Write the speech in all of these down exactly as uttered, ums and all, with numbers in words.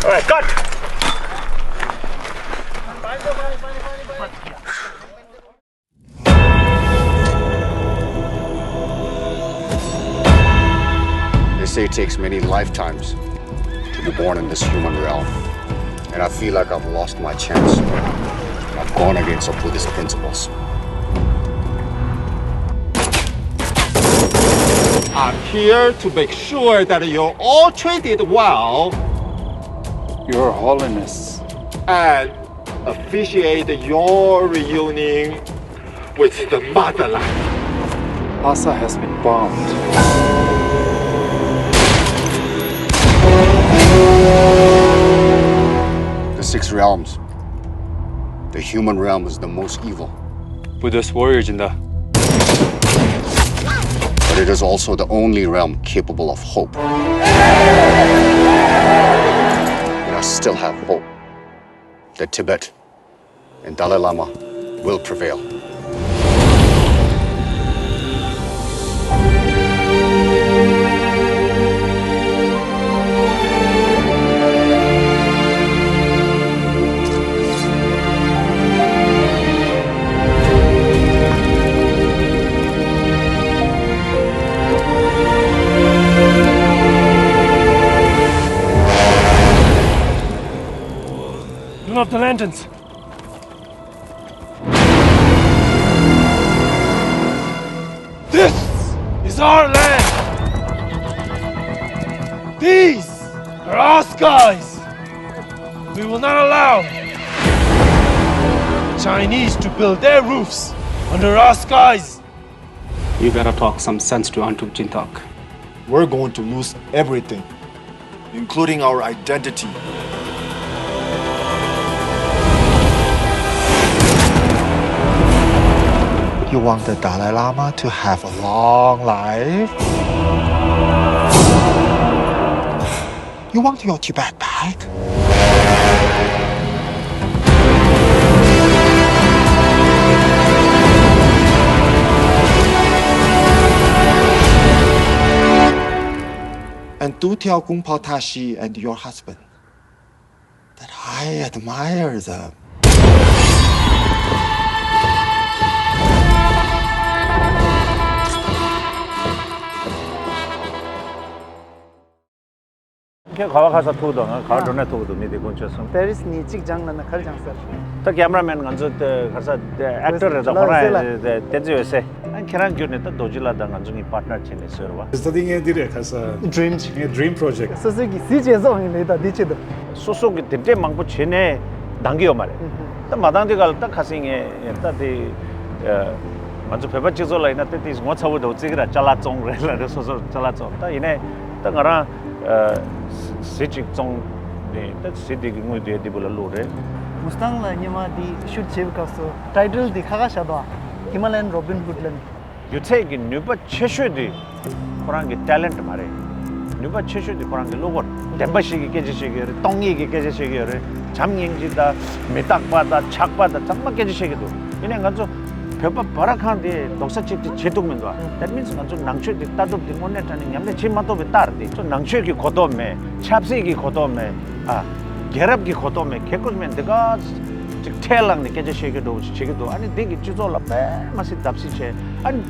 All right, cut. They say it takes many lifetimes to be born in this human realm. And I feel like I've lost my chance. I've gone against our Buddhist principles. I'm here to make sure that you're all treated well. Your Holiness. And officiate your reunion with the motherland. Lhasa has been bombed. The six realms. The human realm is the most evil. Buddhist warrior Jinda. But it is also the only realm capable of hope. And I still have hope that Tibet and Dalai Lama will prevail. Turn off the lanterns. This is our land. These are our skies. We will not allow the Chinese to build their roofs under our skies. You better talk some sense to Antuk Jintak. We're going to lose everything, including our identity. You want the Dalai Lama to have a long life? You want your Tibet back? And do tell Kung Pao Tashi and your husband that I admire them. ཁྱེད་ག་བ་ག་ས་ཐུག་འདུག་ང་ག་བ་འགྲོ་ན་ཐུག་འདུག་མི་དེ་དཀོན་མཆོག་གསུམ། པེ་རིས་ནས་གཅིག་སྦྱངས་ལ་ན་གར་སྦྱངས་ཟེར། ད་ཀེམ་ར་མེན་ང་ཚོ་དེ་ག་ས་དེ་ཨེག་ཊར་རེད། ད་ཁོ་རང་དེ་དེ་ཚོ་ཡོད་སེ། ཨ་ཁྱེད་རང་བརྒྱུད་ནས་ད་རྡོ་རྗེ་ལགས་དང་ང་ཚོ་གཉིས་པར་ཊི་ནར་བྱས་ནས་བཟོས་རེད་བ། ད་དེ་ངའི་འདི་རེད་ག་ས། ཌི་རིམ་ཅིག་ངའི་ཌི་རིམ་པྲོ་ཇེག་སོ་སོའི་གི་གཟི་བརྗེད་སོང་ཡིན་ལེ་ད་འདི་ཆེད་དུ། སོ་སོ་གི་དེ་འདྲས་མང་པོ་བྱས་ནས་འདང་གི་ཡོད་མ་རེད། ད་མ་འདང་དུས་ག་ལ་ད་ཁ་སང་ངས་ད་དེ་ང་ཚོ་བོད་པ་སྤྱི་ཚོགས་ལ་ཡིན་ན་དེ་དེ་ངོ་ཚ་བོ་འདུག་ཙིག་ར་ཅ་ལག་བཙོང་རེད་ལབ་རེད། སོ་སོར་ཅ་ལག་བཙོང་། ད་ཡིན་ནའི་ད་ང་རང་གཟི་གཅིག་བཙོང་ནས་ད་གཟི་དེ་གི་དངུལ་དེ་འདི་བུ་ལ་བླུགས་རེད། མུ་སི་ཏང་ལ་སྔོན་མ་འདི་ཤུཊ་བྱེད་པའི་སྐབས་སུ་ཊའི་ཊལ་འདི་ཁ་ཁ་བཞག་འདུག Himalayan Robin Hood ལབ་ནས། སྒྱུ་རྩལ་གྱི་ནུས་པ་ཆེ་ཤོས་དེ་ཁོ་རང་གི་ཊེ་ལེན་ཊི་མ་རེད། ནུས་པ་ཆེ་ཤོས་དེ་ཁོ་རང་གི་བློ་ཁོག་བདེན་པ་ཞིག་གི་སྐད་ཆ་བཤད་ཀྱི་ཡོད་རེད། སྟོང་ཉིད་ཀྱི་སྐད་ཆ་བཤད་ཀྱི་ཡོད་རེད། བྱམས་སྙིང་རྗེ་དང་མི་རྟག་པ་དང་ཆགས་པ་དང་ཚང་མ་སྐད་ཆ་བཤད་ཀྱི་འདུག་ཡིན་ནའི་ང་ཚོ་བོད་པ་བར་ཁང་དེ་རྡོག་རྩ་གཅིག་སྒྲིལ་བྱེད་ཐུབ་མི་འདུག That means ང་ཚོ་ནང་ཆོས་དེ་ལྟ་གྲུབ་དེ་དངོས་གནས་དྲང་གནས་ཉམས་ལེན་བྱེད་མ་ཐུབ་པའི་རྟགས་རེད། དེ་ཚོ་ནང་ཆོས་ཀྱི་གོ་རྟོགས་མེད། ཆབ་སྲིད་ཀྱི་གོ་རྟོགས་མེད། ཨ། རྒྱལ་རབས་ཀྱི་གོ་རྟོགས་མེད། གལ་ཁོ་མེད་འདི་ག་ཅིག་ཁྲལ་བླངས་ནས་སྐད་ཆ་བཤད་ཀྱི་འགྲོ་བ་ཞིག་བྱེད་ཀྱི་འདུག་ཨ་ནི་འདི་གི་སྤྱི་ཚོགས་ལ་དཔེ་མ་སྲིད་བརྡབ་གསིག་བྱས། ཨ་ནི་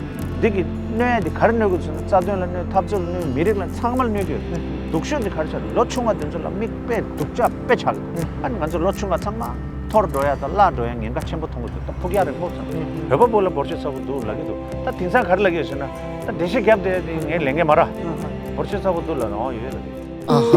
འདི་གི་གནོད་ཡ་འདི་ག་རེ་གནོད་ཀྱི་འདུག་ཟེར་ན་རྩ་དོན་ལ་གནོད། འཐབ་རྩོད་ལ་གནོད། མི་རིགས་ལ་ཚང་མ་ལ་གནོད་ཀྱི་ཡོད། སྡུག་ཤོས་འདི་ག་རེ་ཆགས་ལོ་ཆུང་བ་འདི་ཚོ་ལ་མིག་དཔེ་སྡུག་ཅག་དཔེ་ཆགས་ཀྱི་འདུག་ཨ་ནི་ང་ཚོ་ལོ་ཆུང་བ་ཚང་མ་འཐོར་འགྲོ་ཡ་དང་བརླག་འགྲོ་ཡ་ཉེན་ཁ་ཆེན་པོ་མཐོང་གི་འདུག་ད་ཕུགས་ཡག་རིང་པོ་ཚང་བོད་པ་བོད་ལ་འབོར་ཆེ་ཚ་པོ་འདུག་ལབ་ཀྱི་འདུག་ད་དེང་སང་ག་རེ་ལབ་ཀྱི་ཡོད་ཟེར་ན་ད་འགྲེལ་བཤད་རྒྱབ་བསྡད་དེ་ངས་ལས་འགན་མ་རག་འབོར་ཆེ་ཚ་པོ་འདུག་ལབ་ན་འོ་ཡོད་ལབ་ཀྱི། ཨ་ཧ།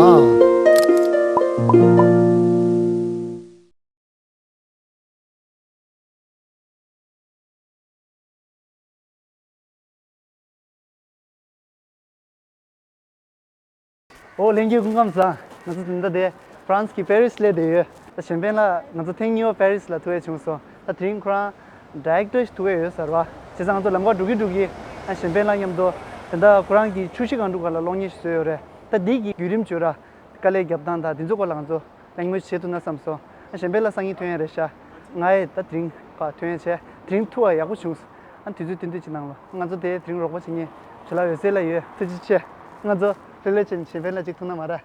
ཨོ་ལྷན་རྒྱས་སྐུ་ཁམས་བཟང་། ང་ཚོ་ད་ལྟ་དེ་ཧྥ་རན་སི་གི་པེ་རིས་སླེབས་བསྡད་ཡོད། ད་གཞན་ཕན་ལགས་ང་ཚོ་ཐེངས་གཉིས་པ་པེ་རིས་ལ་ཐུག་ཡས་བྱུང་སོང་། ད་དེ་རིང་ཁོ་རང་ཌི་རེག་ཊར་ཞིག་ཐུག་ཡས་ཡོད་ཟེར་བ། བྱས་ཙང་ང་ཚོ་ལམ་ཁ་འགྲོ་གི་འགྲོ་གི་ཨ་གཞན་ཕན་ལགས་མཉམ་དུ་དེ་འདྲ་ཁོ་རང་གི་ཆུ་བཞི་སྒང་དྲུག་སྒང་ལ་གློག་བརྙན་ཞིག་བཟོས་ཡོད་རེད། ད་འདི་གི་བརྒྱུད་རིམ་བརྗོད་ར། དཀའ་ལས་རྒྱབ་སྟངས་དང་དེ་ཚོ་སྐོར་ལ་ང་ཚོ་གླེང་མོལ་བྱེད་ཐུབ་ན་བསམ་སོང་། ཨ་གཞན་ཕན་ལ་སང་ཉིན་ཐོན་ཡ་རེད་ཤག་ང་ཡི་ད་དེ་རིང་ཁ་ཐོན་ཡ་བྱས། དེ་རིང་ཐུག་པ་ཡག་པོ་བྱུང་སོང་། ཨ་དུས་ཚོད་བསྟུན་གཏུག་ཅིག་གནང་རོགས། ང་ཚོ་དེ་དེ་རིང་རོགས་པ་བྱེད་མཁན་ཇོ་ལགས་འོད་ཟེར་ལགས་ཡོད། ཐུགས་རྗེ་ཆེ། ང་ཚོ་ལྷོད་ལྷོད་བྱས་ནས་གཞན་ཕན་ལ་ཅིག་ཐུག་ན་མ་རེད།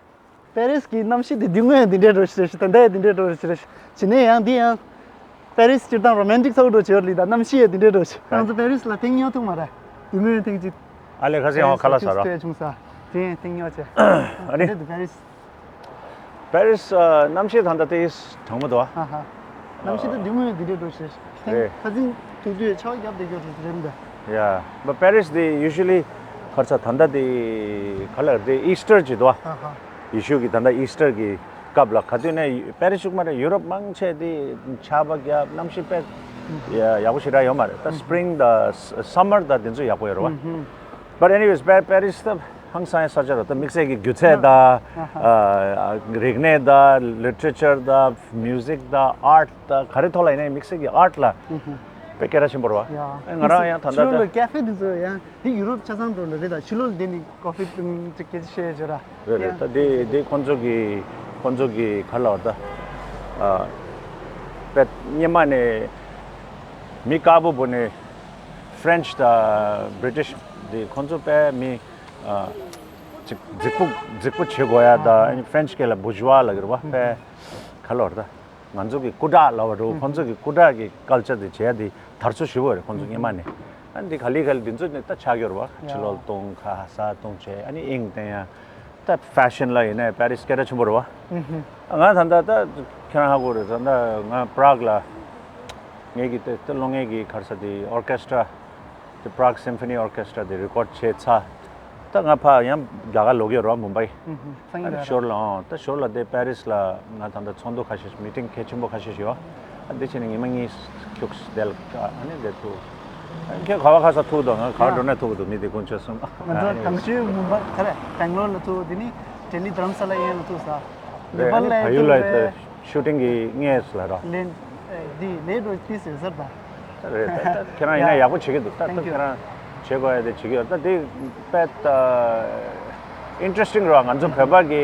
པེ་རིས་ཀྱི་གནམ་གཤིས་དེ་དུས་སྔོན་འདི་འདྲའི་འགྲོ་ཞིག་རེད་ཤག་ད་ལྟ་ཡང་འདི་འདྲའི་འགྲོ་ཞིག་རེད་ཤག་བྱས་ནས་ཡང་འདི་ཡང་པེ་རིས་སྤྱིར་བཏང་རོ་མན་ཊིག་ཚ་བོ་འགྲོ་བྱེད་ཡོད་ལི་ད་གནམ་གཤིས་ཡང་འདི་འདྲའི་འགྲོ་ཞིག་ང་ཚོ་པེ་རིས་ལ་ཐེངས་ཉོ་ཐུབ་མ་རེད། དུས་སྔོན་ཐེངས་གཅིག་ཨ་ལེ་ཁ་སང་ཡང་ཁ་ལག་ཟ་ར། བྱུང་ས་དེ་ཡང་ཐེངས་ཉོ་བྱས། ཨ་ནི་དེ་དུ་པེ་རིས། པེ་རིས་ཨ་གནམ་གཤིས་ད་ལྟ་དེ་གྲང་མོ་འདུག་ཨ། ཧ་ཧ། གནམ་གཤིས་དེ་དུས་སྔོན་འདི་འདྲའི་འགྲོ་ཞིག་རེད། ཁ་སང་ཐུག་དུས་ཆར་པ་བརྒྱབ་བསྡད་ཡོད་རེད་རེད་འདི། ཡ། པ་པེ་རིས་དེ་ཡུ་ཤུ་ལི་ཁར་ཚ་ད་ལྟ་དེ་ག་ལ་དེ་ཨི་སི་ཊར་ཅིག་འདུག་ཨ། ཧ་ཧ། ཡེ་ཤུ་གི་ད་ལྟ་ཨི་སི་ཊར་གི་སྐབས་ལ་ག་དུས་ནས་པེ་རིས་ཤུག་མ་རེད། ཡུ་རོབ་མང་ཆེ་དེ་ཆར་པ་བརྒྱབ་གནམ་གཤིས་དཔེ་ཡག་པོ་ཞེ་དྲག་ཡོད་མ་རེད། ད་སི་པི་རིང་དང་སམ་མར་དང་དེ་ཚོ་ཡག་པོ་ཡོད་རེད་བ། But anyways, པེ་པེ་རིས་ད་ཧང་སང་ཡ་ས་ཆ་རེད། ད་དམིགས་བསལ་གྱི་སྒྱུ་རྩལ་དང་ཨ་རིག་གནས་དང་ལི་ཊི་རེ་ཅར་དང་མིའུ་ཟིག་དང་ཨར་ཊི་དང་ག་རེ་ཐོག་ལ་ཡིན་ནའི་དམིགས་བསལ་གྱི་ཨར་ཊི་ལ་དཔེ་སྐད་གྲགས་ཆེན་པོ་རེད་བ། ཡ། ང་རང་ཡང་ད་ལྟ་ཕྱི་ལོགས་ལ་ཀེ་ཧྥེ་དེ་ཚོ་ཡང་དེ་ཡུ་རོབ་ཆ་ཚང་འགྲོ་ལ་རེད། ད་ཕྱི་ལོགས་ལ་བསྡད་ནས་ཀོ་ཧྥི་ཅིག་སྐད་ཆ་བཤད་བྱས་ར། རེད་རེད། ད་དེ་དེ་ཁོང་ཚོ་གི་ཁོང་ཚོ་གི་ག་ལ་བ་ད་ཨ་དཔེ་སྔོན་མ་ནས་མི་དཀར་པོ་བོ་ནས་ཕ་རན་སི་དང་བྷི་རི་ཊི་ཤི་དེ་ཁོང་ཚོ་དཔེ་མི་ཨ་ཅིག་རྫིག་པོ་རྫིག་པོ་བྱེད་དགོས་ཡ། ད་ཨ་ནི་ཕ་རན་སི་སྐད་ལ་བུར་ཇུ་ཝ་ལབ་ཀྱི་རེད་བ། དཔེ་ག་ལ་བ་ད། ང་ཚོ་གི་སྐུ་དྲག་ལབ་པ་འདྲ་བོ། ཁོང་ཚོ་གི་སྐུ་དྲག་གི་ཀལ་ཅར་དེ་བྱས་དེ་དར་སྲོལ་ཞེ་པོ་རེད་ཁོང་ཚོ་སྔོན་མ་ནས། ཨ་ནི་འདི་ག་ལེ་ག་ལེ་འདི་ཚོ་ནས་ད་ཆགས་ཡོད་རེད་བ། ཕྱི་ལོགས་གཏོང་ཁ་ས་གཏོང་བྱས་ཨ་ནི་དབྱིངས་བསྟན་ཡ། ད་ཕེ་ཤན་ལ་ཡིན་ནའི་པེ་རིས་སྐད་གྲགས་ཆེན་པོ་རེད་བ། ང་ད་ལྟ་ད་ཁྱེད་རང་ཧ་གོ་རེད། ད་ལྟ་ང་པ་རག་ལ་ངེད་ཀྱི་དེ་དེ་སློབ་གཉེར་གྱི་ག་རེ་ཟེར་དེ་ཨོར་ཀེ་སི་ཊ་ར། དེ་པ་རག་སིམ་ཕོ་ནི་ཨོར་ཀེ་སི་ཊ་ར་དེ་རི་ཀོཌ་བྱས་ཚར། ད་ང་ཕར་ཡང་རྒྱ་གར་ལོག་ཡོད་རེད་བ་མུམ་བྷའི། ཨ་ནི་ཞོར་ལ་ཨང་ད་ཞོར་ལ་དེ་པེ་རིས་ལ་ང་ད་ལྟ་ཚོགས་འདུ་ཁ་ཤས་མི་ཊིང་གལ་ཆེན་པོ་ཁ་ཤས་ཤིག་ཡོད། ཨ་འདི་བྱས་ནས་ཉི་མ་གཉིས་ཁྱུགས་དེ་ལ་ཨ་ནི་དེ་ཐུག་ཁྱོད་ག་བ་ག་ས་ཐུག་དང་ང་ག་བ་འགྲོ་ན་ཐུག་འདུག་མི་དེ་དཀོན་མཆོག་གསུམ། ང་ཚོ་དང་ཤོས་མུམ་བྷའི་ག་རེ་བེང་ལོར་ལ་ཐུག་དེ་ནི་ལྡི་ལི་དྷ་རམ་ས་ལ་གཡས་ལ་ཐུག་ས། རེད། ཨ་ནི་ཕ་ཡུལ་ལ་ཡོད་ཤུ་ཊིང་གི་ངས་ལ་རོ། ལན་འདི་ལས་འགྲོ་ཏི་སེ་ཟེར་ད། རེད། ད་ད་ཁྱེད་རང་ཡིན་ན་ཡག་པོ་བྱེད་ཀྱི་འདུག་ད་ད་ཁྱེད་རང་བྱེད་དགོས་ཡ་དེ་བྱེད་ཀྱི་ཡོད། ད་དེ་དཔེ་ད་ཨིན་ཊི་རེ་སི་ཊིང་རེད་བ། ང་ཚོ་བོད་པ་གི་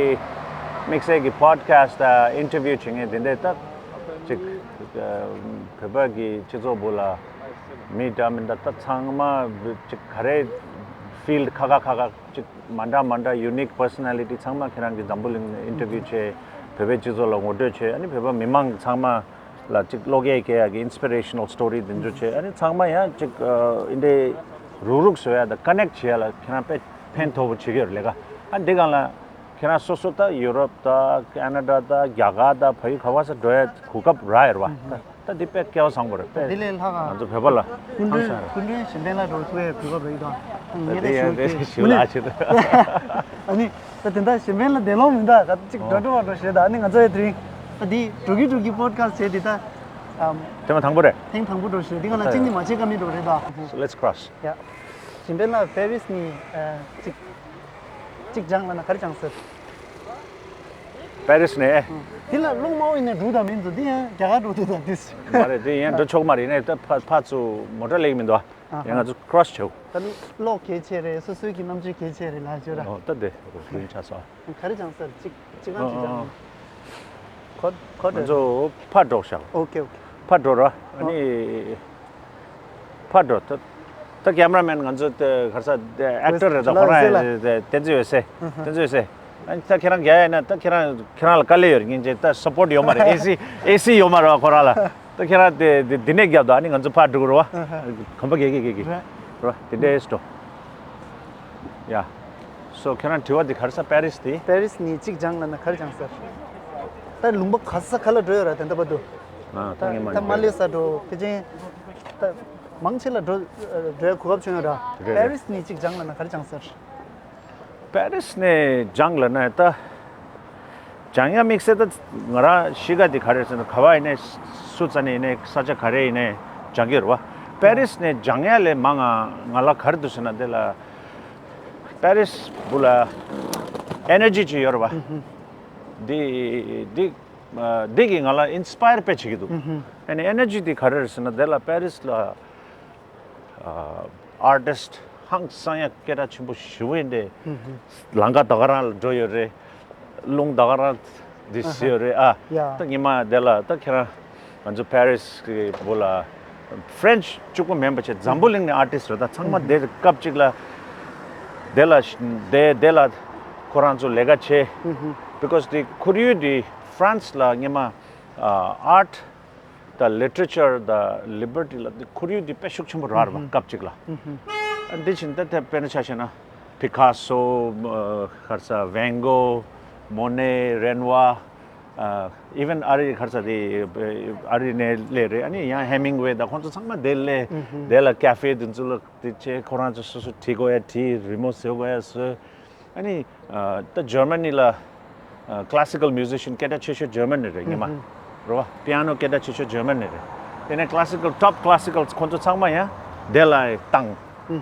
དམིགས་བསལ་གྱི་པོ་ཌི་ཁ་སི་ཊི་དང་ཨིན་ཊར་བིའུ་བྱེད་མཁན་དེ་འདྲས་ད་ཅིག་བོད་པ་གི་སྤྱི་ཚོགས་བུ་ལ་མི་འདྲ་མི་འདྲ་ད་ཚང་མ་ཅིག་ག་རེ་ཕིལ་ཌི་ཁ་ཁ་ཁ་ཁ་ཅིག་མ་འདྲ་མ་འདྲ་ཡུ་ནིག་པར་སོ་ན་ལི་ཊི་ཚང་མ་ཁྱེད་རང་གི་འཛམ་བུ་གླིང་ཨིན་ཊར་བིའུ་བྱས། བོད་པའི་སྤྱི་ཚོགས་ལ་ངོ་སྤྲོད་བྱས། ཨ་ནི་བོད་པ་མི་མང་ཚང་མ་ལ་ཅིག་བློ་སྐྱེད་སྐྱེ་ཡག་གི་ཨིན་སི་པི་རེ་ཤ་ནལ་སི་ཊོ་རི་དེ་ཚོ་བྱས། ཨ་ནི་ཚང་མ་ཡང་ཅིག་ཨ་འདྲའི་རུག་རུག་བཟོ་ཡ་དང་ཀ་ནེག་བྱེད་ཡ་ལ་ཁྱེད་རང་དཔེ་ཕན་ཐོགས་པོ་བྱེད་ཀྱི་ཡོད་རེད་ལས་ཀ། ཨ་འདི་སྒང་ལ་ཁྱེད་རང་སོ་སོ་ད་ཡུ་རོབ་དང་ཁེ་ན་ཌ་དང་རྒྱ་གར་དང་ཕ་ཡུལ་ག་བ་ས་འགྲོ་ཡ་གོ་སྐབས་རག་ཡོད་རེད་བ། ད་འདི་དཔེ་སྐལ་བ་བཟང་པོ་རེད་དཔེ། འདི་ལས་ལྷག་ག་ང་ཚོ་བོད་པ་ལ་སྐུ་མགྲོན་ཧང་སང་རེད། སྐུ་མགྲོན་གཞན་ཕན་ལ་འགྲོ་ཐུབ་ཡ་གོ་སྐབས་རེད་དང་། ངས་ད་ཞུ་གི་ཞུ་ལ་ཆེ་ད། ཨ་ནི་ད་དེ་འདྲ་གཞན་ཕན་ལ་བསྡད་ལོང་མི་འདུག་ག་ཅིག་འགྲོ་འགྲོ་བ་འགྲོ་ཞེས་ད། ཨ་ནི་ང་ཚོ་ཡ་དེ་རིང་ད་འདི་འགྲོ་གི་འགྲོ་གི་པོ་ཌི་ཁ་སི་ཊི་བྱས་དེ་ད་ཨམ་དེ་མ་དང་པོ་རེད། ཐེངས་དང་པོ་འགྲོ་ཞེས་འདི་ག་ལ་ཅིག་ནི་མ་བྱེད་ཀ་མི་འགྲོ་རེད་ད། So let's cross. ཡ། གཞན་ཕན་ལ་པེ་རིས་ནི་ཨ་ཅིག་ཅིག་སྦྱངས་ལ་ན་ག་རེ་སྦྱངས་ཟེར། པེ་རིས་ནས། དེ་ལ་སློང་མ་འོ་ཡིན་ན་འགྲོ་དང་མིན་ཚོ་འདི་ཡང་རྒྱ་གར་འགྲོ་དུས་དང་དུས། མ་རེད། དེ་ཡང་འགྲོ་ཆོག་མ་རེད་ནས་ད་ཕ་ཕ་ཚུ་མོ་ཊ་སླེབས་མི་འདུག་ཨ། ཡང་ང་ཚོ་ཀྲོ་སི་བྱེད། ད་གློག་གལ་ཆེ་རེད། སོ་སོའི་གི་རྣམ་དཔྱོད་གལ་ཆེ་རེད་ལ་ཅོ་ར། ཨོ་ད་དེ་རུ་ཆགས་སོ། ག་རེ་སྦྱངས་ཟེར་ཅིག་ཅིག་གང་ཅིག་སྦྱངས། ཁོ་ཁོ་ང་ཚོ་ཕར་འགྲོ་ཤག་ཨོ་ཀེ་ཨོ་ཀེ། ཕར་འགྲོ་ར། ཨ་ནི་ཕར་འགྲོ། ད་ད་ཀེམ་ར་མེན་ང་ཚོ་དེ་ག་རེ་ཟེར་དེ་ཨེག་ཊར་རེད། ད་ཁོ་རང་དེ་དེ་ཚོ་ཡོད་སེ། དེ་ཚོ་ཡོད་སེ། ཨ་ནི་ད་ཁྱེད་རང་རྒྱ་ཡ་ཡིན་ན་ད་ཁྱེད་རང་ཁྱེད་རང་ལ་དཀའ་ལས་ཡོད་རེད། སྙིང་རྗེ། ད་སབ་པོར་ཊི་ཡོད་མ་རེད། ཨེ་སི་ཨེ་སི་ཡོད་མ་རེད་བ་ཁོ་རང་ལ། ད་ཁྱེད་རང་དེ་དེ་དེ་ནས་རྒྱབ་དང་ཨ་ནི་ང་ཚོ་ཕར་འགྲོ་གི་རེད་བ། གོམ་པ་བརྒྱབ་བརྒྱབ་བརྒྱབ་བརྒྱབ་རེད། རེད་བ། དེ་འདྲ་ཨེ་སི་འགྲོ། ཡ། སོ་ཁྱེད་རང་དྲི་བ་དེ་ག་རེ་ཟེར། པེ་རིས་དེ། པེ་རིས་ནས་གཅིག་སྦྱངས་ལབ་ན་ག་རེ་སྦྱངས་ཟེར། ད་ལུང་པ་ག་ས་ག་ལ་འགྲོ་ཡོད་ར་དེ་འདྲ་བར་དུ། ཨ་ད་ད་ངས་མ་ད་མ་ལེ་ས་འགྲོ་ཕལ་ཆེར་ད་མང་ཆེ་ལ་འགྲོ་འགྲོ་ཡ་གོ་སྐབས་བྱུང་ཡོད་ར། རེད་རེད། པེ་རིས་ནས་གཅིག་སྦྱངས་ལབ་ན་ག་རེ་སྦྱངས་ཟེར། པེ་རིས་ནས་སྦྱངས་ལབ་ན་ད། སྦྱང་ཡ་དམིགས་བསལ་ད་ང་རང་གཤིས་ཀ་དེ་ག་རེ་ཟེར་ན་ག་བ་ཡིན་ནའི་སུ་ཙ་ནས་ཡིན་ནའི་ས་ཆ་ག་རེ་ཡིན་ནའི་སྦྱང་གི་རེད་བ། པེ་རིས་ནས་སྦྱང་ཡ་ལས་མང་ང་ང་ལ་ག་རེ་འདུག་ཟེར་ན་དེ་ལ་པེ་རིས་བུ་ལ་ཨེ་ནར་ཇི་ཅིག་ཡོད་རེད་བ། འདི་འདི་འདི་གིས་ང་ལ་ཨིན་སི་པ་ཡར་དཔེ་བྱེད་ཀྱི་འདུག་ཨ་ནི་ཨེ་ནར་ཇི་དེ་ག་རེ་རེད་ཟེར་ན་དེ་ལ་པེ་རིས་ལ། ཨ་ཨར་ཊིསི་ཧང་སང་ཡ་སྐད་གྲགས་ཆེན་པོ་ཞེ་པོ་ཡིན་ཏེ། ལམ་ཁ་ད་ག་རང་ལ་འགྲོ་ཡོད་རེད། རླུང་ད་ག་རང་འདི་བཟི་ཡོད་རེད་ཨ། ཡ། ད་ཉི་མ་དེ་ལ་ད་ཁྱེད་རང་ང་ཚོ་པེ་རིས་གི་བུ་ལ་ཕ་རེན་ཆི་གཅིག་པོ་མིན་པ་བྱས་འཛམ་བུ་གླིང་ནས་ཨར་ཊིསི་རེད། ད་ཚང་མ་དེ་སྐབས་གཅིག་ལ་དེ་ལ་དེ་དེ་ལ་ཁོ་རང་ཚོ་ལས་ཀ་བྱས། Because the ཁོར་ཡུག་དེ་France ལ་སྔོན་མ་ཨ་art དང་literature དང་liberty ལ་དེ་ཁོར་ཡུག་དེ་དཔེ་ཤུགས་ཆེན་པོ་རག་རེད་བ། སྐབས་གཅིག་ལ། ཨ་འདི་བཞིན་ད་དེ་དཔེར་ན་ཆ་བཞག་ན་Picasso, ཨ་ག་རེ་ཟེར། Van Gogh, Monet, Renoir, ཨ་even ཨ་རི་ག་རེ་ཟེར་དེ་ཨ་རི་ནས་སླེབས་རེད། ཨ་ནི་ཡང་Hemingway དང་ཁོང་ཚོ་ཚང་མ་དེ་སླེབས། དེ་ལ་cafe དེ་ཚོ་ལ་དེ་བྱས། ཁོ་རང་ཚོ་སོ་སོ་བྲིས་དགོས་ཡ་བྲིས། རི་མོ་བཟོ་དགོས་ཡ་བཟོས། ཨ་ནི་ཨ་ད་Germany ལ་ཨ་classical musician སྐད་གྲགས་ཆེ་ཤོས་Germany རེད་སྔོན་མ། རེད་བ། Piano སྐད་གྲགས་ཆེ་ཤོས་Germany རེད། དེ་ནས་classical, top classical ཁོང་ཚོ་ཚང་མ་ཡང་དེ་ལ་བཏང་།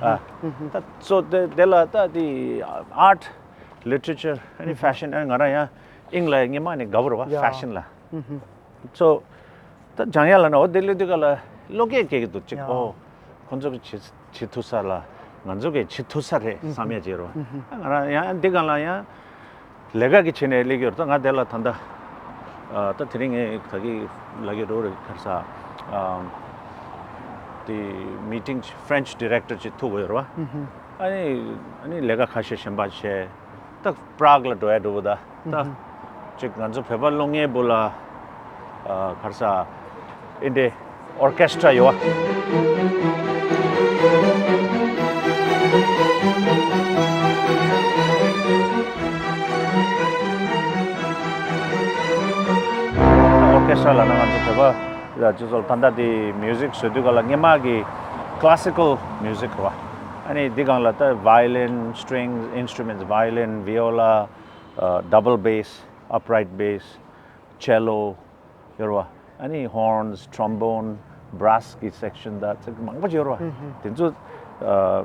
ཨ་ད་so དེ་དེ་ལ་ད་དེ་art, literature, ཨ་ནི་fashion, ཨ་ནི་ང་རང་ཡང་དབྱིངས་ལ་སྔོན་མ་ནས་དགའ་པོ་རེད་བ། ཡ། Fashion ལ། So ད་སྦྱང་ཡ་ལ་ན་འོ་དེ་ལས་དུས་ག་ལ་བློ་སྐྱེད་སྐྱེ་གི་འདུག་ཅིག་ཡ། ཨོ་ཁོང་ཚོ་གི་བྱེད་བྱེད་ཐུབ་ས་ལ་ང་ཚོ་གི་བྱེད་ཐུབ་ས་རེད་བསམ་ཡ་ཅིག་ཡོད་རེད་བ། ང་རང་ཡང་འདི་ག་ལ་ཡང་ལས་ཀ་གི་བྱེད་ནས་སླེབས་ཀྱི་ཡོད་རེད། ད་ང་དེ་ལ་ད་ལྟ་ཨ་ད་དེ་རིང་ངས་ད་གི་ལ་གི་རོ་རེད་ག་རེ་ཟེར། ཨ་དེ་meeting French director ཅིག་ཐུག་ཡོད་རེད་བ། ཨ་ནི་ཨ་ནི་ལས་ཀ་ཁ་ཤས་གཞན་པ་བྱས། ད་Prague ལ་འགྲོ་ཡ་འགྲོ་བ་ད། ད་ཅིག་ང་ཚོ་བོད་པ་སློབ་གཉེར་པོ་ལ་ཨ་ག་རེ་ཟེར། ཨིན་དེ་orchestra ཡོད་བ། Orchestra ལ་ན་ང་ཚོ་བོད་པ་ལ་ཅི་ཚོ་ད་ལྟ་དེ་music བཟོ་དུས་ག་ལ་སྔོན་མ་གི་classical music རེད་བ། ཨ་ནི་འདི་སྒང་ལ་ད་violin, string instruments, violin, viola, ཨ་double bass, upright bass, cello ཡོད་རེད་བ། ཨ་ནི་horns, trombone, brass གི་section དང་ཚིག་མང་པོ་ཅིག་ཡོད་རེད་བ། དེ་ཚོ་ཨ་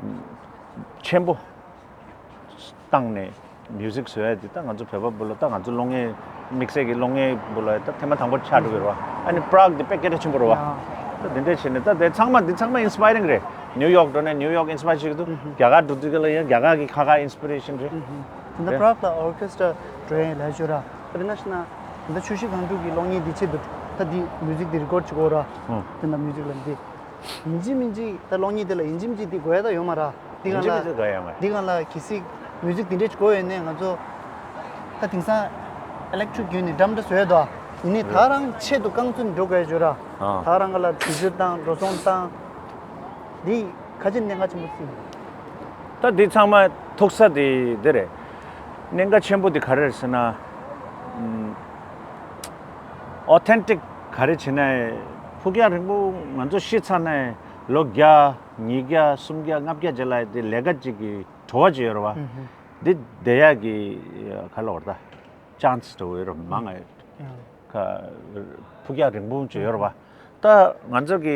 ཆེན་པོ་བཏང་ནས་music བཟོ་ཡ་དེ་ད་ང་ཚོ་བོད་པ་བུ་ལ་ད་ང་ཚོ་སློབ་གཉེར་དམིགས་བསལ་གྱི་སློབ་གཉེར་བུ་ལ་ད་ཐེངས་མ་དང་པོ་ཆགས་འགྲོ་གི་རེད་བ། ཨ་ནི་Prague དེ་དཔེ་སྐད་གྲགས་ཆེན་པོ་རེད་བ། ད་དེ་འདྲས་བྱས་ནས་ད་དེ་ཚང་མ་དེ་ཚང་མ་inspiring རེད། New York འགྲོ་ནས་New York inspire བྱེད་ཀྱི་འདུག་རྒྱ་གར་འགྲོ་དུས་ག་ལ་ཡང་རྒྱ་གར་གྱི་ཁ་ཁ་inspiration རེད། དེ་འདྲ་རེད། Prague ལ་orchestra འགྲོ་ཡས་ལས་ཞོར་ར། དཔེར་ན་ཤི་ན། ད་ཆུ་བཞི་སྒང་དྲུག་གི་གློག་བརྙན་འདི་ཆེད་དུ་ད་འདི་music འདི་record བྱེད་དགོས་ར། ཨོ། དེ་འདྲ་music ལ་འདི། ཡིན་གཅིག་མིན་གཅིག་ད་གློག་བརྙན་འདི་ལ་ཡིན་གཅིག་མིན་གཅིག་འདི་དགོས་ཡ་ད་ཡོད་མ་ར། འདི་ཡིན་གང་གཅིག་ལ། མིན་གཅིག་དགོས་ཡ་མ་རེད། འདི་གང་ལ་གལ་སྲིད་music འདི་འདྲས་དགོས་ཡོད་ནས་ང་ཚོ་ད་དེང་སང་electric བརྒྱུད་ནས་འགྲམ་འདྲ་བཟོས་ཡོད་དོ། ཡིན་ནའི་ད་རང་ཆེད་དུ་རྐང་ཚུན་འགྲོ་དགོས་ཡ་ཞོར་ར། ཨ། ད་རང་ག་ལ་དུས་ཚོད་བཏང་འགྲོ་སོང་བཏང་། འདི་ཁ་ཆེ་གནད་འགག་ཆེན་པོ་ཞིག་ཡིན། ད་འདི་ཚང་མ་ཐུག་ས་དེ་འདི་རེད། གནད་འགག་ཆེན་པོ་དེ་ག་རེ་རེད་ཟེར་ན། ཨུམ། authentic ག་རེ་བྱེད་ན་ཕུགས་རྒྱང་རིང་པོ་ང་ཚོ་ཤི་ཚར་ན་ལོ་བརྒྱ་ཉིས་བརྒྱ་སུམ་བརྒྱ་ལྔ་བརྒྱ་རྗེས་ལ་དེ་ལས་ཀ་ཅིག་གི་བྲོ་བ་ཅིག་ཡོད་རེད་བ། ཨུ་ཧུ། འདི་བསྡད་ཡག་གི་ག་ལ་བར་ད་chance འགྲོ་ཡོད་རེད་མང་ང་། ཡང་། ཁ་ཕུགས་རྒྱང་རིང་པོ་ཅིག་ཡོད་རེད་བ། ད་ང་ཚོ་གི་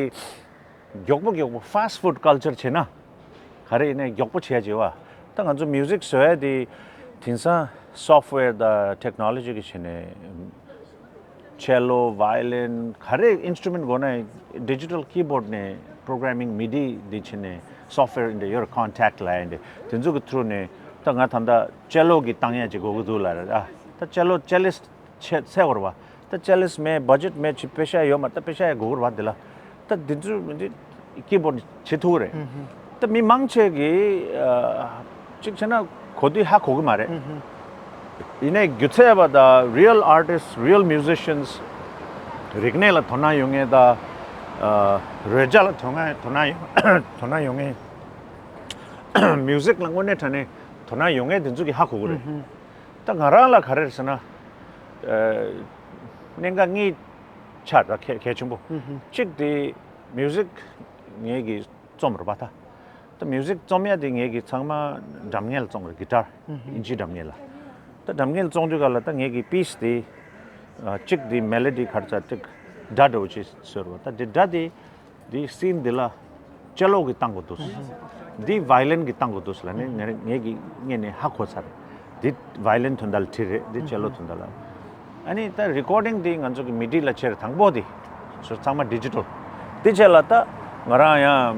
མགྱོགས་པོ་མགྱོགས་པོ་fast food culture བྱས་ན། ག་རེ་ཡིན་ནའི་མགྱོགས་པོ་བྱས་བྱས་བ། ད་ང་ཚོ་music བཟོ་ཡ་དེ་དེང་སང་software དང་technology གི་བྱས་ནས་cello, violin ག་རེ་instrument དགོས་ན་digital keyboard ནས་programming MIDI འདི་བྱས་ནས་software འདི་your Kontakt ལ་ཡིན་འདི་དེ་ཚོ་གི་through ནས་ད་ང་ད་ལྟ་cello གི་བཏང་ཡ་ཅིག་དགོས་ཀྱི་འདུག་ལ་ར། ད་cello cellist ཆེ་ཚེ་བར་བ། ད་cellist མེད་budget མེད་ཅི་པེ་ཤ་ཡོད་མ་ད་པེ་ཤ་ཡ་དགོས་བར་བ་དེ་ལ། ད་དེ་ཚོ་མི་འདི་keyboard བྱེད་ཐུབ་རེད། ད་མི་མང་ཆེ་གི་ཨ་གཅིག་བྱས་ན་གོ་དུས་ཧ་གོ་གི་མ་རེད། ཡིན་ནའི་སྒྱུ་རྩལ་བ་དང་real artists, real musicians རིག་གནས་ལ་དོ་སྣང་ཡོད་མཁན་དང་ཨ་རོལ་ཆ་ལ་དོ་སྣང་དོ་སྣང་ཡོད་དོ་སྣང་ཡོད་མཁན། music ལ་དངོས་གནས་དྲང་གནས་དོ་སྣང་ཡོད་མཁན་དེ་ཚོ་གི་ཧ་གོ་གི་རེད། ད་ང་རང་ལ་ག་རེ་རེད་ཟེར་ན། ཨ་གནད་འགག་གཉིས་ཆགས་ད་གལ་གལ་ཆེན་པོ། གཅིག་དེ་music ངེད་ཀྱིས་རྩོམ་རེད་པ་ད། ད་music རྩོམ་ཡ་དེ་ངེད་ཀྱིས་ཚང་མ་སྒྲ་སྙན་ལ་བརྩོན་རེད། guitar ཨིན་ཇིའི་སྒྲ་སྙན་ལ། ད་སྒྲ་སྙན་ལ་བརྩོན་དུས་ག་ལ་ད་ངེད་ཀྱི་piece དེ་ཨ་གཅིག་དེ་melody ག་རེ་ཟེར་གཅིག་སྒྲ་འདྲ་བོ་ཅིག་བཟོས་རེད་པ། ད་དེ་སྒྲ་དེ། འདི་scene འདི་ལ་cello གིས་བཏང་དགོས་འདུག་འདི་violin གིས་བཏང་དགོས་འདུག་ལབ་ནས་ངས་ངས་ཀྱིས་སྔོན་ནས་ཧ་གོ་ཚར། འདི་violin དོན་དག་ལ་བྲིས་རེད། འདི་cello དོན་དག་ལ། ཨ་ནི་ད་recording འདི་ང་ཚོ་གི་MIDI ལ་བྱས་རེད། དང་པོ་འདི་ཚང་མ་digital། འདི་བྱས་ལ་ད་ང་རང་ཡང་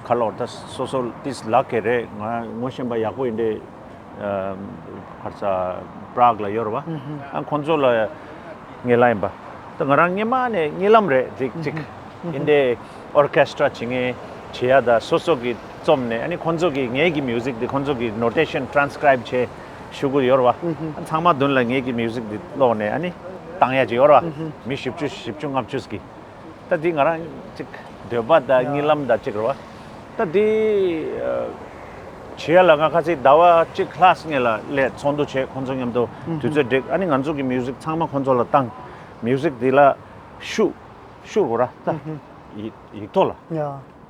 ག་ལབ་ད་སོ་སོ་ཏིས་ལག་གི་རེད། ང་ངོ་ཤེས་པ་ཡག་པོ་ཡིན་འདྲ། ཨ་ག་རེ་ཟེར་Prague ལ་ཡོད་རེད་པ། ཨ་ཁོང་ཚོ་ལ་ངས་ལབ་ཡིན་པ། ད་ང་རང་སྔོན་མ་ནས་གཉིད་ལམ་རེད་ཅིག་ཅིག་ཨིན་འདྲ། orchestra བྱེད་མཁན་བྱེད་ཡ་ད་སོ་སོ་གི་རྩོམ་ནས་ཨ་ནི་ཁོང་ཚོ་གི་ངེད་ཀྱི་music འདི་ཁོང་ཚོ་གི་notation transcribe བྱས་ ཤོག་གུ་ཡོད་རེད་བ། ཚང་མ་མདུན་ལ་ངེད་ཀྱི་མིའུ་ཟིག་འདི་ཀློག་ནས་ཨ་ནི་བཏང་ཡ་ཅིག་ཡོད་རེད་བ། མི་བཞི་བཅུ་བཞི་བཅུ་ལྔ་བཅུ་ཟིག་གིས། ད་འདི་ང་རང་ཅིག་འདོད་པ་དང་གཉིད་ལམ་དང་ཅིག་རེད་བ། ད་འདི་བྱེད་ཡ་ལ་ང་ཁ་སང་ཟླ་བ་གཅིག་ལྷག་སྔོན་ལ་སླེབས་ཚོགས་འདུ་བྱས། ཁོང་ཚོ་མཉམ་དུ་དུས་ཚོད་སྒྲིག་ཨ་ནི་ང་ཚོ་གི་མིའུ་ཟིག་ཚང་མ་ཁོང་ཚོ་ལ་བཏང་། མིའུ་ཟིག་འདི་ལ་ཤུ་ཤུ་དགོས་ར་ད། ཡིག་ཡིག་ཐོག་ལ།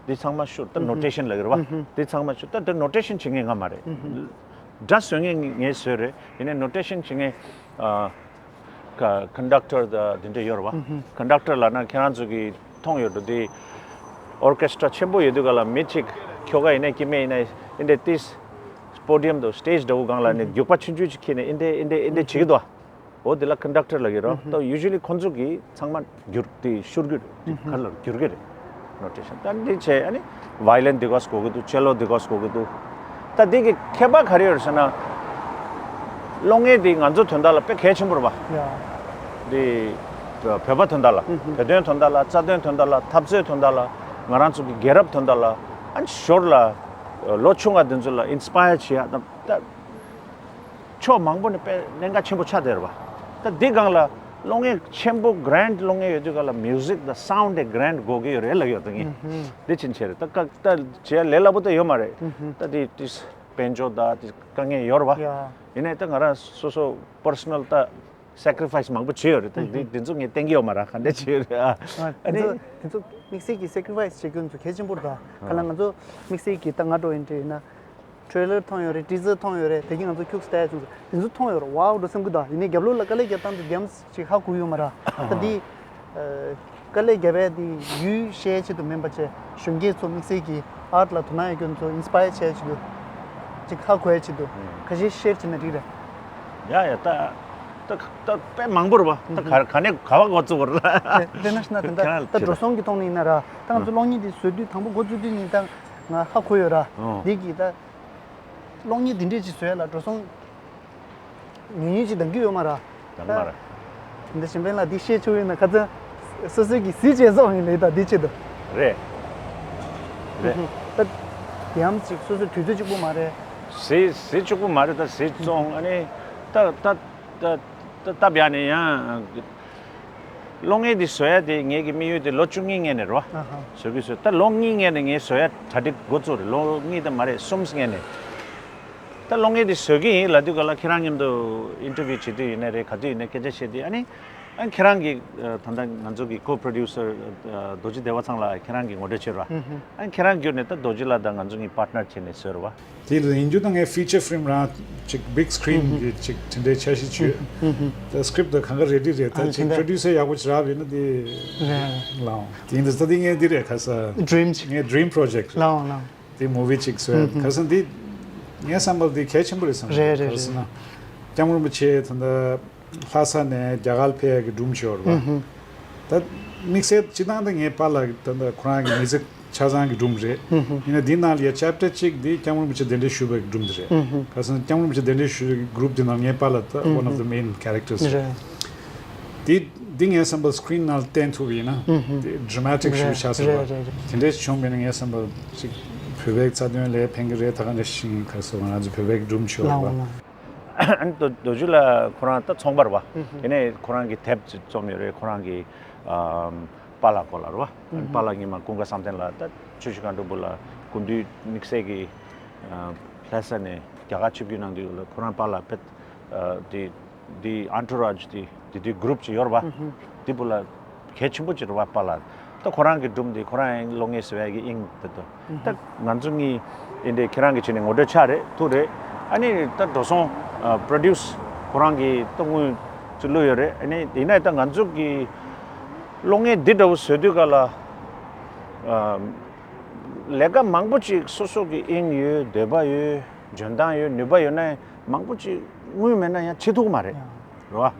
འདི་ཚང་མ་ཤུ་ད་ནོ་ཊེ་ཤན་ལབ་ཀྱི་རེད་བ། འདི་ཚང་མ་ཤུ་ད་འདི་ནོ་ཊེ་ཤན་བྱེད་མཁན་ང་མ་རེད། སྒྲ་བཟོ་མཁན་ངས་བཟོས་རེད། ཡིན་ནའི་ནོ་ཊེ་ཤན་བྱེད་མཁན་ཨ་ཀ་ཀོན་ཌག་ཊར་དང་དེ་འདྲ་ཡོད་རེད་བ། ཀོན་ཌག་ཊར་ལབ་ན་ཁྱེད་རང་ཚོ་གིས་མཐོང་ཡོད་འགྲོ། དེ་ཨོར་ཀེ་སི་ཊ་ར་ཆེན་པོ་ཡོད་དུས་ག་ལ་མི་གཅིག་ཁྱོ་ག་ཡིན་ནའི་སྐྱེ་དམན་ཡིན་ནའི་འདི་འདྲ་ཏིས་པོ་ཌི་ཡམ་དང་སི་ཊེ་ཇི་འདྲ་བོ་སྒང་ལ་ནི་རྒྱུག་པ་ཆུང་ཆུང་ཅིག་ཁྱེར་ནས་འདི་འདྲ་འདི་འདྲ་འདི་འདྲ་བྱེད་ཀྱི་འདུག་འོ་དེ་ལ་ཀོན་ཌག་ཊར་ལབ་ཀྱི་རེད། ད་ཡུ་ཇུ་ལི་ཁོང་ཚོ་གིས་ཚང་མ་བསྒྱུར་དེ་ཤུ་གུ་ག་ལ་བསྒྱུར་གྱི་རེད། ནོ་ཊེ་ཤན་ད་འདི་བྱས་ཨ་ནི་ཝའི་ལིན་འདི་གོ་སྒོ་གི་འདུག་ཅེ་ལོ་འདི་གོ་སྒོ་གི་འདུག་ད་འདི་གི་ཁྱད་པར་ག་རེ་ཡོད་ཟེར་ན། གློག་བརྙན་འདི་ང་ཚོ་དོན་དག་ལ་དཔེ་གལ་ཆེན་པོ་རེད་པ། འདི་བོད་པ་དོན་དག་ལ་བོད་དོན་དོན་དག་ལ་རྩ་དོན་དོན་དག་ལ་འཐབ་རྩོད་དོན་དག་ལ་ང་རང་ཚོ་གི་རྒྱལ་རབས་དོན་དག་ལ་ཨ་ནི་ཞོར་ལ་ལོ་ཆུང་བ་འདི་ཚོ་ལ་ཨིན་སི་པ་ཡར་བྱེད་ཡ་ད་ད། ཕྱོགས་མང་པོ་ནས་དཔེ་གནད་འགག་ཆེན་པོ་ཆགས་བསྡད་རེད་པ། ད་འདི་སྒང་ལ་གློག་བརྙན་ཆེན་པོ་གྷ་རན་ཌི་གློག་བརྙན་ཡོད་དུས་སྒང་ལ་མིའུ་ཟིག་དང་སའུན་ཌི་དེ་གྷ་རན་ཌི་དགོས་ཀྱི་ཡོད་རེད་ལབ་ཡོད་ད་ངས། འདི་ཕྱིན་ཆད་རེད་ད་ཀ་ད་བྱེད་ལས་སླ་པོ་ད་ཡོད་མ་རེད། ད་འདི་དེ་དཔལ་འབྱོར་དང་དེ་དཀའ་ངལ་ཡོད་རེད་པ། ཡིན་ནའི་ད་ང་རང་སོ་སོ་པར་སོ་ནལ་ད་སེ་ཀི་རི་ཕ་ཡི་སི་མང་པོ་བྱས་ཡོད་རེད་ད། འདི་འདི་ཚོ་ངས་བསྟན་གྱི་ཡོད་མ་རེད། ག་འདྲ་བྱས་ཡོད་རེད་ཨ། ཨ་ནི་དེ་ཚོ་དེ་ཚོ་དམིགས་བསལ་གྱི་སེ་ཀི་རི་ཕ་ཡི་སི་བྱེད་རྒྱུ་ཚོ་གལ་ཆེན་པོ་རེད་ད། ག་ལ་ང་ཚོ་དམིགས་བསལ་གྱི་ད་ང་འགྲོ་ཡིན་དུས་ཡིན་ན། ཊེ་རེ་ལར་མཐོང་ཡོད་རེད། ཊི་ཛར་མཐོང་ཡོད་རེད། དེ་གིན་ང་ཚོ་ཁྱུག་ཙམ་བལྟས་བྱུང་། དེ་ཚོ་མཐོང་ཡོད་རེད། ཝའོ་འགྲོ་སེམས་ཀྱི་འདུག་ཡིན་ནའི་རྒྱབ་ལོགས་ལ་དཀའ་ལས་བརྒྱབ་སྟངས་དེ་གམ་ཞིག་ཧ་གོ་ཡོད་མ་རེད། ད་འདི་དཀའ་ལས་བརྒྱབ་པའི་དེ་ཡུལ་ཤེས་ཆེད་དུ་མིན་པ་བྱས་གཞོན་སྐྱེས་ཚོ་དམིགས་བསལ་གྱི་ཨར་ཊི་ལ་དོ་སྣང་ཡོད་མཁན་ཚོ་ཨིན་སི་པ་ཡར་བྱས་ཆེད་དུ་ཅིག་ཧ་གོ་ཡ་ཆེད་དུ་ཁ་ཤས་ཤེར་བྱས་ན་འགྲིག་རེད། ཡ་ཡ་ད་ད་ད་དཔེ་མང་པོ་རེད་པ། ད་ག་ག་ནས་ག་བ་འགོ་བཙུགས་པ་རེད། དེ་དེ་ན་ཤི་ན་དེ་འདྲ་ད་འགྲོ་སོང་གི་ཐོག་ནས་ཡིན་ན་ར་ད་ང་ཚོ་གློག་བརྙན་དེ་བཟོ་དུས་དང་པོ་འགོ་བཙུགས་དུས་ནས་ད་ང་ཧ་གོ་ཡོད་ར། འདི་གི་ད། གློག་བརྙན་འདི་འདྲས་ཅིག་བཟོ་ཡ་ལ་འགྲོ་སོང་ཉུང་ཉུང་ཅིག་འདང་གི་ཡོད་མ་ར། འདང་མ་ར། འདི་གཞན་ཕན་ལ་འདི་བཤད་ཆོག་ཡོད་ན་ཁ་ཚ་སོ་སོའི་གི་གཟི་བརྗེད་སོང་ཡིན་ལེ་ད་འདི་ཆེད་དུ། རེད། རེད། ད་དེའམ་ཅིག་སོ་སོའི་དུས་ཚོད་གཅིག་པོ་མ་རེད། གཟི་གཟི་གཅིག་པོ་མ་རེད་ད་གཟི་བཙོང་ཨ་ནི་ད་ད་ད་ད་ད་བྱས་ནས་ཡང་། གློག་བརྙན་འདི་བཟོ་ཡ་དེ་ངེད་ཀྱི་དམིགས་ཡུལ་དེ་ལོ་བཅུ་གཉིས་སྔོན་ནས་རེད་བ། ཨ་ཧ། བཟོ་གི་བཟོ་ད་ལོ་གཉིས་སྔོན་ནས་ངས་བཟོ་ཡ་གྲ་སྒྲིག་འགོ་བཙུགས་རེད། ལོ་གཉིས་དང་མ་རེད་གསུམ་སྔོན་ནས། ད་གློག་བརྙན་འདི་བཟོ་གི་ཡིན་ལབ་དུས་ག་ལ་ཁྱེད་རང་མཉམ་དུ་ཨིན་ཊར་བིའུ་བྱེད་དུས་ཡིན་ནའི་རེད་ག་དུས་ཡིན་ནའི་སྐད་ཆ་བཤད་དུས་ཨ་ནི། ཨ་ཁྱེད་རང་གི་ད་ལྟ་ང་ཚོ་གི་ཀོ་པོ་རོ་ཌིའུ་སར་རྡོ་རྗེ་བདེ་བ་ཚང་ལགས་ཁྱེད་རང་གི་ངོ་སྤྲོད་བྱེད་རོགས། ཨ་ཁྱེད་རང་བརྒྱུད་ནས་ད་རྡོ་རྗེ་ལགས་དང་ང་ཚོ་གཉིས་པར་ཊི་ནར་བྱས་ནས་བཟོས་རེད་བ། དེ་ལ་ཡིན་རྒྱུ་ད་ངས་ཕི་ཅར་ཕི་ལིམ་རང་ཅིག་བིག་སི་ཀི་རིན་གྱི་ཅིག་དེ་འདྲའི་འཆར་གཞི་བྱོས། ད་སི་ཀི་རིབ་ད་གང་ག་རེ་ཌི་རེད། ད་ཅིག་པོ་རོ་ཌིའུ་སར་ཡག་པོ་ཅིག་རག་པ་ཡིན་ན་དེ་ལའོ། དེ་ཡིན་དུས་ད་དེ་ངས་འདི་རེད་ཁ་ས་ཌི་རིམ་ཅིག་ངའི་ཌི་རིམ་པོ་རོ་ཇེག་རེད། ལའོ་ལའོ། དེ་མུ་བི་ཅིག་བཟོས་ཁ་ས་འདི་ངའི་བསམ་པར་འདི་གལ་ཆེན་པོ་རེད་བསམ་གི་རེད་རེད་ག་རེ་ཟེར་ན་སྐྱབས་མགོན་རིན་པོ་ཆེ་ད་ལྟ། ལྷ་ས་ནས་རྒྱ་གར་ཕེབས་ཡག་གི་སྒྲུང་ཞིག་ཡོད་རེད་པ། ད་དམིགས་བསལ་སྤྱིར་བཏང་ད་ངའི་པཱ་ལགས་ད་ལྟ་ཁོ་རང་གི་མི་ཚེ་ཆ་ཚང་གི་སྒྲུང་རེད། ཡིན་ན་འདི་ནང་ལ་ཡ་ཅེབ་ཊར་གཅིག་འདི་སྐྱབས་མགོན་རིན་པོ་ཆེ་གདན་འདྲེན་ཞུས་པའི་སྒྲུང་འདི་རེད། ག་ཟེར་ན་སྐྱབས་མགོན་རིན་པོ་ཆེ་གདན་འདྲེན་ཞུས་པའི་གི་གུ་རུབ་འདི་ནང་ངའི་པཱ་ལགས་ད་one of the main characters་རེད། འདི་འདི་ངའི་བསམ་པར་སི་ཀི་རིན་ནང་ལ་བསྟན་ཐུབ་པ་ཡིན་ན་འདི་ཌ་ར་མ་ཊིག་ཞིག་ཆགས་སྲིད་པ། དེ་འདྲས་བྱུང་མེད་ན་ངའི་བསམ་པར་ཅིག་བོད་པའི་རྩ་དོན་ལ་ཕན་གི་རེད། ད་ག་འདྲ་ཞིག་ག་ཟེར་ང་ཚོ་བོད་པའི་གི་སྒྲུང་ཞིག་ཡོད་རེད་པ། ཨ་ནི་རྡོ་རྡོ་རྗེ་ལགས་ཁོ་རང་ད་ཚོང་པ་རེད་པ། དེ་ནས་ཁོ་རང་གིས་དེབ་ཅིག་རྩོམ་ཡོད་རེད། ཁོ་རང་གི་ཨམ་པཱ་ལགས་སྐོར་ལ་རེད་པ། པཱ་ལགས་སྔོན་མ་ཀུན་དགའ་བསམ་གཏན་ལགས་ད་ཆུ་བཞི་སྒང་དྲུག་པོ་ལ་སྐུ་མདུན་དམིགས་བསལ་གྱི་ཨ་ལྷ་ས་ནས་རྒྱ་གར་ཆིབས་བསྒྱུར་གནང་དུས་ལ་ཁོ་རང་པཱ་ལགས་དཔེ་ཨ་དེ་དེ་ཨན་ཊུ་རཱཇ་དེ་དེ་དུས་གུ་རུབ་ཅིག་ཡོད་རེད་པ། དེ་བུ་ལ་གལ་ཆེན་པོ་ཅིག་རེད་པ་པཱ་ལགས། ད་ཁོ་རང་གི་སྒྲུང་དེ་ཁོ་རང་ཡང་གློག་བརྙན་བཟོ་ཡག་གི་དབྱིངས་དེ་དོ། ད་ང་ཚོ་གཉིས་ཡིན་དེ་ཁྱེད་རང་གི་ཆེད་ནས་ངོ་སྤྲོད་ཆགས་རེད་ཐུག་རེད། ཨ་ནི་ད་འགྲོ་སོང་ཨ་པོ་རོ་ཌིའུ་སི་ཁོ་རང་གིས་ད་དངུལ་ཅིག་བླུགས་ཡོད་རེད། ཨ་ནི་ཡིན་ནའི་ད་ང་ཚོ་གི་གློག་བརྙན་འདི་འདྲ་བོ་བཟོ་དུས་ག་ལ་ཨ་ལས་ཀ་མང་པོ་ཅིག་སོ་སོ་གི་དབྱིངས་ཡོད། འདོད་པ་ཡོད། འཇོན་ཐང་ཡོད། ནུས་པ་ཡོད་ནའི་མང་པོ་ཅིག་དངུལ་མེད་ན་ཡང་བྱེད་ཐུབ་ཀྱི་མ་རེད། རེད་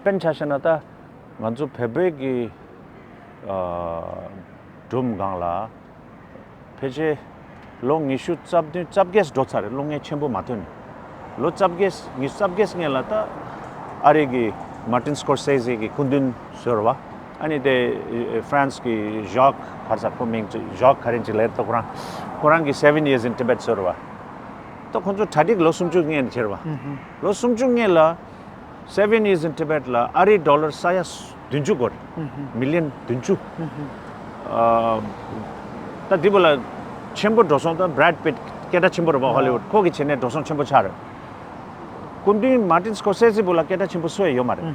བ། དཔེར་ན་ཆ་བཞག་ན་ད་ང་ཚོ་བོད་པའི་གི་ཨ་སྒྲུང་སྒང་ལ་ཕལ་ཆེར་ལོ་ཉི་ཤུ་རྩ་བདུན་རྩ་བརྒྱད་འགྲོ་ཚར་རེད། གློག་བརྙན་ཆེན་པོ་མ་ཐོན་ནས། ལོ་རྩ་བརྒྱད་ཉི་ཤུ་རྩ་བརྒྱད་སྔོན་ལ་ད་ཨ་རི་གི་མར་ཊིན་སི་ཀོར་སེ་ཟེ་གི་སྐུ་མདུན་བཟོས་རེད་བ། ཨ་ནི་དེ་ཧྥ་རན་སི་གི་ཞག་ག་རེ་ཟེར་ཁོ་མིང་ཅིག་ཞག་ག་རེ་ཅིག་ལབ་ད་ཁོ་རང་ཁོ་རང་གི་Seven Years in Tibet་བཟོས་རེད་བ། ད་ཁོང་ཚོ་གྲ་སྒྲིག་ལོ་སུམ་ཅུ་སྔོན་ནས་བྱས་པ། ལོ་སུམ་ཅུ་སྔོན་ལ་Seven Years in Tibet ལ་ཨ་རིའི་ཌོ་ལར་ས་ཡ་བདུན་ཅུ་སྒོར། མི་ལི་ཡོན་བདུན་ཅུ། ཨ། ད་འདི་བོ་ལ་ཆེན་པོ་འགྲོ་སོང་། ད་Brad Pitt སྐད་གྲགས་ཆེན་པོ་རེད་པ། ཧོ་ལི་ཝུཌ། ཁོ་གི་བྱས་ནས་འགྲོ་སོང་ཆེན་པོ་ཆགས་རེད། སྐུ་མདུན་Martin Scorsese བོ་ལ་སྐད་གྲགས་ཆེན་པོ་སུ་ཡང་ཡོད་མ་རེད།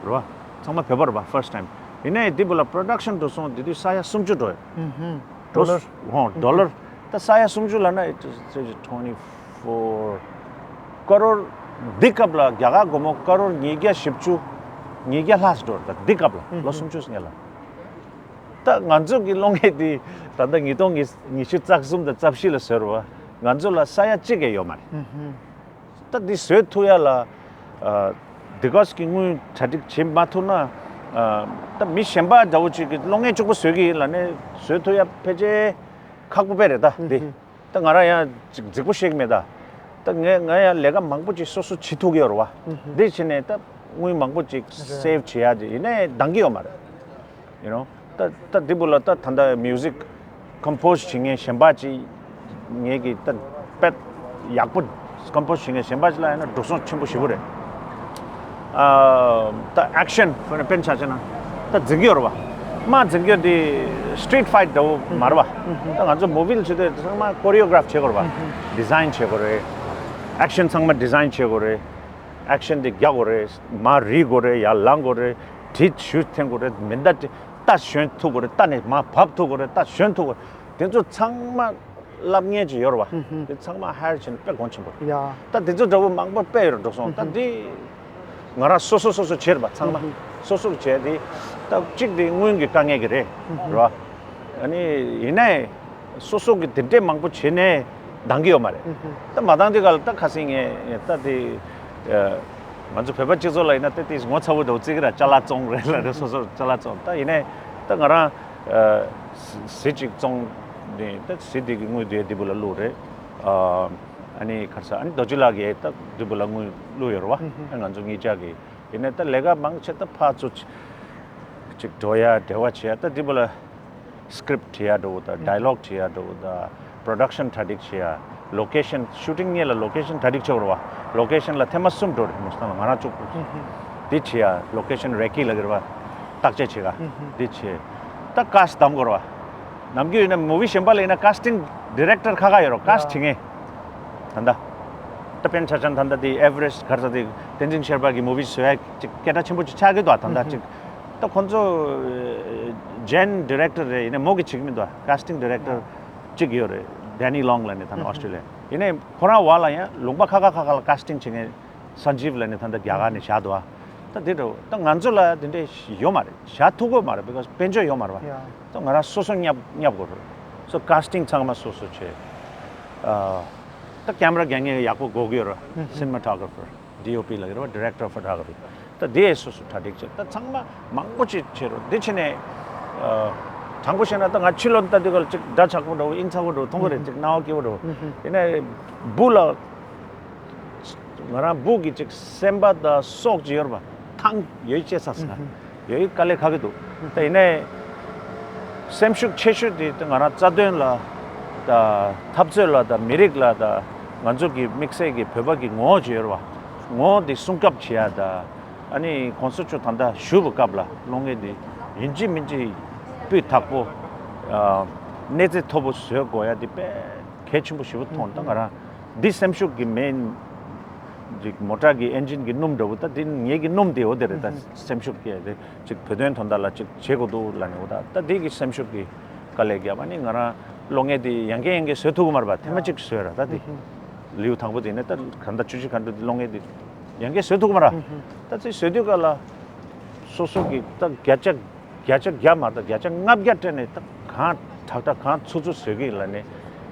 རེད་པ། ཚང་མ་བོད་པ་རེད་པ། First time། ཡིན་ནའི་འདི་བོ་ལ་པྲོ་ཌག་ཤན་འགྲོ་སོང་དེ་དུས་ས་ཡ་སུམ་ཅུ་འགྲོ་ཡོད། ཌོ་ལར། ཧོ། ཌོ་ལར། ད་ས་ཡ་སུམ་ཅུ་ལབ་ན་it is twenty four ཀ་རོར། འདི་སྐབས་ལ་རྒྱ་གར་སྒོར་མོ་ཀ་རོར་ཉིས་བརྒྱ་བཞི་བཅུ། ཉིས་བརྒྱ་ལྷག་འགྲོ་རེད། ད་འདི་སྐབས་ལ་ལོ་སུམ་ཅུ་སྔོན་ལ། ད་ང་ཚོ་གི་གློག་བརྙན་འདི་ད་ལྟ་ཉིས་སྟོང་ཉི་ཤུ་རྩ་གསུམ་དང་རྩ་བཞི་ལ་བཟོས་རེད་པ། ང་ཚོ་ལ་ས་ཡ་གཅིག་གི་ཡོད་མ་རེད། ད་འདི་བཟོས་ཐུབ་ཡ་ལ། ཨ། འདི་ག་གི་དངུལ་གྲ་སྒྲིག་བྱེད་མ་ཐུབ་ན། ཨ། ད་མི་གཞན་པ་འདྲ་བོ་ཅིག་གིས་གློག་བརྙན་གཅིག་པོ་བཟོ་གི་ཡིན་ལབ་ནས་བཟོ་ཐུབ་ཡ་ཕལ་ཆེར་ཁག་པོ་དཔེ་རེད་ད་འདི། ད་ང་རང་ཡང་ཅིག་རྫིག་པོ་བཤད་ཀྱི་མེད་ད། ད་ངས་ང་ཡང་ལས་ཀ་མང་པོ་ཅིག་སོ་སོ་བྱེད་ཐུབ་ཀྱི་ཡོད་རེད་པ། འདི་བྱས་ནས་ད་དངུལ་མང་པོ་ཅིག་སེབ་བྱེད་ཡ་ཅིག་ཡིན་ནའི་འདང་གི་ཡོད་མ་རེད། You know། ད་ད་འདི་བོ་ལ་ད་ད་ལྟ་མིའུ་ཟིག་ཀམ་པོ་ཟི་བྱེད་མཁན་གཞན་པ་ཅིག་ངེད་ཀྱི་ད་དཔེ་ཡག་པོ་ཀམ་པོ་ཟི་བྱེད་མཁན་གཞན་པ་ཅིག་ལ་ཡིན་ན་འགྲོ་སོང་ཆེན་པོ་ཞེ་པོ་རེད། ཨ། ད་ཨེག་ཤན་དཔེར་ན་དཔེར་ཆ་བཞག་ན་ད་འཛིང་གི་ཡོད་རེད་པ། དམག་འཛིང་རྒྱུ་འདི་སི་ཊི་རིཊ་ཕའིཊ་འདྲ་བོ་མ་རེད་པ། ད་ང་ཚོ་མུ་ཝི་ལ་བྱེད་དུས་ཚང་མ་ཀོ་རི་ཡོ་གྷ་རབ་བྱེད་དགོས་རེད་པ། ཌི་ཟའིན་བྱེད་དགོས་རེད། ཨེག་ཤན་ཚང་མ་ཌི་ཟའིན་བྱེད་དགོས་རེད། ཨེག་ཤན་དེ་རྒྱག་དགོས་རེད། མར་རིལ་དགོས་རེད། ཡར་ལངས་དགོས་རེད། གྲི་གཞུ་འཐེན་དགོས་རེད། མེ་མདའ་དེ་རྟ་ཞོན་ཐུབ་དགོས་རེད། རྟ་ནས་མར་བབས་ཐུབ་དགོས་རེད། རྟ་ཞོན་ཐུབ་དགོས་རེད། དེ་ཚོ་ཚང་མ་བསླབ་མཁན་ཅིག་ཡོད་རེད་པ། དེ་ཚང་མ་ཧའེར་བྱས་ནས་དཔེ་གོང་ཆེན་པོ་རེད། ཡ། ད་དེ་ཚོ་འདྲ་བོ་མང་པོ་དཔེ་ཡོད་རེད། འགྲོ་སོང་ད་འདི་ང་རང་སོ་སོ་སོ་སོ་བྱས་རེད་པ། ཚང་མ་སོ་སོ་གི་བྱས་དེ་ད་གཅིག་དེ་དངུལ་གྱི་དཀའ་ངལ་གྱི་རེད། རེད་པ། ཨ་ནི་ཡིན་ནའི་སོ་སོ་གི་དེ་འདྲས་མང་པོ་བྱས་ནས་འདང་གི་ཡོད་མ་རེད། ད་མ་འདང་དུས་སྐབས་ལ་ད་ཁ་སང་ངས་ད་དེ་ང་ཚོ་བོད་པ་སྤྱི་ཚོགས་ལ་ཡིན་ན་ད་དེ་ངོ་ཚ་བོ་འདྲ་བོ་བརྩི་གི་ར། ཅ་ལག་བཙོང་རེད་ལབ་རེད། སོ་སོར་ཅ་ལག་བཙོང་། ད་ཡིན་ནའི་ད་ང་རང་གཟི་གཟི་ཅིག་བཙོང་ནས་ད་གཟི་དེ་གི་དངུལ་དེ་འདི་བོ་ལ་བླུགས་རེད། ཨ་ནི་ག་རེ་ཟེར། ཨ་ནི་རྡོ་རྗེ་ལགས་ཀྱིས་ད་འདི་བོ་ལ་དངུལ་བླུགས་ཡོད་རེད་པ། ང་ཚོ་གཉིས་ཆ་གི། ཡིན་ནའི་ད་ལས་ཀ་མང་ཆེ་ད་ཕར་ཚུར་ཅིག་འགྲོ་ཡ་འབྲེལ་བ་བྱེད་ཡ། ད་འདི་བོ་ལ་སི་ཀི་རིབ་བྲིས་ཡ་འདྲ་བོ་དང་ཌའི་ལོག་བྲིས་ཡ་འདྲ་བོ་དང་པྲོ་ཌག་ཤན་གྲ་སྒྲིག་བྱེད་ཡ། ལོ་ཀེ་ཤན། ཤུ་ཊིང་སྔོན་ལ་ལོ་ཀེ་ཤན་གྲ་སྒྲིག་བྱེད་དགོས་རེད་པ། ལོ་ཀེ་ཤན་ལ་ཐེངས་མ་གསུམ་འགྲོ་རེད། མོ་སི་ཏང་ལ་ང་རང་གཅིག་པུ། འདི་བྱེད་ཡ། ལོ་ཀེ་ཤན་རེ་ཀི་ལབ་ཀྱི་རེད་པ། བརྟག་དཔྱད་བྱེད་ག་འདི་བྱེད། ད་ཀ་སི་ཊི་བདམས་དགོས་རེད་པ། ནམ་རྒྱུན་ཡིན་ན་མུ་ཝི་གཞན་པ་ལ་ཡིན་ན་ཀ་སི་ཊིང་ཌི་རེག་ཊར་ཁག་ཁག་ཡོད་རེད། ཀ་སི་ཊི་བྱེད་མཁན། ད་ལྟ་ད་དཔེར་ན་ཆ་བཞག་ན་ད་ལྟ་དེ་ཨེ་ཝ་རེ་སི་ཊི་ག་རེ་ཟེར། དེ་བསྟན་འཛིན་ཤེར་པ་གི་མུ་ཝི་བཟོ་ཡ་ཅིག་སྐད་གྲགས་ཆེན་པོ་ཅིག་ཆགས་ཀྱི་འདུག་ད་ལྟ་ཅིག་ད་ཁོང་ཚོ་ཇེན་ཌི་རེག་ཊར་རེད། ཡིན་ནའི་མོ་གིས་བྱེད་ཀྱི་མི་འདུག་ཀ་སི་ཊིང་ཌི་རེག་ཊར་གཅིག་ཡོད་རེད། ཌེ་ནི་ལོང་ལབ་ནས། ད་ནི་ཨོ་སི་ཊྲེ་ལི་ཡ། ཡིན་ནའི་ཁོ་རང་བར་ལ་ཡང་ལུང་པ་ཁག་ཁག་ཁག་ཁག་ལ་ཀ་སི་ཊིང་བྱེད་མཁན་སན་ཇིབ་ལབ་ནས་ད་ལྟ་རྒྱ་གར་ནས་བཞག་འདུག་ད་དེ་འདྲ་ད་ང་ཚོ་ལ་དེ་འདྲ་ཡོད་མ་རེད། བཞག་ཐུབ་ཀྱི་མ་རེད། བི་ཀོ་ཟི་དཔལ་འབྱོར་ཡོད་མ་རེད་པ། ཡ། ད་ང་རང་སོ་སོ་བརྙབ་བརྙབ་དགོས་རེད། སོ་ཀ་སི་ཊིང་ཚང་མ་སོ་སོ་བྱས། ཨ། ད་ཀེམ་ར་རྒྱག་མཁན་ཡག་པོ་དགོས་ཀྱི་ཡོད་རེད། སི་ནི་མ་ཊོ་གྷ་ར་ཕར། ཌི་ཨོ་པི་ལབ་ཀྱི་རེད་པ། ཌི་རེག་ཊར་ཨོཕ་ཕོ་ཊོ་གྷ་ར་ཕི། ད་དེ་སོ་སོ་གྲ་སྒྲིག་བྱས། ད་ཚང་མ་མང་པོ་ཅིག་བྱས་རོགས། འདི་བྱས་ནས་ཨ། དྲང་པོ་བཤད་ན་ད་ང་ཕྱི་ལོགས་ལྟ་དུས་སྐབས་ལ་ཅིག་འདྲ་ཆགས་པོ་འདྲ་བོ། དབྱིངས་ཚ་པོ་འདྲ་བོ་མཐོང་གི་རེད། ཅིག་སྣང་བ་སྐྱིད་པོ་འདྲ་བོ། ཡིན་ནའི་སྦུག་ལ་ང་རང་སྦུག་གི་ཅིག་སེམས་པ་དང་སྲོག་ཅིག་ཡོད་རེད་པ། ཐང་ཡོད་ཅེས་ས་ས། ཡོད་དཀའ་ལས་ཁག་གི་འདུག་ད་ཡིན་ནའི་སེམས་ཤུགས་ཆེ་ཤོས་དེ་ང་རང་རྩ་དོན་ལ་ད་འཐབ་རྩོད་ལ་ད་མི་རིགས་ལ་ད་ང་ཚོ་གི་དམིགས་བསལ་གྱི་བོད་པ་གི་ངོ་བོ་ཅིག་ཡོད་རེད་པ། ངོ་བོ་དེ་སྲུང་སྐྱོབ་བྱེད་ཡ་ད། ཨ་ནི་གོང་ས་མཆོག་ད་ལྟ་བཞུགས་པའི་སྐབས་ལ་གློག་བརྙན་འདི་ཡིན་གཅིག་མིན་གཅིག་སྤུས་དག་པོ། ཨ། གནས་ཚད་མཐོ་པོ་བཟོ་དགོས་ཡ་འདི་དཔེ་གལ་ཆེན་པོ་ཞེ་པོ་མཐོང་། ད་ང་རང་འདི་སེམས་ཤུགས་ཀྱི་མེ་ཅིག་མོ་ཊ་གི་ཨེན་ཇིན་གྱི་སྣུམ་འདྲ་བོ། ད་འདི་ངེད་ཀྱི་སྣུམ་དེ་འོ་དེ་རེད། ད་སེམས་ཤུགས་སྐྱེ་དེ་ཅིག་བོད་དོན་དོན་དག་ལ་ཅིག་བྱེད་དགོས་འདུག་ལབ་ནས། འོ་ད་ད་འདི་གི་སེམས་ཤུགས་ཀྱི་དཀའ་ལས་བརྒྱབ། ཨ་ནི་ང་རང་གློག་བརྙན་འདི་ཡང་བསྐྱར་ཡང་བསྐྱར་བཟོ་ཐུབ་ཀྱི་མ་རེད་པ། ཐེངས་མ་གཅིག་བཟོས་ར། ད་འདི་ལེའུ་དང་པོ་དེ་ནས་ད་གང་ལྟར་བཅུ་གཅིག་ག་འགྲོ་འདི་གློག་བརྙན་འདི་ཡང་བསྐྱར་བཟོ་ཐུབ་ཀྱི་མ་རེད། ད་ཚིག་བཟོ་དུས་སྐབས་ལ་སོ་སོ་གི་ད་བརྒྱ་ཆ་བརྒྱ་ཆ་བརྒྱ་མ་གཏོགས་བརྒྱ་ཆ་ལྔ་བརྒྱ་སྤྲད་ནས་ད་གང་དྲག་དྲག་གང་ཚུགས་ཚུགས་བཟོ་གི་ཡིན་ལབ་ནས།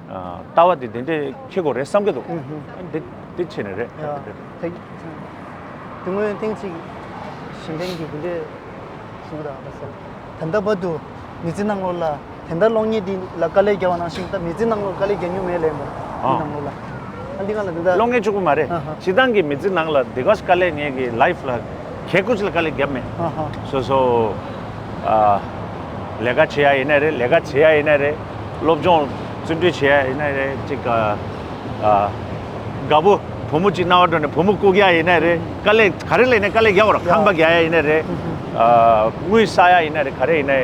ཨ། ལྟ་བ་དེ་དེ་འདྲས་འཁྱེར་དགོས་རེད་བསམ་གྱི་འདུག་ཨ་འདི་འདི་བྱས་ནས་རེད། ཡ། དེ་དེ་སྔོན་ཐེངས་གཅིག་གཞན་ཕན་གྱི་དེ་འདྲས་བྱུང་ར་བ་ཟེར། ད་ལྟ་བར་དུ་མི་ཚེ་ནང་ལོགས་ལ་དེ་འདྲ་གློག་བརྙན་འདི་ལ་དཀའ་ལས་བརྒྱབ་པ་ནང་བཞིན་ད་མི་ཚེ་ནང་ལོགས་དཀའ་ལས་བརྒྱབ་མྱོང་མེད་ལབ་ཡིན་པ། ཨ། འདི་ནང་ལོགས་ལ། ཨ་འདི་ག་ལ་འདི་འདྲ། གློག་བརྙན་གཅིག་པུ་མ་རེད། ཨ་ཧ། སྤྱིར་བཏང་གི་མི་ཚེ་ནང་ལ་འདི་ག་དཀའ་ལས་ངེད་ཀྱི་ལའིཕ་ལ་གལ་ཁུར་ཅིག་ལ་དཀའ་ལས་བརྒྱབ་མེད། ཨ་ཧ། སོ་སོ། ཨ། ལས་ཀ་བྱེད་ཡ་ཡིན་ན་རེད། ལས་ཀ་བྱེད་ཡ་ཡིན་ན་རེད། སློབ་སྦྱོང་བརྩོན་འགྲུས་བྱེད་ཡ་ཡིན་ན་རེད། ཅིག་ཨ། ཨ། དགའ་པོ་བུ་མོ་གཅིག་རྣ་བ་འགྲོ་ནས་བུ་མོ་བཀུག་ཡ་ཡིན་ནའི་རེད། དཀའ་ལས་ག་རེ་ལས་ནའི་དཀའ་ལས་རྒྱག་དགོས་ར། ཡ། ཁང་པ་རྒྱག་ཡ་ཡིན་ནའི་རེད། ཨ། དངུལ་བསགས་ཡ་ཡིན་ནའི་རེད། ག་རེ་ཡིན་ནའི།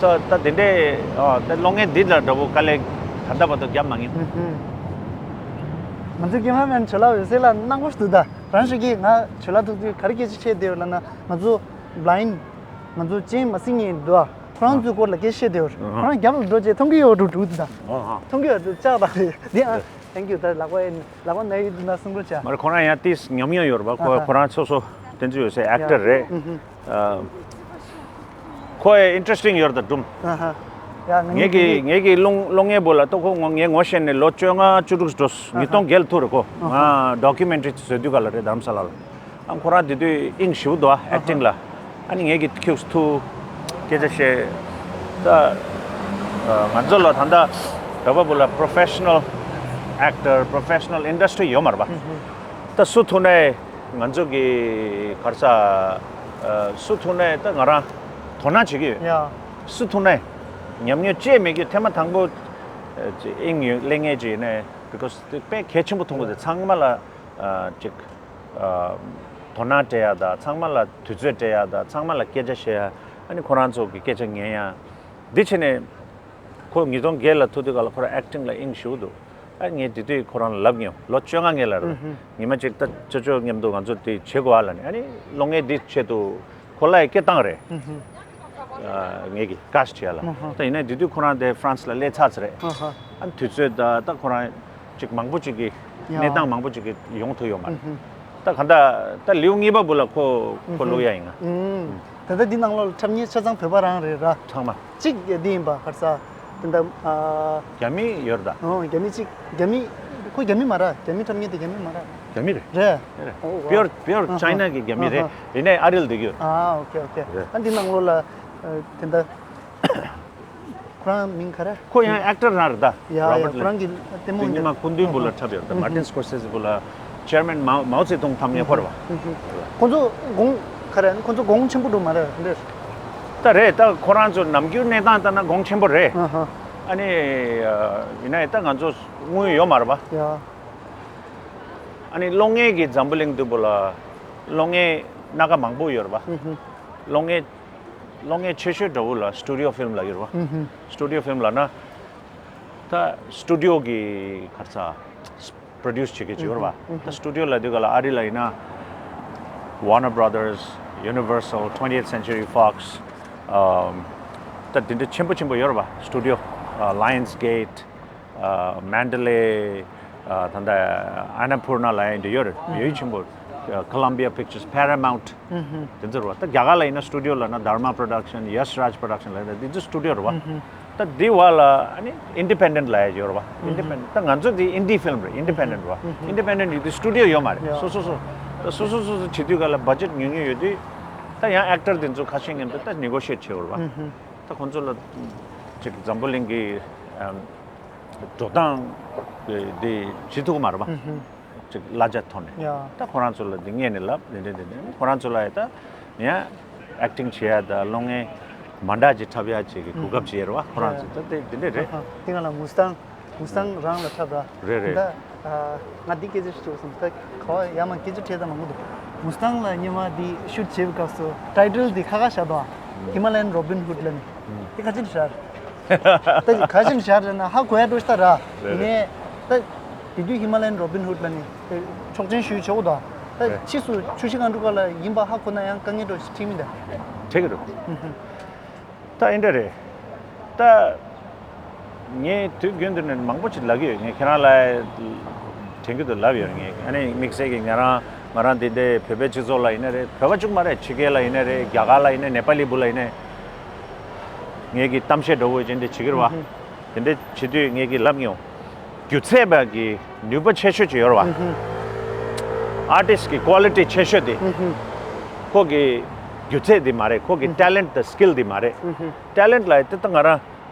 ད་ད་དེ་འདྲའི་ཨ། ད་གློག་བརྙན་འདི་ལ་འདྲ་པོ་དཀའ་ལས་ད་ལྟ་བར་དུ་རྒྱབ་མ་མྱོང་། ང་ཚོའི་ཀེ་མ་ར་མེན་ཇོ་ལགས་འོད་ཟེར་ལགས་གནང་དགོས་འདུག་ད་རང་ཞུ་གི། ང་ཇོ་ལགས་ཐུག་དུས་ག་རེ་སྐད་ཆ་བཤད་བསྡད་ཡོད་ལབ་ན། ང་ཚོ་བླའིན་ཌི། ང་ཚོ་སྤྱན་མ་གཟིགས་མཁན་འདུག་ཨ། ཁོ་རང་ཚོའི་སྐོར་ལ་སྐད་ཆ་བཤད་བསྡད་ཡོད། ཁོ་རང་རྒྱབ་ལ་འགྲོ་བྱས་མཐོང་གི་ཡོད་འགྲོ་འགྲོ་འདུག་ད་མཐོང་གི་ཡོད་འདུག་ལྕགས་དང་རེད་འདི་ཨ། Thank you. ད་ལག་པ་ཡིན། ལག་པ་ན་ཡོད་འདུག་ན་གསུང་རོགས་བྱ། མར་ཁོ་རང་ཡང་ཏིས་ཉམས་མྱོང་ཡོད་རེད་པ། ཁོ་ཨ་ཧ། ཁོ་རང་སོ་སོ་དེ་ཚོ་ཡོད་སའི་ཨེག་ཊར་རེད། ཨ་ཧ། ཁོ་ཡི་ཨིན་ཊི་རེ་སི་ཊིང་ཡོད་རེད་ད་སྒྲུང་། ཨ་ཧ། ཡ་ང་ངེད་ཀྱི་ངེད་ཀྱི་གློག་གློག་བརྙན་པོ་ལ་ལྟོ་ཁོ་ངོ་ངས་ངོ་ཤེས་ནས་ལོ་བཅོ་ལྔ་བཅུ་དྲུག་འགྲོ། ཨ་ཧ། ཉིས་སྟོང་བརྒྱད་ལ་ཐུག་རེད་ཁོ། ཨ་ཧ། ང་ཌོ་ཀུ་མེན་ཊ་རི་བཟོ་དུས་ག་ལ་རེད་རྡ་རམ་ས་ལ་ལ། ཨ་ཁོ་རང་དེ་དུས་དབྱིངས་ཞེ་པོ་འདུག་ཨ། ཨེག་ཊིང་ལ། ཨ་ནི་ངེད་ཀྱི་ཁྱུགས་ཐུག་སྐད་ཆ་བཤད། ད་ང་ཚོ་ལ་ད་ལྟ་རེད་པ་བུ་ལ་པྲོ་ཕེ་ཤ་ནལ་ཨེག་ཊར། པྲོ་ཕེ་ཤ་ནལ་ཨིན་ཌ་སི་ཊི་རི་ཡོད་མ་རེད་པ། ད་སུ་ཐུག་ནའི་ང་ཚོ་གི་ག་རེ་ཟ། སུ་ཐུག་ནའི་ད་ང་རང་དོ་སྣང་བྱེད་ཀྱི་ཡོད། ཡ། སུ་ཐུག་ནའི་ཉམས་མྱོང་ཅི་མེད་ཀྱི་ཐེངས་མ་དང་པོ་དབྱིངས་ཡོད་ལས་ངེས་ཅིག་ཡིན་ནའི། because དེ་དཔེ་གལ་ཆེན་པོ་མཐོང་གི་འདུག་ཚང་མ་ལ་ཅིག་ཨ། དོ་སྣང་སྤྲད་ཡ་དང་། ཚང་མ་ལ་དུས་ཚོད་སྤྲད་ཡ་དང་། ཚང་མ་ལ་སྐད་ཆ་བཤད་ཡ། ཨ་ནི་ཁོ་རང་ཚོ་གི་སྐད་ཆ་ཉན་ཡ། འདི་བྱས་ནས་ཁོ་ཉིས་སྟོང་བརྒྱད་ལ་ཐུག་དུས་ག་ལ་ཁོ་རང་ཨེག་ཊིང་ལ་དབྱིངས་ཞེ་པོ་འདུག་ཨ་ངས་དེ་དུས་ཁོ་རང་ལ་ལབ་མྱོང་། ལོ་བཅོ་ལྔ་སྔོན་ལ་རེད། ཉི་མ་གཅིག་ད་ཅོ་ཅོ་མཉམ་དུ་ང་ཚོ་དེ་བྱེད་དགོས་ཨ་ལབ་ནས། ཨ་ནི་གློག་བརྙན་འདི་ཆེད་དུ་ཁོ་ལ་ཡི་སྐད་བཏང་རེད། ཨ། ངེད་ཀྱི་ཀ་སི་ཊི་བྱས་ལ། ད་ཡིན་ནའི་དེ་དུས་ཁོ་རང་དེ་ཧྥ་རན་སི་ལ་སླེབས་ཚར་ཚར་རེད། ཨ་ནི་དུས་ཚོད་ད་ད་ཁོ་རང་ཅིག་མང་པོ་ཅིག་གི་ཡ། གནས་སྟངས་མང་པོ་ཅིག་གི་ཡོང་ཐུབ་ཡོད་མ་རེད། ད་ག་ད་ད་ལེའུ་གཉིས་པ་བུ་ལ་ཁོ་ཁོ་བླུག་ཡ་ཡིན་ང་། ད་ལྟ་འདི་ནང་ལོགས་ལ་འཁྲབ་མཁན་ཆ་ཚང་བོད་པ་རང་རེད་ར། ཚང་མ། གཅིག་འདི་ཡིན་པ་ག་རེ་ཟ། དེ་འདྲ། ཨ། རྒྱ་མི་ཡོད་རེད་ད། ཨོ་རྒྱ་མི་གཅིག་རྒྱ་མི། ཁོ་རྒྱ་མི་མ་རེད། རྒྱ་མི་འཁྲབ་མཁན་དེ་རྒྱ་མི་མ་རེད། རྒྱ་མི་རེད། རེད། རེད་རེད། ཨོ་ཝའོ། པིའོར་པིའོར་ཨ་ཧ། ཅའི་ན་གི་རྒྱ་མི་རེད། ཨ་ཧ། ཡིན་ནའི་ཨ་རི་ལ་བསྡད་ཀྱི་ཡོད། ཨ་ཨོ་ཁེ་ཨོ་ཁེ། རེད། ཨ་འདི་ནང་ལོགས་ལ་ཨ། དེ་འདྲ། ཁོ་རང་མིང་ག་རེ། ཁོ་ཡང་ཨེག་ཊར་རང་རེད་ད། ཡ་ཡ། རོ་བར་ཊི་ལེ། ཁོ་རང་གི་ལྟད་མོ་དེ་ཉི་མ་སྐུ་མདུན་བུ་ལ་འཁྲབ་ཡོད་ད། མར་ཊིན་སི་ཀོར་སེ་ཟི་བུ་ལ། ཅེར་མན་མའོ་མའོ་ཙེ་ཏུང་འཁྲབ་མཁན་ཁོ་རེད་པ། ཁོ་ཚོ་དགོངས་ག་རེ། ཁོ་ཚོ་དགོངས་ཆེན་པོ་འགྲོ་མ་རེད་འདིར། ད་རེད་ད། ཁོ་རང་ཚོ་ནམ་རྒྱུན་གནས་སྟངས་ལྟར་ན་དགོངས་ཆེན་པོ་རེད། ཨ་ཧ། ཨ་ནི་ཡིན་ནའི་ད་ང་ཚོ་དངུལ་ཡོད་མ་རེད་པ། ཡ། ཨ་ནི་གློག་བརྙན་གྱི་འཛམ་བུ་གླིང་འདི་བུ་ལ་གློག་བརྙན་སྣ་ཁ་མང་པོ་ཡོད་རེད་པ། གློག་བརྙན། གློག་བརྙན་ཆེ་ཤོས་འདྲ་བོ་ལ་སི་ཊུ་ཌི་ཡོ་ཕིལམ་ལབ་ཡོད་རེད་པ། སི་ཊུ་ཌི་ཡོ་ཕིལམ་ལབ་ན་ད་སི་ཊུ་ཌི་ཡོ་གི་ག་རེ་ཟ། པྲོ་ཌུ་སི་བྱེད་མཁན་ཅིག་ཡོད་རེད་པ། ད་སི་ཊུ་ཌི་ཡོ་ལབ་དུས་ག་ལ་ཨ་རི་ལ་ཡིན་ན་Warner Brothers, Universal, Twentieth Century Fox, ཨམ། ད་དེ་འདྲ་ཆེན་པོ་ཆེན་པོ་ཡོད་རེད་པ། སི་ཊུ་ཌི་ཡོ། ཨ། Lionsgate, ཨ། Mandalay, ཨ། ད་ལྟ་Annapurna ལབ་ཡ་འདི་ཡོད་རེད། ཡོད་ཆེན་པོ། ཨ། Columbia Pictures, Paramount དེ་ཚོ་རེད་པ། ད་རྒྱ་གར་ལ་ཡིན་ན་སི་ཊུ་ཌི་ཡོ་ལབ་ན་Dharma Production, Yash Raj Production ལབ་ཡ་འདི་ཚོ་སི་ཊུ་ཌི་ཡོ་རེད་པ། ད་འདི་བ་ལ་ཨ་ནི་ཨིན་ཌི་པེན་ཌེན་ཊི་ལབ་ཡ་ཡོད་རེད་པ། ཨིན་ཌི་པེན་ཌེན་ཊི། ད་ང་ཚོ་འདི་ཨིན་ཌི་ཕིལམ་རེད། ཨིན་ཌི་པེན་ཌེན་ཊི་རེད་པ། ཨིན་ཌི་པེན་ཌེན་ཊི་ཡོད་དུས་སི་ཊུ་ཌི་ཡོ་ཡོད་མ་རེད། ཡ། སོ་སོ་སོ་སོ་བྱེད་དུས་ག་ལ་བ་ཇེཊ་ཉུང་ཉུང་ཡོད་དུས། ད་ཡང་ཨེག་ཊར་དེ་ཚོ་ཁ་ཤས་མཉམ་དུ་ད་ནེ་གོ་ཤི་ཡེཊ་བྱེད་དགོས་རེད་པ། ད་ཁོང་ཚོ་ལ་ཅིག་འཛམ་བུ་གླིང་གི་ཨམ། འགྲོ་སྟངས་དེ་བྱེད་ཐུབ་ཀྱི་མ་རེད་པ། ཅིག་གླ་ཆ་ཐོག་ནས། ཡ། ད་ཁོ་རང་ཚོ་ལ་འདི་སྔས་ནས་ལབ། དེ་འདྲ་དེ་འདྲ། ཁོ་རང་ཚོ་ལ་ཡ་ད་ཡང་ཨེག་ཊིང་བྱེད་ཡ་ད་གློག་བརྙན་མ་འདྲ་ཅིག་འཁྲབ་ཡ་ཅིག་གི་གོ་སྐབས་ཅིག་ཡོད་རེད་པ། ཁོ་རང་ཚོ་ད་དེ་དེ་འདྲ་རེད། ཨ་ཧ། དེ་སྒང་ལ་མུ་སི་ཏང་། མུ་སི་ཏང་རང་ལ་འཁྲབ་ར། རེད་རེད། ད་ཨ། ང་འདི་སྐད་ཆ་ཞུ་སོང་། ད་ག་བ་ཡ་མ་སྐད་ཆ་འཕྲད་ད་མང་པོ་འདུག་མུ་སི་ཏང་ལ་སྔོན་མ་འདི་ཤུ་ཊི་བྱེད་པའི་སྐབས་སུ་ཊའི་ཊལ་འདི་ཁ་ཁ་བཞག་འདུག་ཨ། ཧི་མ་ལ་ཡན་རོ་བིན་ཧུཌ་ལབ་ནས། དེ་ག་ཅི་ནས་ཤར། ད་ག་ཅི་ནས་ཤར་ཟེར་ན་ཧ་གོ་ཡ་འགྲོ་ཤི་ད་ར། རེད་རེད། ནས་ད་དེ་དུས་ཧི་མ་ལ་ཡན་རོ་བིན་ཧུཌ་ལབ་ནས་དེ་ཆོག་མཆན་ཞུས་ཆོག་གོ་ད། ད་རེད། ཕྱིས་སུ་ཆུ་བཞི་སྒང་དྲུག་སྒང་ལ་ཡིན་པ་ཧ་གོ་ན་ཡང་དཀའ་ངལ་འགྲོ་ཤི་ཁྲིད་མི་འདུག་འགྲིག་གི་འདུག་ད་ཨེ་འདྲ་རེད། ད་ངས་དུས་རྒྱུན་དུ་ནས་མང་པོ་ཅིག་ལབ་ཀྱི་ཡོད། ངས་ཁྱེད་རང་ལ་དྲན་གྱི་འདུག་ལབ་ཡོད། ངས་ཨ་ནི་དམིགས་བསལ་གྱི་ང་རང་ང་རང་འདི་འདྲའི་བོད་པའི་སྤྱི་ཚོགས་ལ་ཡིན་ན་རེད། བོད་པ་གཅིག་མ་རེད། ཕྱི་རྒྱལ་ལ་ཡིན་ན་རེད། རྒྱ་གར་ལ་ཡིན་ན། ནེ་པ་ལི་བུ་ལ་ཡིན་ན། ངས་ཀྱི་གཏམ་བཤད་འདྲ་བོ་ཅན་དེ་བྱེད་ཀྱི་རེད་བ། དེ་འདྲ་བྱེད་དུས་ངས་ཀྱི་ལབ་མྱོང་། སྒྱུ་རྩལ་པ་གི་ནུས་པ་ཆེ་ཤོས་ཅིག་ཡོད་རེད་བ། ཨར་ཊིསི་གི་ཀོ་ལི་ཊི་ཆེ་ཤོས་དེ། ཁོ་གི་སྒྱུ་རྩལ་དེ་མ་རེད། ཁོ་གི་ཊེ་ལེན་ཊི་དང་སི་ཀིལ་དེ་མ་རེད། ཊེ་ལེན་ཊི་ལབ་ཡ་དེ་ད་ང་རང་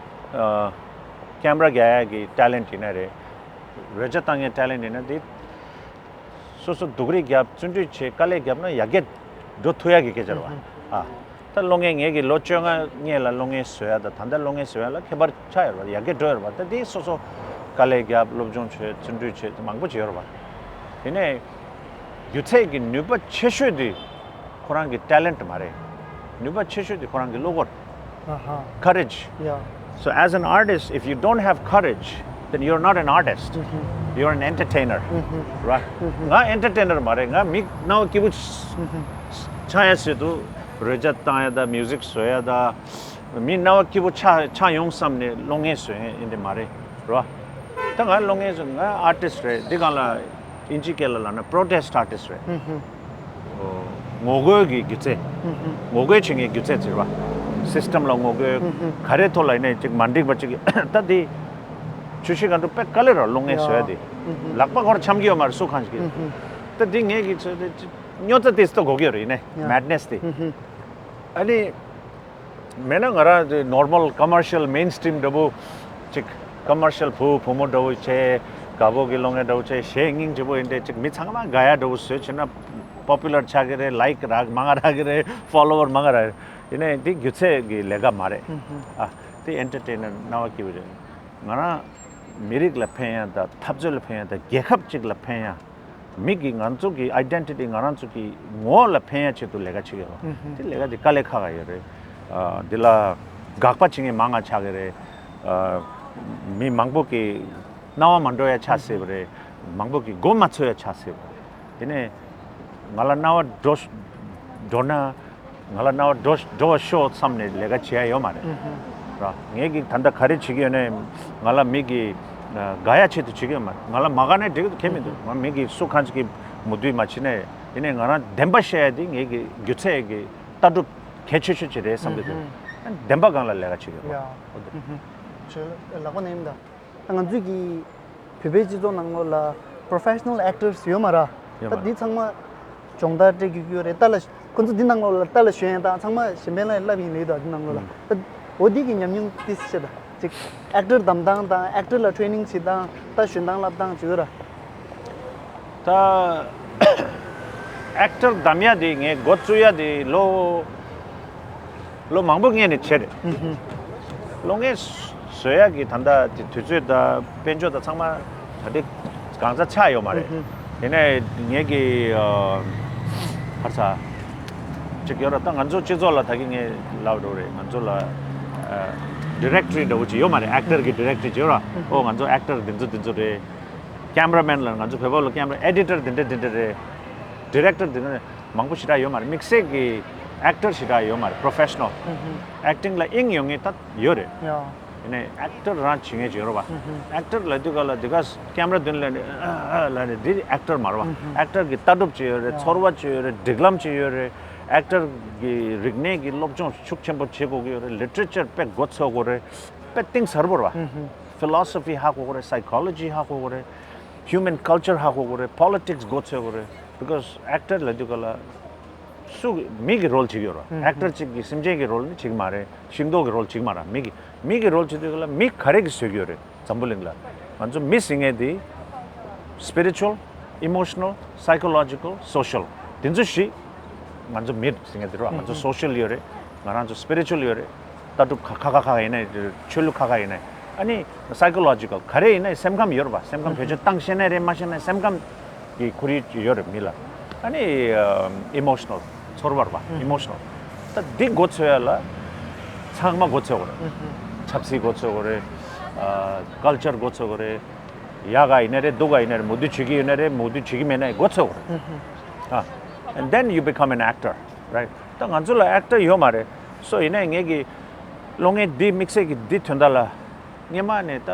ཨ། ཀེམ་ར་རྒྱག་ཡ་གི་ཊེ་ལེན་ཊི་ཡིན་ན་རེད། རོལ་ཆ་བཏང་ཡ་ཊེ་ལེན་ཊི་ཡིན་ན་དེ། སོ་སོ་སྡུག་རུས་བརྒྱབ། བརྩོན་འགྲུས་བྱས། དཀའ་ལས་བརྒྱབ་ན་ཡར་རྒྱས་འགྲོ་ཐུབ་ཡ་གི་སྐད་ཆ་རེད་བ། ཨ། ད་གློག་བརྙན་ངེད་ཀྱི་ལོ་བཅོ་ལྔ་སྔོན་ལ་གློག་བརྙན་བཟོ་ཡ་དང་ད་ལྟ་གློག་བརྙན་བཟོ་ཡ་ལ་ཁྱད་པར་ཆགས་ཡོད་རེད་བ། ཡར་རྒྱས་འགྲོ་ཡོད་རེད་བ། ད་དེ་སོ་སོ་དཀའ་ལས་བརྒྱབ། སློབ་སྦྱོང་བྱས། བརྩོན་འགྲུས་བྱས། དེ་མང་པོ་བྱས་ཡོད་རེད་བ། དེ་ནས་སྒྱུ་རྩལ་གྱི་ནུས་པ་ཆེ་ཤོས་དེ་ཁོ་རང་གི་ཊེ་ལེན་ཊི་མ་རེད། ནུས་པ་ཆེ་ཤོས་དེ་ཁོ་རང་གི་བློ་ཁོག་རེད། ཨ་ཧ། ཁ་རེཇ། Yeah. So as an artist, if you don't have courage, then you're not an artist. You're an entertainer. Right? ང་ཨེན་ཊར་ཊེ་ནར་མ་རེད། ང་མི་སྣང་བ་སྐྱིད་པོ་ཆགས་ཡ་ཆེད་དུ་རོལ་ཆ་བཏང་ཡ་དང་མིའུ་ཟིག་བཟོ་ཡ་དང་། མི་སྣང་བ་སྐྱིད་པོ་ཆགས་ཆགས་ཡོང་བསམ་ནས་གློག་བརྙན་བཟོ་ཡ་ཡིན་དེ་མ་རེད། རེད་བ། ད་ང་གློག་བརྙན་བཟོ། ང་ཨར་ཊིསི་ཊི་རེད། འདི་སྒང་ལ་ཨིན་ཇི་སྐད་ལ་ལབ་ན་པྲོ་ཊེ་སི་ཊི་ཨར་ཊིསི་ཊི་རེད། ཨོ། ངོ་རྒོལ་གྱི་སྒྱུ་རྩལ། ངོ་རྒོལ་བྱེད་མཁན་སྒྱུ་རྩལ་ཟེར་བ། སིས་ཊེམ་ལ་ངོ་རྒོལ། ག་རེ་ཐོག་ལ་ཡིན་ནའི་ཅིག་མ་འགྲིག་པ་ཅིག་ད་འདི་ཆུ་བཞི་སྒང་དྲུག་དཔེ་དཀའ་ལས་རེད། གློག་བརྙན་བཟོ་ཡ་དེ། ལག་པ་ཁོ་རང་འཆམ་གྱི་ཡོད་མ་རེད་སུ་གང་ཞིག་གིས། ད་འདི་ངས་ཀྱི་ཚོད་དེ་ཅིག་སྨྱོ་རྩ་ཏིས་ཏོ་གོ་གི་ཡོད་རེད། ཡིན་ནའི་མེཌ་ནེ་སི་དེ། ཨ་ནི། མེད་ན་ང་རང་དེ་ནོར་མལ་ཀོ་མར་ཤལ་མེན་སི་ཊི་རིམ་འདྲ་པོ་ཅིག་ཀོ་མར་ཤལ་བུ་བུ་མོ་འདྲ་པོ་བྱས། དགའ་པོ་གི་གློག་བརྙན་འདྲ་པོ་བྱས། གཞས་སྙིང་རྗེ་པོ་ཡིན་དེ་ཅིག་མི་ཚང་མ་དགའ་ཡ་འདྲ་པོ་བཟོས་བྱས་ན་པོ་པུ་ལར་ཆགས་ཀྱི་རེད། ལའིཀ་རག་མང་ང་རག་གི་རེད། ཕོ་ལོ་ཝར་མང་ང་རག་གི་རེད། ཡིན་ནའི་འདི་སྒྱུ་རྩལ་གི་ལས་ཀ་མ་རེད། ཨ་འདི་ཨེན་ཊར་ཊེ་ནར་སྣང་བ་སྐྱིད་པོ་རེད། ང་རང་མི་རིགས་ལ་ཕན་ཡ་དང་འཐབ་རྩོད་ལ་ཕན་ཡ་དང་རྒྱལ་ཁབ་ཅིག་ལ་ཕན་ཡ། མི་གི་ང་ཚོ་གི་ཨའི་ཌེན་ཊི་ཊི་ང་རང་ཚོ་གི་ངོ་བོ་ལ་ཕན་ཡ་ཆེད་དུ་ལས་ཀ་བྱེད་ཀྱི་ཡོད། དེ་ལས་ཀ་དེ་དཀའ་ལས་ཁག་ཁག་ཡོད་རེད། ཨ་འདི་ལ་དགག་པ་བྱེད་མཁན་མང་ང་ཆགས་ཀྱི་རེད། ཨ་མི་མང་པོ་གི་སྣང་བ་མ་འགྲོ་ཡ་ཆགས་སྲིད་པ་རེད། མང་པོ་གི་མགོ་མ་ཚོས་ཡ་ཆགས་སྲིད་པ་རེད། དེ་ནས་ང་ལ་སྣང་བ་འགྲོ་འགྲོ་ན། ང་ལ་སྣང་བ་འགྲོ་འགྲོ་བ་ཤོག་བསམ་ནས་ལས་ཀ་བྱེད་ཡ་ཡོད་མ་རེད། ར། ངས་ཀྱི་ད་ལྟ་ག་རེ་བྱེད་ཀྱི་ཡོད་ནའི་ང་ལ་མི་གི་དགའ་ཡ་ཆེད་དུ་བྱེད་ཀྱི་ཡོད་མ་རེད། ང་ལ་མ་དགའ་ནའི་འགྲིག་གི་ཁྱད་མི་འདུག་ང་མི་གི་སུ་གང་ཅིག་གི་མོས་མཐུན་མ་བྱེད་ནའི་ཡིན་ནའི་ང་རང་བདེན་པ་བཤད་ཡ་དེ་ངས་ཀྱི་སྒྱུ་རྩལ་གྱི་ལྟ་གྲུབ་གལ་ཆེ་ཤོས་ཅིག་རེད་བསམ་གྱི་འདུག་བདེན་པ་སྒང་ལ་ལས་ཀ་བྱེད་ཀྱི་ཡོད་ར། ཡ། ལག་པ་ནས་ཡིན་ད། ང་ཚོས་ཀྱི་བོད་པའི་སྤྱི་ཚོགས་ནང་ལོགས་ལ་པྲོ་ཕེ་ཤ་ནལ་ཨེག་ཊར་སི་ཡོད་མ་རེད། ཡོད་ད་མ་རེད། འདི་ཚང་མ་སྦྱོང་བརྡར་སྤྲད་རྒྱུ་ཡོད་རེད། ལྟ་ལ་ཁོ་ཚོ་འདི་ནང་ལོགས་ལ་ལྟ་ལ་ཞོན་ཡ་དང་ཚང་མ་གཞན་ཕན་ལ་ཡང་བསླབ་ཡིན་ལེ་ད་འདི་ནང་ལོགས་ལ། ད་འོ་འདི་གི་ཉམས་མྱོང་ཏིས་བཤད་ད་ཅིག་ཨེག་ཊར་གདམ་སྟངས་དང་ཨེག་ཊར་ལ་ཊེ་རེ་ནིང་བྱེད་སྟངས་ལྟ་ཞོན་སྟངས་བསླབ་སྟངས་ཅིག་ཡོད་ར། ད་ཨེག་ཊར་གདམ་ཡ་དེ་ངས་འགོ་བཙུགས་ཡ་དེ་ལོ་ལོ་མང་པོ་སྔོན་ནས་བྱས་རེད། གློག་བརྙན་བཟོ་ཡ་གི་ད་ལྟ་དེ་དུས་ཚོད་དང་དཔལ་འབྱོར་དང་ཚང་མ་ད་ལྟ་གང་ཚ་ཆགས་ཡོད་མ་རེད། དེ་ནས་ངས་ཀྱི་ཨ་ཧར་ཚ་ཅིག་ཡོད་ར། ད་ང་ཚོ་སྤྱི་ཚོགས་ལ་ད་གིན་ངས་ལབ་འགྲོ་རེད། ང་ཚོ་ལ་ཨ་ཌི་རེག་ཊོ་རི་འདྲ་བོ་ཅིག་ཡོད་མ་རེད། ཨེག་ཊར་གི་ཌི་རེག་ཊོ་རི་ཅིག་ཡོད་ར། ཨོ་ང་ཚོ་ཨེག་ཊར་འདི་ཚོ་འདི་ཚོ་རེད། ཀེམ་ར་མེན་ལ་ང་ཚོ་བོད་པ་ལ་ཀེམ་ར། ཨེ་ཌི་ཊར་འདི་འདྲ་འདི་འདྲ་རེད། ཌི་རེག་ཊར་འདི་འདྲ་མང་པོ་ཞེ་དྲག་ཡོད་མ་རེད། དམིགས་བསལ་གྱི་ཨེག་ཊར་ཞེ་དྲག་ཡོད་མ་རེད། པྲོ་ཕེ་ཤ་ནལ་ཨེག་ཊིང་ལ་དབྱིངས་ཡོད་མཁན་ད་ཡོད་རེད། ཡ། ཡིན་ནའི་ཨེག་ཊར་རང་བྱེད་མཁན་ཅིག་ཡོད་རེད་བ། ཨེག་ཊར་ལབ་དུས་ག་ལ་འདི་ག་ཀེམ་ར་མདུན་ལ་ནི་ཨ་ཨ་ལབ་ནས་འདི་ཨེག་ཊར་མ་རེད་བ། ཨེག་ཊར་གི་ལྟ་གྲུབ་ཅིག་ཡོད་རེད། ཡ། ཚོར་བ་ཅིག་ཡོད་རེད། སྒྲིག་ལམ་ཅིག་ཡོད་རེད། ཨེག་ཊར་གི་རིག་གནས་ཀྱི་སློབ་སྦྱོང་ཤུགས་ཆེན་པོ་བྱེད་དགོས་ཀྱི་ཡོད་རེད། ལི་ཊི་རེ་ཅར་དཔེ་མགོ་ཚོས་དགོས་རེད། དཔེ་གཏིང་ཟབ་པོ་རེད་བ། ཕི་ལོ་སོ་ཕི་ཧ་གོ་དགོས་རེད། སའི་ཀོ་ལོ་ཇི་ཧ་གོ་དགོས་རེད། ཧིའུ་མན་ཀལ་ཅར་ཧ་གོ་དགོས་རེད། པོ་ལི་ཊིག་སི་མགོ་ཚོས་དགོས་རེད། བི་ཀོ་ཟི་ཨེག་ཊར་ལབ་དུས་ག་ལ་སུ་མི་གི་རོལ་བྱེད་ཀྱི་ཡོད་རེད་བ། ཨེག་ཊར་གཅིག་གི་སེམས་ཅན་གྱི་རོལ་ནི་བྱེད་ཀྱི་མ་རེད། ཤིང་ཏོག་གི་རོལ་བྱེད་ཀྱི་མ་རེད། མི་གི་མི་གི་རོལ་བྱེད་དུས་ག་ལ་མི་ག་རེ་གི་བཟོས་ཀྱི་ཡོད་རེད། འཛམ་བུ་གླིང་ལ་ང་ཚོ་མི་ཟེར་མཁན་དེ་སི་པི་རི་ཅུ་ཨལ། ཨི་མོ་ཤ་ནལ། སའི་ཀོ་ལོ་ཇི་ཀལ། སོ་ཤལ། དེ་ཚོ་བཞི། ང་ཚོ་མི་ཟེར་མཁན་དེ་རེད་བ། ང་ཚོ་སོ་ཤལ་ཡོད་རེད། ང་རང་ཚོ་སི་པི་རི་ཅུ་ཨལ་ཡོད་རེད། ལྟ་གྲུབ་ཁ་ཁ་ཁ་ཁ་ཡིན་ནའི་ཆོས་ལུགས་ཁ་ཁ་ཡིན་ནའི་ཨ་ནི་སའི་ཀོ་ལོ་ཇི་ཀལ་ག་རེ་ཡིན་ནའི་སེམས་ཁམས་ཡོད་རེད་བ། སེམས་ཁམས་བེད་སྤྱོད་བཏང་ཤེས་ནའི་རེད་མ་ཤེས་ནའི་སེམས་ཁམས་ཀྱི་ཁོར་ཡུག་ཡོད་རེད་མི་ལ། ཨ་ནི་ཨི་མོ་ཤ་ནལ་ཚོར་བ་རེད་བ། ཨི་མོ་ཤ་ནལ་ད་འདི་མགོ་ཚོས་ཡ་ལ་ཚང་མ་མགོ་ཚོས་དགོས་རེད། ཆབ་སྲིད་མགོ་ཚོས་དགོས་རེད། ཨ་ཀལ་ཅར་མགོ་ཚོས་དགོས་རེད། ཡག་ག་ཡིན་ན་རེད། སྡུག་ག་ཡིན་ན་རེད། མོས་མཐུན་བྱེད་ཀྱི་ཡོད་ན་རེད། མོས་མཐུན་བྱེད་ཀྱི་མེད་ན་མགོ་ཚོས་དགོས་རེད། ཨ། And then you become an actor, right? ད་ང་ཚོ་ལ་ཨེག་ཊར་ཡོད་མ་རེད། སོ་ཡིན་ནའི་ངེད་ཀྱི་གློག་བརྙན་འདི་དམིགས་བསལ་གྱི་འདི་དོན་དག་ལ་སྔོན་མ་ནས་ད་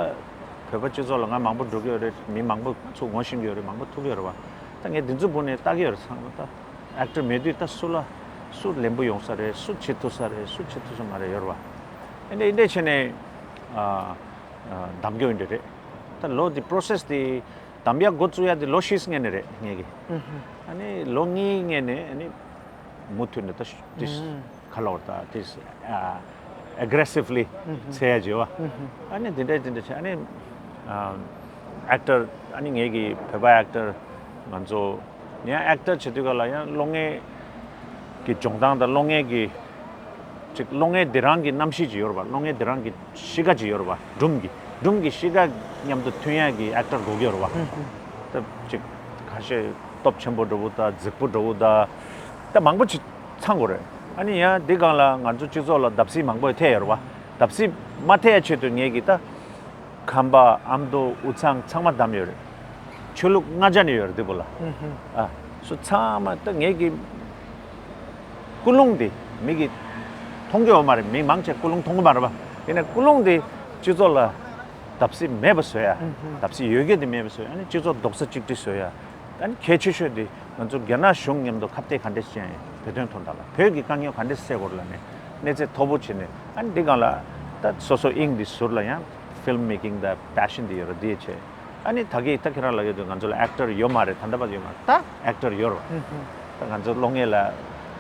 བོད་པ་སྤྱི་ཚོགས་ལ་ང་མང་པོ་འགྲོ་གི་ཡོད་རེད། མི་མང་པོ་ཚོ་ངོ་ཤེས་ཀྱི་ཡོད་རེད། མང་པོ་ཐུག་གི་ཡོད་རེད་བ། ད་ངས་འདི་ཚོ་བུ་ནས་ལྟ་གི་ཡོད་རེད། ཚང་མ་ད་ཨེག་ཊར་མེད་དུས་ད་སུ་ལ་སུ་ལེན་པོ་ཡོང་ས་རེད། སུ་བྱེད་ཐུབ་ས་རེད། སུ་བྱེད་ཐུབ་ས་མ་རེད་ཡོད་རེད་བ། ཨེ་འདྲ་ཨེ་འདྲ་བྱས་ནས་ཨ། ཨ་གདམ་རྒྱུ་ཡིན་འདྲ་རེད། ད་ལོ་འདི་པྲོ་སེ་སི་འདི་གདམ་ཡ་འགོ་བཙུགས་ཡ་འདི་ལོ་བཞི་སྔོན་ནས་རེད་ངེད་ཀྱི། ཨ་ནི་ལོ་གཉིས་སྔོན་ནས་ཨ་ནི་མུ་མཐུད་ནས་ད་ཤ་ཏིས་ཁ་ལོ་ད་ཏིས་ཨ་ཨེག་རེ་སིབ་ལི་འཚོལ་ཡ་བྱེད་བ། ཨ་ནི་འདི་འདྲ་འདི་འདྲ་བྱས། ཨ་ནི་ཨ་ཨེག་ཊར་ཨ་ནི་ངེད་ཀྱི་བོད་པ་ཨེག་ཊར་ང་ཚོ་ཡང་ཨེག་ཊར་བྱེད་དུས་ག་ལ་ཡང་གློག་བརྙན་གྱི་སྦྱོང་སྟངས་དང་གློག་བརྙན་གྱི་ཅིག་གློག་བརྙན་འདི་རང་གི་རྣམ་ཤེས་ཅིག་ཡོད་རེད་པ། གློག་བརྙན་འདི་རང་གི་གཤིས་ཀ་ཅིག་ཡོད་རེད་པ། སྒྲུང་གི་སྒྲུང་གི་གཤིས་ཀ་མཉམ་དུ་མཐུན་ཡག་གི་ཨེག་ཊར་དགོས་ཀྱི་ཡོད་རེད་པ། ད་ཅིག་ ཁ་ཤས་སྟོབས་ཆེན་པོ་འདྲ་བོ་དང་རྫིག་པོ་འདྲ་བོ་དང་། ད་མང་པོ་ཅིག་ཚང་དགོས་རེད། ཨ་ནི་ཡང་འདི་སྒང་ལ་ང་ཚོ་སྤྱི་ཚོགས་ལ་བརྡབ་གསིག་མང་པོ་ཐེབས་ཡོད་རེད་བ། བརྡབ་གསིག་མ་ཐེབས་ཡ་ཆེད་དུ་ངེད་ཀྱིས་ད་ཁམས་པ་ཨ་མདོ་དབུས་གཙང་ཚང་མ་བདམས་ཡོད་རེད། ཆོས་ལུགས་ལྔ་ཆ་ནས་ཡོད་རེད་འདི་བོ་ལ། ཨ་སོ་ཚང་མ་ད་ངེད་ཀྱི་ཀུན་སློང་དེ་མི་གིས་མཐོང་གི་ཡོད་མ་རེད། མི་མང་ཆེ་ཀུན་སློང་མཐོང་གི་མ་རེད་པ། ཡིན་ན་ཀུན་སློང་དེ་སྤྱི་ཚོགས་ལ་བརྡབ་གསིག་མེད་པ་བཟོ་ཡ། བརྡབ་གསིག་ཡོད་རྒྱུ་དེ་མེད་པ་བཟོ་ཡ། ཨ་ནི་སྤྱི་ཚོགས་རྡོག་རྩ་གཅིག་སྒྲིལ་བཟོ་ཡ། ཨ་ནི་གལ་ཆེ་ཤོས་དེ་ང་ཚོ་རྒྱ་ནག་གཞུང་མཉམ་དུ་ཁ་གཏད་ག་འདྲས་བྱས་ཡིན། བོད་དོན་དོན་དག་ལ་བོད་ཀྱི་དཀའ་རྙོག་ག་འདྲས་སེལ་དགོས་ལབ་ནས་གནས་ཚད་མཐོ་པོ་བྱས་ནས། ཨ་ནི་འདི་སྒང་ལ་ད་སོ་སོ་དབྱིངས་འདི་ཟུར་ལ་ཡང་ཕིལམ་མེ་ཀིང་དང་པེ་ཤན་འདི་ཡོད་རེད། འདི་བྱས། ཨ་ནི་ད་གི་ད་ཁྱེད་རང་ལ་ཡོད་དུས་ང་ཚོ་ལ་ཨེག་ཊར་ཡོད་མ་རེད། ད་ལྟ་བར་ཡོད་མ་རེད། ད་ཨེག་ཊར་ཡོད་རེད་བ། ད་ང་ཚོ་གློག་བརྙན་ལ་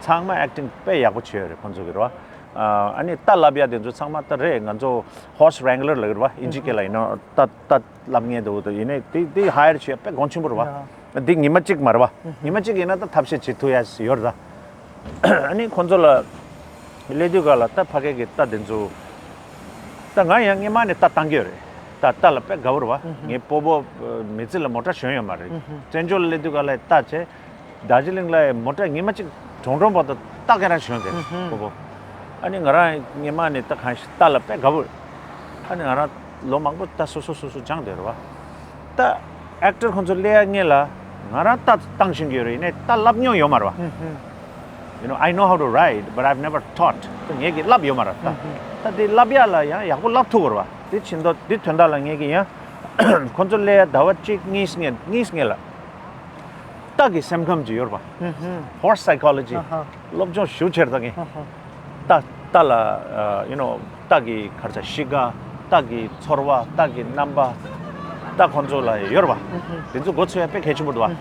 ཚང་མ་ཨེག་ཊིང་དཔེ་ཡག་པོ་བྱས་ཡོད་རེད་ཁོང་ཚོ་གི་རེད་བ། ཨ་ནི་རྟ་བསླབ་ཡ་དེ་ཚོ་ཚང་མ་ད་རེད། ང་ཚོ་ཧོར་སི་རེང་གི་ལར་ལབ་ཀྱི་རེད་བ། ཨིན་ཇི་སྐད་ལ་ཡིན་ན་རྟ་རྟ་བསླབ་མཁན་དེ་འོ་དེ་ཡིན་ནའི་དེ་དེ་ཧ་ཡར་བྱས་དཔེ་གོང་ཆེན་པོ་རེད་བ། འདི་ཉི་མ་གཅིག་མ་རེད་བ། ཉི་མ་གཅིག་ཡིན་ན་ད་ཐབས་ཤེས་བྱེད་ཐུབ་ཡ་ཡོད་རེད་ད། ཨ་ནི་ཁོང་ཚོ་ལ་སླེབས་དུས་ག་ལ་ད་ཕ་གི་གི་རྟ་དེ་ཚོ། ད་ང་ཡང་སྔོན་མ་ནས་རྟ་བཏང་གི་ཡོད་རེད། ད་རྟ་ལ་དཔེ་དགའ་བོ་རེད་བ། ངའི་སྤོ་བོ་མི་ཚེ་ལ་མོ་ཊ་ཞོན་ཡོད་མ་རེད། བཙན་བྱོལ་ལ་སླེབས་དུས་ག་ལ་རྟ་བྱས། རྡོ་རྗེ་གླིང་ལ་མོ་ཊ་ཉི་མ་གཅིག་གྲོང་གྲོང་བར་དུ་རྟ་ག་རང་ཞོན་ཏེ་སྤོ་བོ། ཨ་ནི་ང་རང་སྔོན་མ་ནས་ད་གང་ཞིག་རྟ་ལ་དཔེ་དགའ་བོ་རེད། ཨ་ནི་ང་རང་ལོ་མང་པོ་ད་སོ་སོ་སོ་སོ་སྦྱངས་བསྡད་རེད་བ། ད་ཨེག་ཊར་ཁོང་ཚོ་སླེབས་ཡ་སྔོན་ལ་ང་རང་རྟ་བཏང་ཤེས་ཀྱི་ཡོད་རེད། ཡིན་ནའི་རྟ་བསླབ་མྱོང་ཡོད་མ་རེད་བ། You know, I know how to ride, but I've never taught. ད་ངས་ཀྱིས་བསླབ་ཡོད་མ་རེད་ད། ད་དེ་བསླབ་ཡ་ལ་ཡང་ཡག་པོ་བསླབ་ཐུབ་དགོས་རེད་བ། དེ་ཕྱིན་ད་དེ་དོན་དག་ལ་ངས་ཀྱིས་ཡང་ཁོང་ཚོ་སླེབས་ཡ་ཟླ་བ་གཅིག་གཉིས་སྔོན་གཉིས་སྔོན་ལ། རྟ་གི་སེམས་ཁམས་ཅིག་ཡོད་རེད་པ། Horse psychology. ཨ་ཧ། སློབ་སྦྱོང་ཞེ་པོ་བྱས་རེད་ད་ངས། ཨ་ཧ། རྟ་རྟ་ལ་ཨ་you know, རྟ་གི་ག་རེ་ཟེར། གཤིས་ཀ། རྟ་གི་ཚོར་བ། རྟ་གི་རྣམ་པ། རྟ་ཁོང་ཚོ་ལ་ཡོད་རེད་པ། དེ་ཚོ་མགོ་ཚོས་ཡ་དཔེ་གལ་ཆེན་པོ་འདུག་བ།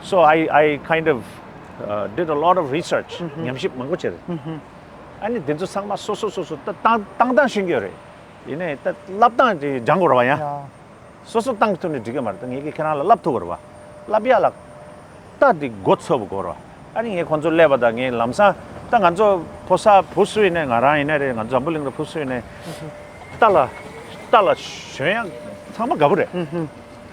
So I I kind of uh, did a lot of research. ཉམས་ཞིབ་མང་པོ་བྱས་རེད། ཨ་ནི་དེ་ཚོ་ཚང་མ་སོ་སོ་སོ་སོ་ད་བཏང་བཏང་བཏང་ཤེས་ཀྱི་ཡོད་རེད། ཡིན་ནའི་ད་བསླབ་སྟངས་དེ་སྦྱང་དགོས་རེད་བ་ཡང་། ཡ། སོ་སོ་བཏང་ཐུབ་ནས་འགྲིག་གི་མ་རེད། ད་ངས་ཀྱིས་ཁྱེད་རང་ལ་བསླབ་ཐུབ་དགོས་རེད་བ། བསླབ་ཡ་ལ་རྟ་འདི་མགོ་ཚོས་པ་དགོས་རེད་བ། ཨ་ནི་ངས་ཁོང་ཚོ་སླེབས་པ་དང་ངས་ལམ་སང་ད་ང་ཚོ་ཕོ་གསར་བུ་སུ་ཡིན་ནའི། ང་རང་ཡིན་ནའི་རེད། ང་ཚོ་འཛམ་བུ་གླིང་ལ་བུ་སུ་ཡིན་ནའི་རྟ་ལ་རྟ་ལ་ཞོན་ཡ་ཚང་མ་དགའ་པོ་རེད།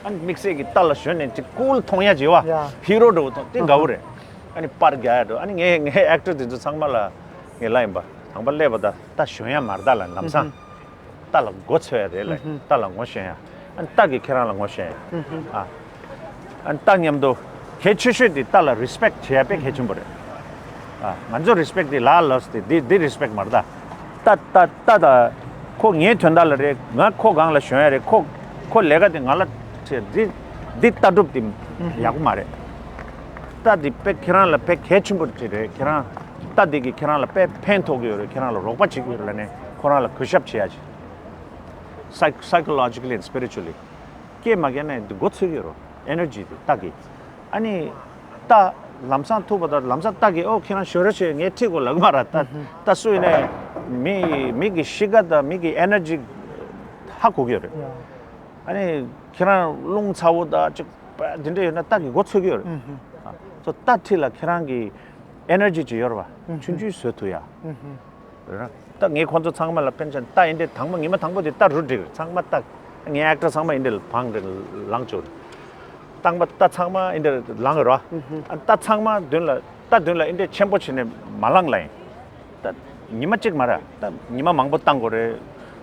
ཨ་ནི་དམིགས་བསལ་གྱི་རྟ་ལ་ཞོན་ནས་ཅིག་ཀུལ་མཐོང་ཡ་ཅིག་ཡོད་བ། ཡ། ཧི་རོ་འདྲ་བོ་མཐོང་དེ་དགའ་པོ་རེད། ཨ་ནི་པར་རྒྱག་ཡ་འདྲ་བོ། ཨ་ནི་ངས་ངའི་ཨེག་ཊར་དེ་ཚོ་ཚང་མ་ལ་ངས་ལབ་ཡིན་པ། དང་པ་སླེབས་པ་དང་རྟ་ཞོན་ཡ་མ་རེད་ད་ལབ། ལམ་སང་རྟ་ལ་མགོ་ཚོས་ཡ་རེད་ལབ། རྟ་ལ་ངོ་ཤེས་ཡ། ཨ་ནི་རྟ་གིས་ཁྱེད་རང་ལ་ངོ་ཤེས་ཡ། ཨ་ཨ་ནི་རྟ་མཉམ་དུ་གལ་ཆེ་ཤོས་དེ་རྟ་ལ་རི་སི་པེག་བྱེད་ཡ་དཔེ་གལ་ཆེན་པོ་རེད། ཨ་ང་ཚོ་རི་སི་པེག་དེ་ལ་ལབ་སྟེ་དེ་དེ་རི་སི་པེག་མ་རེད་ད། རྟ་རྟ་རྟ་ད་ཁོ་ངའི་དོན་དག་ལ་རེད། ང་ཁོ་སྒང་ལ་ཞོན་ཡ་རེད། ཁོ་ཁོ་ལས་ཀ་དེ་ང་ལ་བྱེད་འདི་འདི་ལྟ་གྲུབ་དེ་ཡག་པོ་མ་རེད། རྟ་འདི་དཔེ་ཁྱེད་རང་ལ་དཔེ་གལ་ཆེན་པོ་ཅིག་རེད། ཁྱེད་རང་རྟ་འདི་གིས་ཁྱེད་རང་ལ་དཔེ་ཕན་ཐོགས་ཀྱི་ཡོད་རེད། ཁྱེད་རང་ལ་རོགས་པ་བྱེད་ཀྱི་ཡོད་རེད་ལབ་ནས་ཁོ་རང་ལ་གུས་ཞབས་བྱེད་ཡ་ཅིག Psych- psychologically and spiritually. སྐྱེས་མ་སྐྱེས་ནས་འདི་མགོ་ཚོས་ཀྱི་ཡོད་རེད། ཨེ་ནར་ཇི་དེ་རྟ་གི། ཨ་ནི་རྟ་ལམ་སང་ཐུག་པ་དང་ལམ་སང་རྟ་གིས་ཨོ་ཁྱེད་རང་ཞོན་རོགས་བྱེད། ངས་ཁྲིད་དགོས་ལབ་ཀྱི་མ་རེད་ད། རྟ་སུ་ཡིན་ནའི་མི་མི་གི་གཤིས་ཀ་དང་མི་གི་ཨེ་ནར་ཇི་ཧ་གོ་གི་ཡོད་རེད། ཨ་ནི་ཁྱེད་རང་རླུང་ཚ་བོ་དང་ཅིག་དེ་འདྲ་ཡོད་ན་རྟ་གིས་མགོ་ཚོས་ཀྱི་ཡོད་རེད། ཨ་སོ་རྟ་ཁྲིད་ལ་ཁྱེད་རང་གི་ཨེ་ནར་ཇི་ཅིག་ཡོད་རེད་བ། ཆུང་ཆུང་བཟོ་ཐུབ་ཡ། རེད་ན། ད་ངས་ཁོང་ཚོ་ཚང་མ་ལ་པཎ་ཆེན་རྟ་ཡིན་དེ་དང་པོ་ཉི་མ་དང་པོ་དེ་རྟ་རུ་སྒྲིག་ཚང་མ་རྟ། ངའི་ཨེག་ཊར་ཚང་མ་ཡིན་དེ་ལ་བང་དེ་ལངས་བཅུག་དང་པོ་རྟ་ཚང་མ་ཡིན་དེ་ལངས་རོ། ཨ་རྟ་ཚང་མ་མདུན་ལ་རྟ་མདུན་ལ་ཡིན་དེ་ཆེན་པོ་བྱས་ནས་མ་ལངས་ལ་ཡིན། ད་ཉི་མ་གཅིག་མ་རེད། ད་ཉི་མ་མང་པོ་བཏང་དགོས་རེད།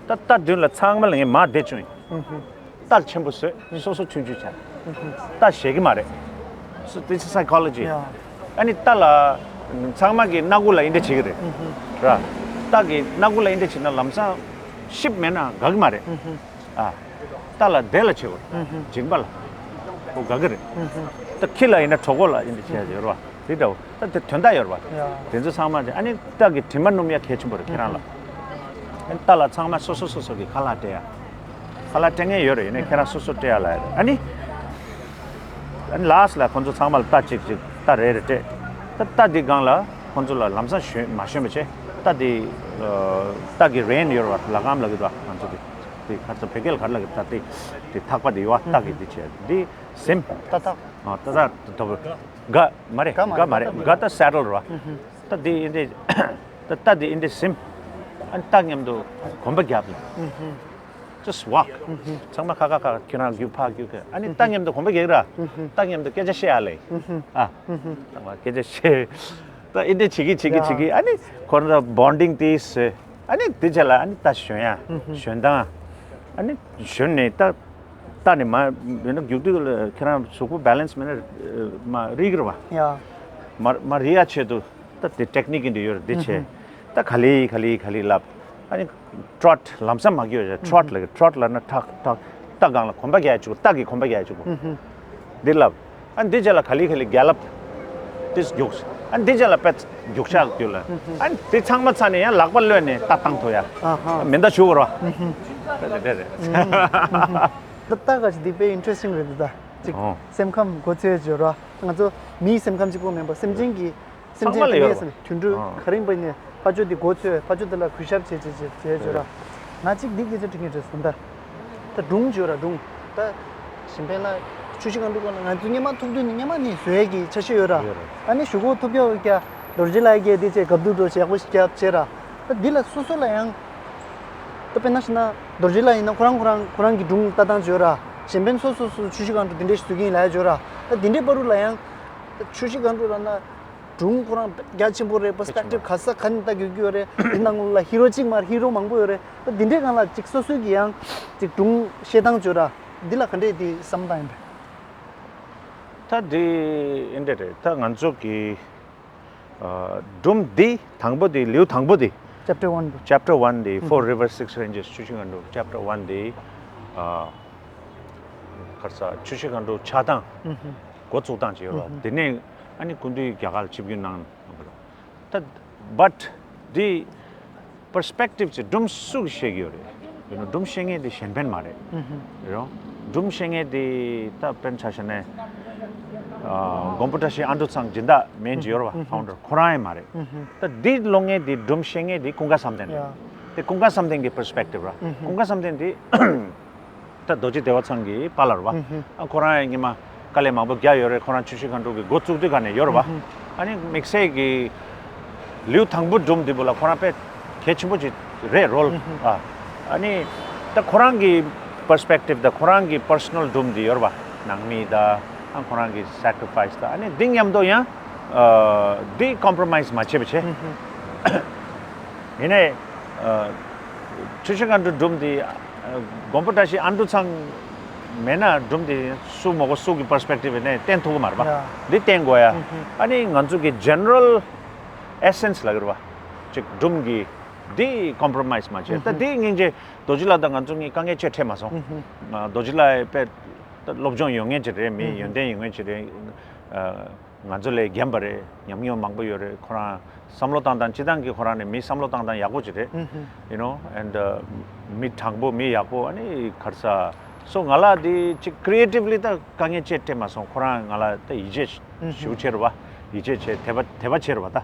ད་རྟ་མདུན་ལ་ཚང་མ་ལ་ངས་མར་བསྡད་བཅུག་ཡིན། རྟ་ཆེན་པོ་བཟོས། སོ་སོ་ཆུང་ཆུང་བྱས། རྟ་བཞེས་ཀྱི་མ་རེད། So this is psychology. ཡ། ཨ་ནི་རྟ་ལ་ཚང་མ་གི་སྣ་ཁུག་ལ་འདི་འདྲ་བྱེད་ཀྱི་རེད། ར། རྟ་གི་སྣ་ཁུག་ལ་འདི་འདྲ་བྱེད་ན་ལམ་སང་གཤིབ་མེད་ན་དགའ་གི་མ་རེད། ཨ། རྟ་ལ་དེ་ལ་བྱེད་དགོས། མཇིང་པ་ལ། ཁོ་དགའ་གི་རེད། ད་ཁྱི་ལ་ཡིན་ན་གྲོད་ཁོག་ལ་འདི་འདྲ་བྱེད་ཡ་ཡོད་རེད་བ། དེ་འདྲ་བོ། ད་དེ་དོན་དག་ཡོད་རེད་བ། ཡ། དེ་ཚོ་ཚང་མ་དེ། ཨ་ནི་རྟ་གི་དྲི་མ་སྣོམ་ཡ་གལ་ཆེན་པོ་རེད་ཁྱེད་རང་ལ། ཨ་ནི་རྟ་ལ་ཚང་མ་སོ་སོ་སོ་སོ་གི་ཁ་ལག་སྤྲད་ཡ། ཁ་ལག་སྤྲད་མཁན་ཡོད་རེད། ཡིན་ནའི་ཁྱེད་རང་སོ་སོ་སྤྲད་ཡ་ལ་ཡ་རེད། ཨ་ནི། ཨ་ནི་ལཱ་སི་ལ་ཁོང་ཚོ་ཚང་མ་ལ་རྟ་གཅིག་གཅིག་རྟ་རེ་རེ་སྤྲད། ད་རྟ་འདི་སྒང་ལ་ཁོང་ཚོ་ལ་ལམ་སང་ཞོན་མ་ཞོན་པ་བྱས། རྟ་འདི། ཨ། རྟ་གི་རེན་ཡོད་རེད་བ། ལག་སྒམ་ལབ་ཀྱི་འདུག་ང་ཚོ་གི། དེ་ག་ཚོད་བོད་སྐད་ལ་ག་རེ་ལབ་ཀྱི། ད་དེ་དེ་ཐག་པ་དེ་ཡོད་བ། རྟ་གི་དེ་བྱས་འདི་སེམས། ད་ད། ཨ། ད་ད་ད་ད། སྒ་མ་རེད། སྒ་མ་རེད། སྒ་ད་སེ་ཌལ་རེད་བ། ད་འདི་འདི། ད་ད་འདི་འདི་སེམས། ཨ་ནི་རྟ་མཉམ་དུ་གོམ་པ་རྒྱབ་ལ། Just walk. ཚང་མ་ཁ་ཁ་ཁ་ཁྱོད་རང་རྒྱུག་ཕ་རྒྱུག་གི། ཨ་ནི་ད་མཉམ་དུ་གོམ་པ་རྒྱག་ར། ད་མཉམ་དུ་སྐད་ཆ་བཤད་ཨ་ལེ། ཨ། ཚང་མ་སྐད་ཆ་བཤད། ད་ཨིན་དེ་བྱེད་ཀྱི་བྱེད་ཀྱི་བྱེད་ཀྱི། ཨ་ནི་ཁོ་རང་ད་bonding དེ་བཟོས། ཨ་ནི་དེ་རྗེས་ལ་ཨ་ནི་ད་ཞོན་ཡ། ཞོན་དང་། ཨ་ནི་ཞོན་ནས་ད་ད་ནི་མ་ཡིན་ན་རྒྱུག་དུས་ལ་ཁྱེད་རང་གཟུགས་པོ་balance མེད་ན་མ་རིག་ར་བ། ཡ། མ་མ་རིག་ཡ་ཆེད་དུ། ད་དེ་technique འདི་ཡོད་རེད། འདི་བྱས། ད་ག་ལེ་ག་ལེ་ག་ལེ་ལབ། ཨ་ནི་trot ལམ་སེང་མ་སྐྱོད་ཡ། trot ལབ་ཀྱི། trot ལབ་ན་ཐག་ཐག་རྟ་སྒང་ལ་གོམ་པ་རྒྱག་ཡ་བཅུག་རྟ་གི་གོམ་པ་རྒྱག་ཡ་བཅུག་འདི་ལབ། ཨ་ནི་འདི་རྗེས་ལ་ག་ལེ་ག་ལེ་gallop དེ་རྒྱུགས། ཨ་ནི་འདི་རྗེས་ལ་པད་རྒྱུག་ཤག་རྒྱུག་ལ། ཨ་ནི་དེ་ཚང་མ་ཚར་ནས་ཡང་ལག་པ་གློད་ནས་རྟ་བཏང་ཐུབ་ཡ། ཨ་ཧ། མེ་མདའ་གཞུ་བོར་བ། ད་ད་ག་ཅི་འདི་དཔེ་interesting རེད་འདུག་ད་ཅིག་ཨོ། སེམས་ཁམས་མགོ་ཚོས་བརྗོད་ར། ང་ཚོ་མིའི་སེམས་ཁམས་གཅིག་པོ་མིན་པ་སེམས་ཅན་གྱི། སེམས་ཚང་མ་ཅན་ལ་ཡོད་རེད་པ། དུད་འགྲོ་ཨ། ག་རེ་ཡིན་པ་ནས་ཕ་ཆོས་དེ་མགོ་ཚོས། ཕ་ཆོས་དེ་ལ་གུས་ཞབས་བྱེད་བྱེད་བྱེད་བྱེད་བརྗོད་ར། ང་གཅིག་འདི་སྐད་ཆ་དྲི་ངེས་བྱས་སོང་ད། ད་སྒྲུང་བརྗོད་ར་སྒྲུང་། ད་གཞན་ཕན་ལ་ཆུ་བཞི་སྒང་དྲུག་སྒང་ལ་ང་ཚོ་སྔོན་མ་ཐུག་དུས་ནས་སྔོན་མ་ནས་བཟོས་ཀྱི་ཆ་ཤས་ཡོད་ར། ཡོད་རེད། ཨ་ནི་གཞུག་གུ་ཐུག་ཀྱོག་ཀྱ་རྡོ་རྗེ་ལགས་ཀྱིས་འདི་བྱས་གབ་ཏུ་འགྲོ་བྱས་ཡག་པོ་ཞིག་བརྒྱབ་བྱས་ར། ད་འདི་ལ་སོ་སོ་ལ་ཡང་། ད་དཔེར་ན་ཞིག་ན་རྡོ་རྗེ་ལགས་ཡིན་ན་ཁོ་རང་ཁོ་རང་ཁོ་རང་གི་སྒྲུང་ལྟ་སྟངས་བརྗོད་ར། གཞན་ཕན་སོ་སོ་སོ་ཆུ་བཞི་སྒང་དྲུག་འདི་འདྲས་ཞིག་བཟོ་གི་ཡིན་ལབ་ཡ་བརྗོད་ར། ད་འདི་འདྲས་བར་དུ་ལ་ཡང་། ད་ཆུ་བཞི་སྒང་དྲུག་ལ་ན། སྒྲུང་ཁོ་རང་རྒྱ་ཆེན་པོ་རེད། perspective ག་ས་ག་ནས་ལྟ་དགོས་ཀྱི་ཡོད་རེད། འདི་ནང་ལོགས་ལ་ཧི་རོ་གཅིག་མ་རེད། ཧི་རོ་མང་པོ་ཡོད་རེད། ད་འདི་འདྲའི་སྒང་ལ་ཅིག་སོ་སོའི་གི་ཡང་ཅིག་སྒྲུང་བཤད་སྟངས་བརྗོད་ར། འདི་ལ་ག་འདྲས་འདི་བསམ་སྟངས་ཡིན་པས། ད་འདི་འདི་འདྲ་རེད། ད་ང་ཚོ་གི་ཨ་སྒྲུང་འདི་དང་པོ་འདི་ལེའུ་དང་པོ་འདི། Chapter one འདི། Chapter one འདི་Four Rivers Six Ranges ཆུ་བཞི་སྒང་དྲུག Chapter one འདི་ཨ་ག་རེ་ཟ། ཆུ་བཞི་སྒང་དྲུག་ཆགས་སྟངས་འགོ་བཙུགས་སྟངས་ཅིག་ཡོད་རེད་བ། དེ་ནས་ཨ་ནི་སྐུ་མདུན་རྒྱ་གར་ལ་ཆིབས་བསྒྱུར་གནང་། ད་but འདི་perspective ཅིག་སྒྲུང་སུ་གིས་བཤད་ཀྱི་ཡོད་རེད། ཡིན་ནོ་སྒྲུང་བཤད་མཁན་དེ་གཞན་ཕན་མ་རེད། རེད་རོ། སྒྲུང་བཤད་མཁན་དེ་ད་དཔེར་ན་ཆ་བཞག་ན་ཨ་མགོན་པོ་བཀྲ་ཤིས་ཨ་འབྲུག་ཚང་སྦྱིན་བདག་མིང་ཅིག་ཡོད་རེད་བ། Founder ཁོ་རང་ཡང་མ་རེད། ད་འདི་ཀློག་མཁན་དེ་སྒྲུང་བཤད་མཁན་དེ་ཀུན་དགའ་བསམ་གཏན་རེད། དེ་ཀུན་དགའ་བསམ་གཏན་གྱི་perspective ར། ཀུན་དགའ་བསམ་གཏན་དེ་ད་རྡོ་རྗེ་བདེ་བ་ཚང་གི་པཱ་ལགས་རེད་བ། ཨ་ཁོ་རང་ཡང་སྔོན་མ་དཀའ་ལས་མང་པོ་བརྒྱབ་ཡོད་རེད། ཁོ་རང་ཆུ་བཞི་སྒང་དྲུག་གི་འགོ་བཙུགས་དུས་ག་ནས་ཡོད་རེད་བ། ཨ་ནི་དམིགས་བསལ་གྱི་ལེའུ་དང་པོ་སྒྲུང་འདི་བོ་ལ་ཁོ་རང་དཔེ་གལ་ཆེན་པོ་ཅིག་རེད་role ཨ། ཨ་ནི་ད་ཁོ་རང་གི་perspective དང་ཁོ་རང་གི་personal སྒྲུང་འདི་ཡོད་རེད་བ། ནང་མི་དང་ཨ་ཁོ་རང་གི་sacrifice དང་ཨ་ནི་འདི་མཉམ་དུ་ཡང་ཨ་འདི་compromise མ་བྱས་པ་བྱས། ཡིན་ནའི་ཨ་ཆུ་བཞི་སྒང་དྲུག་སྒྲུང་འདི་ཨ་མགོན་པོ་བཀྲ་ཤིས་ཨ་འབྲུག་ཚང་མེད་ན་སྒྲུང་འདི་སུ་མོ་གོ་སུ་གི་perspective ཡིན་ནའི་བསྟན་ཐུབ་ཀྱི་མ་རེད་པ། ཡ། འདི་བསྟན་དགོས་ཡ། ཨ་ནི་ང་ཚོ་གི་general essence ལབ་ཀྱི་རེད་པ། ཅིག་སྒྲུང་གི་འདི་compromise མ་བྱས། ད་འདི་སྙིང་རྗེ་རྡོ་རྗེ་ལགས་དང་ང་ཚོ་གཉིས་དཀའ་ངལ་ཅིག་འཕྲད་མ་སོང་། ཨ་རྡོ་རྗེ་ལགས་དཔེ་ད་སློབ་སྦྱོང་ཡོད་མཁན་ཅིག་རེད། མི་ཡོན་ཏན་ཡོད་མཁན་ཅིག་རེད། ཨ། ང་ཚོ་ལས་རྒན་པ་རེད། ཉམས་མྱོང་མང་པོ་ཡོད་རེད། ཁོ་རང་བསམ་བློ་བཏང་སྟངས་སྤྱིར་བཏང་གི་ཁོ་རང་ནི་མི་བསམ་བློ་བཏང་སྟངས་ཡག་པོ་ཅིག་རེད། You know and uh, མི་དྲང་པོ་མི་ཡག་པོ། ཨ་ནི་ག་རེ་ཟ། སོ་ང་ལ་དེ་ཅིག་creatively ད་དཀའ་ངལ་ཅིག་འཕྲད་མ་སོང་། ཁོ་རང་ང་ལ་ད་ཡིད་ཆེས་ཞེ་པོ་ཆེ་རེད་བ། ཡིད་ཆེས་བྱེད་དད་པ་དད་པ་ཆེ་རེད་བ། ད་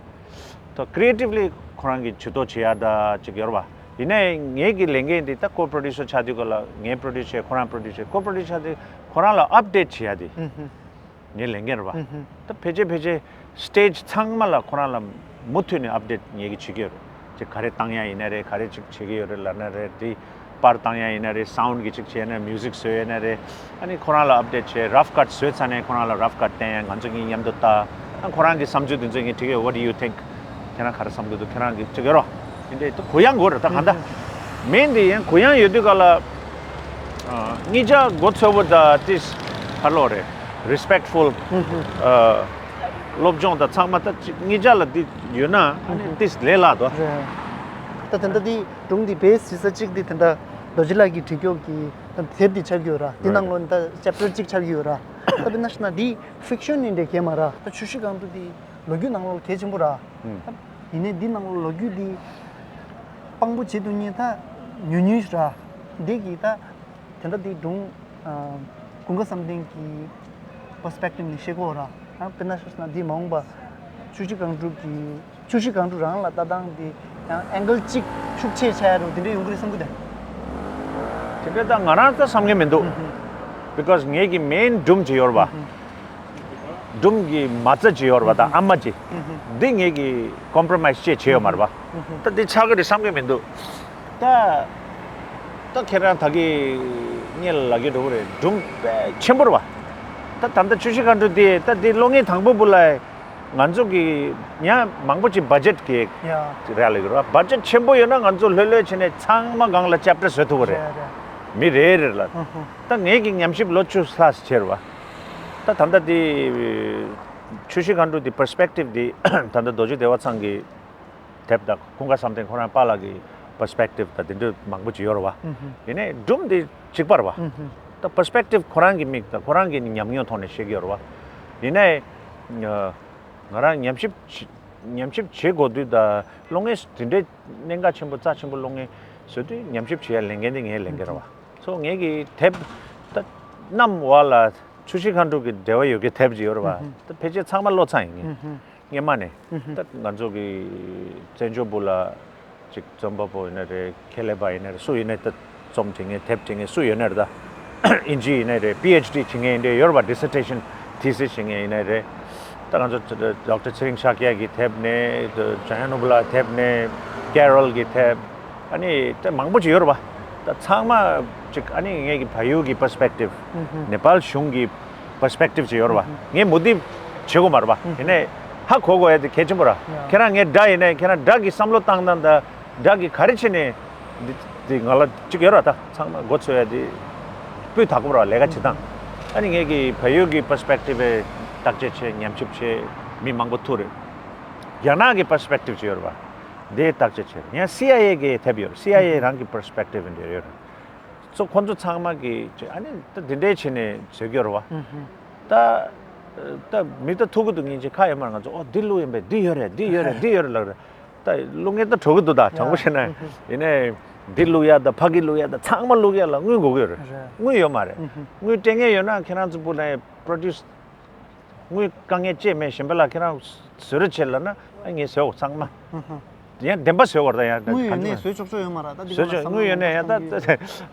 ད་creatively ཁོ་རང་གི་ཇུས་གཏོགས་བྱེད་ཡ་ད་ཅིག་ཡོད་རེད་བ། ཡིན་ནའི་ངེད་ཀྱི་ལས་འགན་འདི་ད་co-producer ཆགས་དུས་ག་ལ་ངས་produce བྱས། ཁོ་རང་produce བྱས། co-producer ཆགས་དུས་ཁོ་རང་ལ་update བྱེད་ཡ་དེ། ངའི་ལས་འགན་རེད་བ། ད་ཕལ་ཆེར་ཕལ་ཆེར་stage ཚང་མ་ལ་ཁོ་རང་ལ་མུ་མཐུད་ནས་update ངེད་ཀྱིས་བྱེད་ཀྱི་ཡོད་རེད། ཅིག་ག་རེ་བཏང་ཡ་ཡིན་ན་རེད། ག་རེ་ཅིག་བྱེད་ཀྱི་ཡོད་རེད་ལབ་ན་རེད། དེ་པར་བཏང་ཡ་ཡིན་ན་རེད། sound གི་ཅིག་བྱས་ན། music བཟོས་ཡ་ན་རེད། ཨ་ནི་ཁོ་རང་ལ་update བྱས། rough cut བཟོས་ཚར་ནས་ཁོ་རང་ལ་rough cut བསྟན་ཡ། ང་ཚོ་གཉིས་མཉམ་དུ་ལྟ། ཨ་ཁོ་རང་གི་བསམ་ཚུལ་དེ་ཚོ་ངས་དྲི་གི་ཡོད། What do you think? ཁྱེད་རང་ག་རེ་བསམ་གྱི་འདུག་ཁྱེད་རང་གི་ཅིག་ཡོད་རོ། དེ་འདྲའི་གུ་ཡངས་དགོས་རེད་ད་གང་ལྟར། མེན་དེ་ཡང་གུ་ཡངས་ཡོད་དུས་ག་ལ། ཨ་གཉིས་ཆ་མགོ་ཚོས་པོ་ད་ཏིས་ཧ་ལོ་རེད། respectful ཨ་སློབ་སྦྱོང་ད་ཚང་མ་ད་ཅིག་གཉིས་ཆ་ལ་འདི་ཡོད་ན་ཨ་ནི་ཏིས་ལས་སླ་དོ། རེད། ད་དེ་འདྲ་འདི་སྒྲུང་འདི་བེས་ཟེར་ས་གཅིག་འདི་དེ་འདྲ་རྡོ་རྗེ་ལགས་ཀྱིས་བྲིས་ཀྱོག་གི་ད་དེབ་འདི་ཆགས་ཀྱི་ཡོད་ར། འདི་ནང་ལོ་ནི་ད་chapter གཅིག་ཆགས་ཀྱི་ཡོད་ར། ད་དཔེར་ན་ཤི་ན་འདི་fiction ཡིན་འདྲ་གས་མ་ར། ད་ཆུ་བཞི་སྒང་དྲུག་འདི་ལོ་རྒྱུས་ནང་ལོགས་གལ་ཆེན་པོ་ར། ཡིན་ནའི་འདི་ནང་ལོགས་ལོ་རྒྱུས་འདི་དཔང་པོ་བྱེད་ཐུབ་མཁན་ད་ཉུང་ཉུང་ཞིག་ར། འདི་གི་ད་དེ་འདྲ་འདི་སྒྲུང་ཨ་ཀུན་དགའ་བསམ་གཏན་གྱི་perspective ནས་བཤད་དགོས་ར། ཨ་དཔེར་ན་ཤོད་ན་འདི་མ་འོངས་པ་ཆུ་བཞི་སྒང་དྲུག་གི་ཆུ་བཞི་སྒང་དྲུག་རང་ལ་ལྟ་སྟངས་འདི་ཡང་angle གཅིག་ཤུགས་ཆེ་ཆགས་ཡ་རུ་དེ་འདྲ་ཡོང་གི་རེད་བསམ་གི་འདུག་དེ་འདྲ་ད་ང་རང་ད་བསམ་གི་མི་འདུག Because ངེད་ཀྱི་main སྒྲུང་ཅིག་ཡོད་རེད་པ། སྒྲུང་གི་མ་རྩ་ཅིག་ཡོད་རེད་པ། ད་ཨ་མ་ཅིག་འདི་ངེད་ཀྱིས་compromise ཅིག་བྱས་ཡོད་མ་རེད་པ། ད་འདི་ཆགས་ཀྱི་རེད་བསམ་གི་མི་འདུག་ད་ ད་ཁྱེད་རང་ད་གི་སྔོན་ལ་ལབ་ཀྱི་འདུག་རེད། སྒྲུང་དཔེ་ཆེན་པོ་རེད་བ། ད་ད་ལྟ་ཆུ་བཞི་སྒང་དྲུག་དེ་ད་དེ་སློབ་གཉེར་དང་པོ་བུ་ལ་ང་ཚོ་གི་ཡང་མང་པོ་ཅིག་བ་ཇེཊ་གི་ཡ། རག་ལས་ཀྱི་རེད་བ། བ་ཇེཊ་ཆེན་པོ་ཡོད་ན་ང་ཚོ་ལྷོད་ལྷོད་བྱས་ནས་ཚང་མ་སྒང་ལ་ཅེབ་ཊར་བཟོ་ཐུབ་ཀྱི་རེད། རེད་རེད། མི་རེ་རེ་ལ། ཧུ་ཧུ། ད་ངེད་ཀྱི་ཉམས་ཞིབ་ལོ་བཅུ་ལྷག་ཙམ་བྱས་རེད་བ། ད་ད་ལྟ་དེ་ཆུ་བཞི་སྒང་དྲུག་དེ་པར་སི་པེག་ཊིབ་དེ་ད་ལྟ་རྡོ་རྗེ་བདེ་བ་ཚང་གི་དེབ་དང་ཀུན་དགའ་བསམ་གཏན་ཁོ་རང་པཱ་ལགས་ཀྱི་པར་སི་པེག་ཊིབ་དང་དེ་འདྲ་མང་པོ་ཅིག་ཡོད་རེད་བ། ཨུ་ཧུ། ཡིན་ནའི་སྒྲུང་དེ་གཅིག་པ་རེད་བ། ཨུ་ཧུ། ད་པར་སི་པེག་ཊིབ་ཁོ་རང་གི་མིག་དང་ཁོ་རང་གི་ཉམས་མྱོང་ཐོག་ནས་བཤད་ཀྱི་ཡོད་རེད་བ། ཡིན་ནའི་ང་རང་ཉམས་ཞིབ་བྱེད་ཉམས་ཞིབ་བྱེད་དགོས་དུས་དང་སློབ་གཉེར་དེ་འདྲའི་གནད་འགག་ཆེན་པོ་རྩ་ཆེན་པོ་སློབ་གཉེར་བཟོ་དུས་ཉམས་ཞིབ་བྱེད་ཡ་ལས་འགན་དེ་ངའི་ལས་འགན་རེད་བ། སོ་ངེད་ཀྱི་དེབ་ད་གནམ་བ་ལ་ཆུ་བཞི་སྒང་དྲུག་གི་འབྲེལ་བ་ཡོད་ཀྱི་དེབ་ཅིག་ཡོད་རེད་བ། ད་ཕལ་ཆེར་ཚང་མ་ཀློག་ཚར་ཡིན་ངེས། སྔོན་མ་ནས། ད་ང་ཚོ་གི་བཙན་བྱོལ་བུ་ལ་ཅིག་རྩོམ་པ་པོ་ཡིན་ན་རེད། ཁེ་ལས་པ་ཡིན་ན་རེད། སུ་ཡིན་ན་ད་རྩོམ་བྲིས་མཁན་དེབ་བྲིས་མཁན་སུ་ཡོད་ན་རེད། ད་ཨིན་ཇི་ཡིན་ན་རེད། པི་ཨེཆ་ཌི་བྱེད་མཁན་ཡིན་ན་རེད། ཡོད་རེད་བ། ཌི་སར་ཊེ་ཤན་ཐི་སིས་བྱེད་མཁན་ཡིན་ན་རེད། ད་ང་ཚོ་ཌོག་ཊར་ཚེ་རིང་ཤཱཀྱ་གི་དེབ་ནས། འཇམ་དབྱངས་ནོར་བུ་ལགས་དེབ་ནས། ཀེ་རོལ་གི་དེབ། ཨ་ནི་ད་མང་པོ་ཅིག་ཡོད་རེད་བ། ད་ཚང་མ་ཅིག་ཨ་ནི་ངེད་ཀྱི་བལ་ཡུལ་གྱི་པར་སི་པེག་ཊིབ། ནེ་པཱལ་གཞུང་གི་པར་སི་པེག་ཊིབ་ཅིག་ཡོད་རེད་བ། ངས་མུ་མཐུད་བྱེད་དགོས་མ་རེད་བ། ཡིན་ནའི་ཧ་གོ་དགོས་ཡ་དེ་གལ་ཆེན་པོ་རེད། ཁྱེད་རང་ངའི་དགྲ་ཡིན་ནའི་ཁྱེད་རང་དགྲ་གི་བསམ་བློ་བཏང་སྟངས་དང་དགྲ་གི་ག་རེ་བྱས་ནས་འདི་འདི་ང་ལ་ཅིག་ཡོད་རེད་བ། ད་ཚང་མ་མགོ་ཚོས་ཡ་དེ་སྤུས་དག་པོ་རེད་བ། ལས་ཀ་བྱེད་སྟངས། ཨ་ནི་ངེད་ཀྱི་བལ་ཡུལ་གྱི་པར་སི་པེག་ཊིབ་བརྟག་དཔྱད་བྱས། ཉམས་ཞིབ་བྱས། མི་མང་པོ་ཐུག་རེད། རྒྱ་ནག་གི་པར་སི་པེག་ཊིབ་ཅིག་ཡོད་རེད་བ། འདི་བརྟག་དཔྱད་བྱས། ཡང་སི་ཨའི་ཨེ་གི་དེབ་ཡོད་རེད། སི་ཨའི་ཨེ་རང་གི་པར་སི་པེག་ཊིབ་འདི་ཡོད་རེད། སོ་ཁོང་ཚོ་ཚང་མ་གི་ཅིག་ཨ་ནི་ད་འདི་འདྲའི་བྱས་ནས་བཟོས་ཀྱི་ཡོད་རེད་བ། ད་ད་མི་ད་ཐུག་གི་འདུག་སྙིང་རྗེ་ཁ་ཡོད་མ་རེད། ང་ཚོ་ཨོ་འདི་བླུགས་ཡིན་པས། འདི་ཡོད་རེད། འདི་ཡོད་རེད། འདི་ཡོད་རེད་ལབ་རེད། ད་བླུགས་མཁན་ད་གྲོགས་ཀྱི་འདུག་ད་དྲང་པོ་བཤད་ན། ཡིན་ནའི་འདི་བླུགས་ཡ་ད་ཕ་གི་བླུགས་ཡ་ད་ཚང་མ་བླུགས་ཡ་ལ་དངུལ་དགོས་ཀྱི་ཡོད་རེད། དངུལ་ཡོད་མ་རེད། དངུལ་སྤྲད་མཁན་ཡོད་ན་ཁྱེད་རང་ཚོ་བུ་ལ་པྲོ་ཌིའུ་སི། དངུལ་དཀའ་ངལ་ཅིག་མེད། གཞན་པ་ལ་ཁྱེད་རང་བཟོ་རོགས་བྱེད་ལབ་ན་ཨ་ངས་བཟོ་འོ་ཚང་མ། ཡང་བདེན་པ་བཟོ་བར་ད་ཡང་། དངུལ་ཡོད་ནས་བཟོ་ཆོག་ཆོག་ཡོད་མ་རེད། ད་འདི་བཟོ་ག་ལ་ཆོག་བསམ་བློ་དངུལ་ཡོད་ནས་ཡང་ད་གཏོང་གི་ད།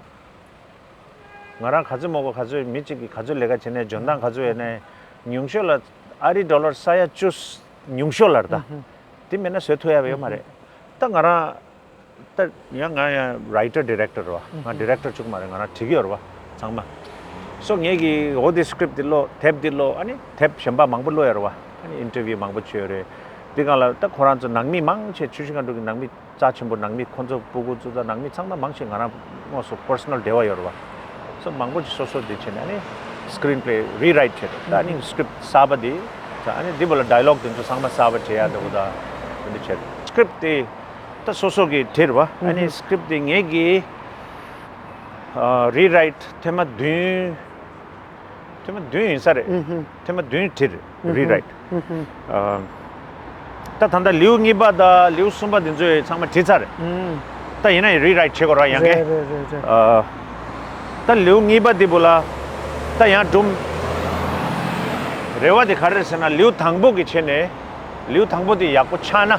ང་རང་ག་ཚོད་མོ་གོ་ག་ཚོད་མི་གཅིག་གིས་ག་ཚོད་ལས་ཀ་བྱས་ནས་འཇོན་ཐང་ག་ཚོད་ཡོད་ནས་ཉུང་ཤོས་ལ་ཨ་རི་ཌོ་ལར་ས་ཡ་བཅུ་ཉུང་ཤོས་ལ་རེད་ད། དེ་མེད་ན་བཟོ་ཐུབ་ཡ་ཡོད་མ་རེད། ད་ང་རང་ད་ཡང་ང་ཡང་རའི་ཊར་ཌི་རེག་ཊར་རེད་བ། ང་ཌི་རེག་ཊར་གཅིག་མ་རེད། ང་རང་བྲིས་ཀྱི་ཡོད་རེད་བ་ཚང་མ། སོ་ངེད་ཀྱིས་འོ་དེ་སི་ཀི་རིབ་ཊི་འདི་ཀློག་དེབ་འདི་ཀློག་ཨ་ནི་དེབ་གཞན་པ་མང་པོ་ཀློག་ཡོད་རེད་བ། ཨ་ནི་ཨིན་ཊར་བིའུ་མང་པོ་བྱས་ཡོད་རེད། འདི་སྒང་ལ་ད་ཁོ་རང་ཚོ་ནང་མི་མང་ཆེ་ཆུ་བཞི་སྒང་དྲུག་གི་ནང་མི་རྩ་ཆེན་པོ་ནང་མི་ཁོ་ཚོ་སྤུ་གུ་ཚོ་དང་ནང་མི་ཚང་མ་མང་ཆེ་ང་རང་དངོས་སུ་པར་སོ་ནལ་འབྲེལ་བ་ཡོད་རེད་བ། སོ་མང་པོ་ཅིག་སོ་སོ་དེ་བྱས་ནས་ཨ་ནི་སི་ཀི་རིན་པ་ལེ་རི་རའིཊ་བྱས་རེད། ད་ཨ་ནི་སི་ཀི་རིབ་ཊི་གསར་པ་དེ་ད་ཨ་ནི་འདི་བོ་ལ་ཌའི་ལོག་དེ་ཚོ་ཚང་མ་གསར་པ་བྱེད་ཡ་འདྲ་བོ་ད་དེ་འདྲ་བྱས་རེད། སི་ཀི་རིབ་ཊི་དེ་ད་སོ་སོ་གི་བྲིས་རེད་བ། ཨ་ནི་སི་ཀི་རིབ་ཊི་དེ་ངེད་ཀྱིས་རི་རའིཊ་ཐེངས་མ་བདུན། ཐེངས་མ་བདུན་ཡིན་ས་རེད། ཐེངས་མ་བདུན་བྲིས་རེད་རི་རའིཊ། ཨ། ད་ད་ལྟ་ལེའུ་གཉིས་པ་དང་ལེའུ་གསུམ་པ་འདི་ཚོ་ཚང་མ་བྲིས་ཚར་རེད། ད་ཡིན་ན་ཡང་རི་རའིཊ་བྱེད་དགོས་ར་ཡང་གས། རེད་རེད་རེད་རེད། ཨ། ད་ལེའུ་གཉིས་པ་འདི་བོ་ལ་ད་ཡང་སྒྲུང་རེ་བ་དེ་ག་རེ་རེད་ཟེར་ན་ལེའུ་དང་པོ་གི་བྱས་ནས་ལེའུ་དང་པོ་དེ་ཡག་པོ་ཆགས་ན།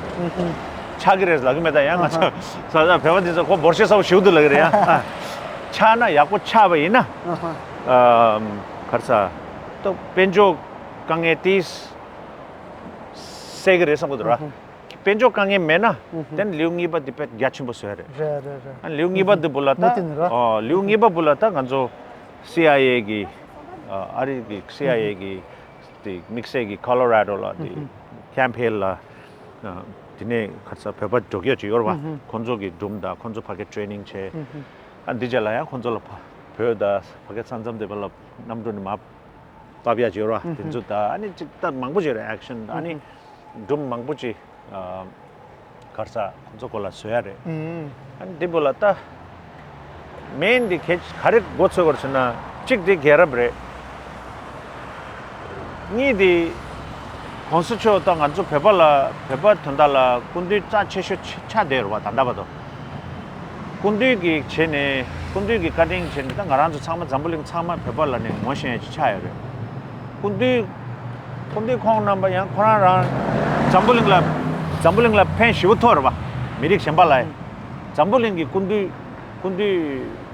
ཆགས་ཀྱི་རེད་ལབ་ཀྱི་མེད། ད་ཡང་ང་ཚོ་ས་ས་བོད་པ་འདི་ཚོ་ཁོ་འབོར་ཆེ་ས་བོ་ཞིག་འདུག་ལབ་ཀྱི་རེད་ཡ། ཆགས་ན་ཡག་པོ་ཆགས་པ་ཡིན་ན། ཨ་ག་རེ་ཟ། ད་དཔལ་འབྱོར་དཀའ་ངལ་དེ་སེལ་གྱི་རེད་བསམ་གྱི་འདུག་ར། དཔལ་འབྱོར་དཀའ་ངལ་མེད་ན་དེ་ནི་ལེའུ་གཉིས་པ་དེ་དཔེ་རྒྱ་ཆེན་པོ་བཟོས་རེད། རེད་རེད་རེད། ཨ་ལེའུ་གཉིས་པ་དེ་བུ་ལ་ད་མུ་མཐུད་ནས་ར། ཨོ་ལེའུ་གཉིས་པ་བུ་ལ་ད་ང་ཚོ་སི་ཨའི་ཨེ་གི་ཨ་རི་གི་སི་ཨའི་ཨེ་གི་དེ་དམིགས་བསལ་གྱི་ཁོ་ལོ་ར་ཌོ་ལ་དེ་ཀེམ་ཧིལ་ལ། དེ་ནས་ཁ་ས་བོད་པ་འགྲོ་རྒྱུ་ཅིག་ཡོད་རེད་བ། ཁོང་ཚོ་གི་སྒྲུང་དང་ཁོང་ཚོ་ཕ་གི་ཊི་རེ་ནིང་བྱས། ཨ་འདི་རྗེས་ལ་ཡང་ཁོང་ཚོ་ལ་བོད་དང་ཕ་གི་ས་མཚམས་དེ་བ་ལ་གནམ་གྲུ་ནས་མར་བབས་ཡ་ཅིག་ཡོད་རེད་བ། དེ་ཚོ་དང་ཨ་ནི་ཅིག་ད་མང་པོ་ཅིག་རེད། ཨེག་ཤན་ཨ་ནི་སྒྲུང་མང་པོ་ཅིག་གར་ས་ཁོང་ཚོ་སྐོར་ལ་བཟོ་ཡ་རེད། ཨ་ནི་འདི་བོ་ལ་ད་མེན་འདི་ག་ག་རེ་མགོ་ཚོས་དགོས་ཟེར་ན་གཅིག་དེ་རྒྱལ་རབས་རེད། གཉིས་དེ་གོང་ས་མཆོག་ད་ང་ཚོ་བོད་པ་ལ་བོད་པ་དོན་དག་ལ་སྐུ་མདུན་རྩ་ཆེ་ཤོས་ཆགས་བསྡད་ཡོད་རེད་བ་ད་ལྟ་བར་དུ། སྐུ་མདུན་གྱི་བྱས་ནས་སྐུ་མདུན་གྱི་བཀའ་དྲིན་བྱས་ནས་ད་ང་རང་ཚོ་ཚང་མ་འཛམ་བུ་གླིང་ཚང་མ་བོད་པ་ལ་ནས་ངོ་ཤེས་ཡ་ཅིག་ཆགས་ཡོད་རེད། སྐུ་མདུན་སྐུ་མདུན་ཁོང་རྣམ་པ་ཡང་ཁོ་རང་རང་འཛམ་བུ་གླིང་ལ་འཛམ་བུ་གླིང་ལ་ཕན་ཞེ་པོ་ཐོགས་རེད་བ། མི་རིགས་གཞན་པ་ལ་ཡང་འཛམ་བུ་གླིང་གི་སྐུ་མདུན་སྐུ་མདུན་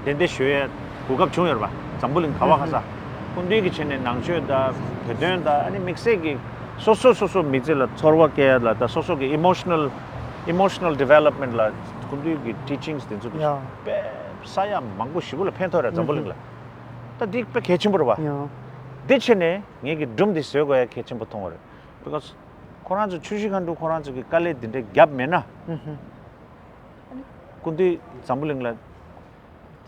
གདན་འདྲེན་ཞུ་ཡའི་གོ་སྐབས་བྱུང་ཡོད་རེད་བ། འཛམ་བུ་གླིང་ག་བ་ག་ས་སྐུ་མདུན་གྱི་བྱས་ནས་ནང་ཆོས་དང་བོད་དོན་དང་ཨ་ནི་དམིགས་བསལ་གྱི་སོ་སོ་སོ་སོ་མི་ཚེ་ལ་ཚོར་བ་སྐྱེ་ཡ་ལ་དང་སོ་སོ་གི་ཨི་མོ་ཤི་ནལ་ཨི་མོ་ཤི་ནལ་ཌི་ཝེ་ལོབ་མེན་ཊི་ལ་སྐུ་མདུན་གྱི་ཊི་ཅིང་སི་དེ་ཚོ་གི་ཡ། དཔེ་ ས་ཡ་མང་པོ་ཞེ་པོ་ལ་ཕན་ཐོགས་རེད། འཛམ་བུ་གླིང་ལ། ད་འདི་དཔེ་གལ་ཆེན་པོ་རེད་བ། ཡང་། འདི་བྱས་ནས་ངེད་ཀྱི་སྒྲུང་འདི་བཟོ་དགོས་ཡ་གལ་ཆེན་པོ་མཐོང་བ་རེད། Because ཁོ་རང་ཚོ་ཆུ་བཞི་སྒང་དྲུག་ཁོ་རང་ཚོ་གི་དཀའ་ལས་འདི་འདྲ་བརྒྱབ་མེད་ན། ཨུ་ཧུ། སྐུ་མདུན་འཛམ་བུ་གླིང་ལ་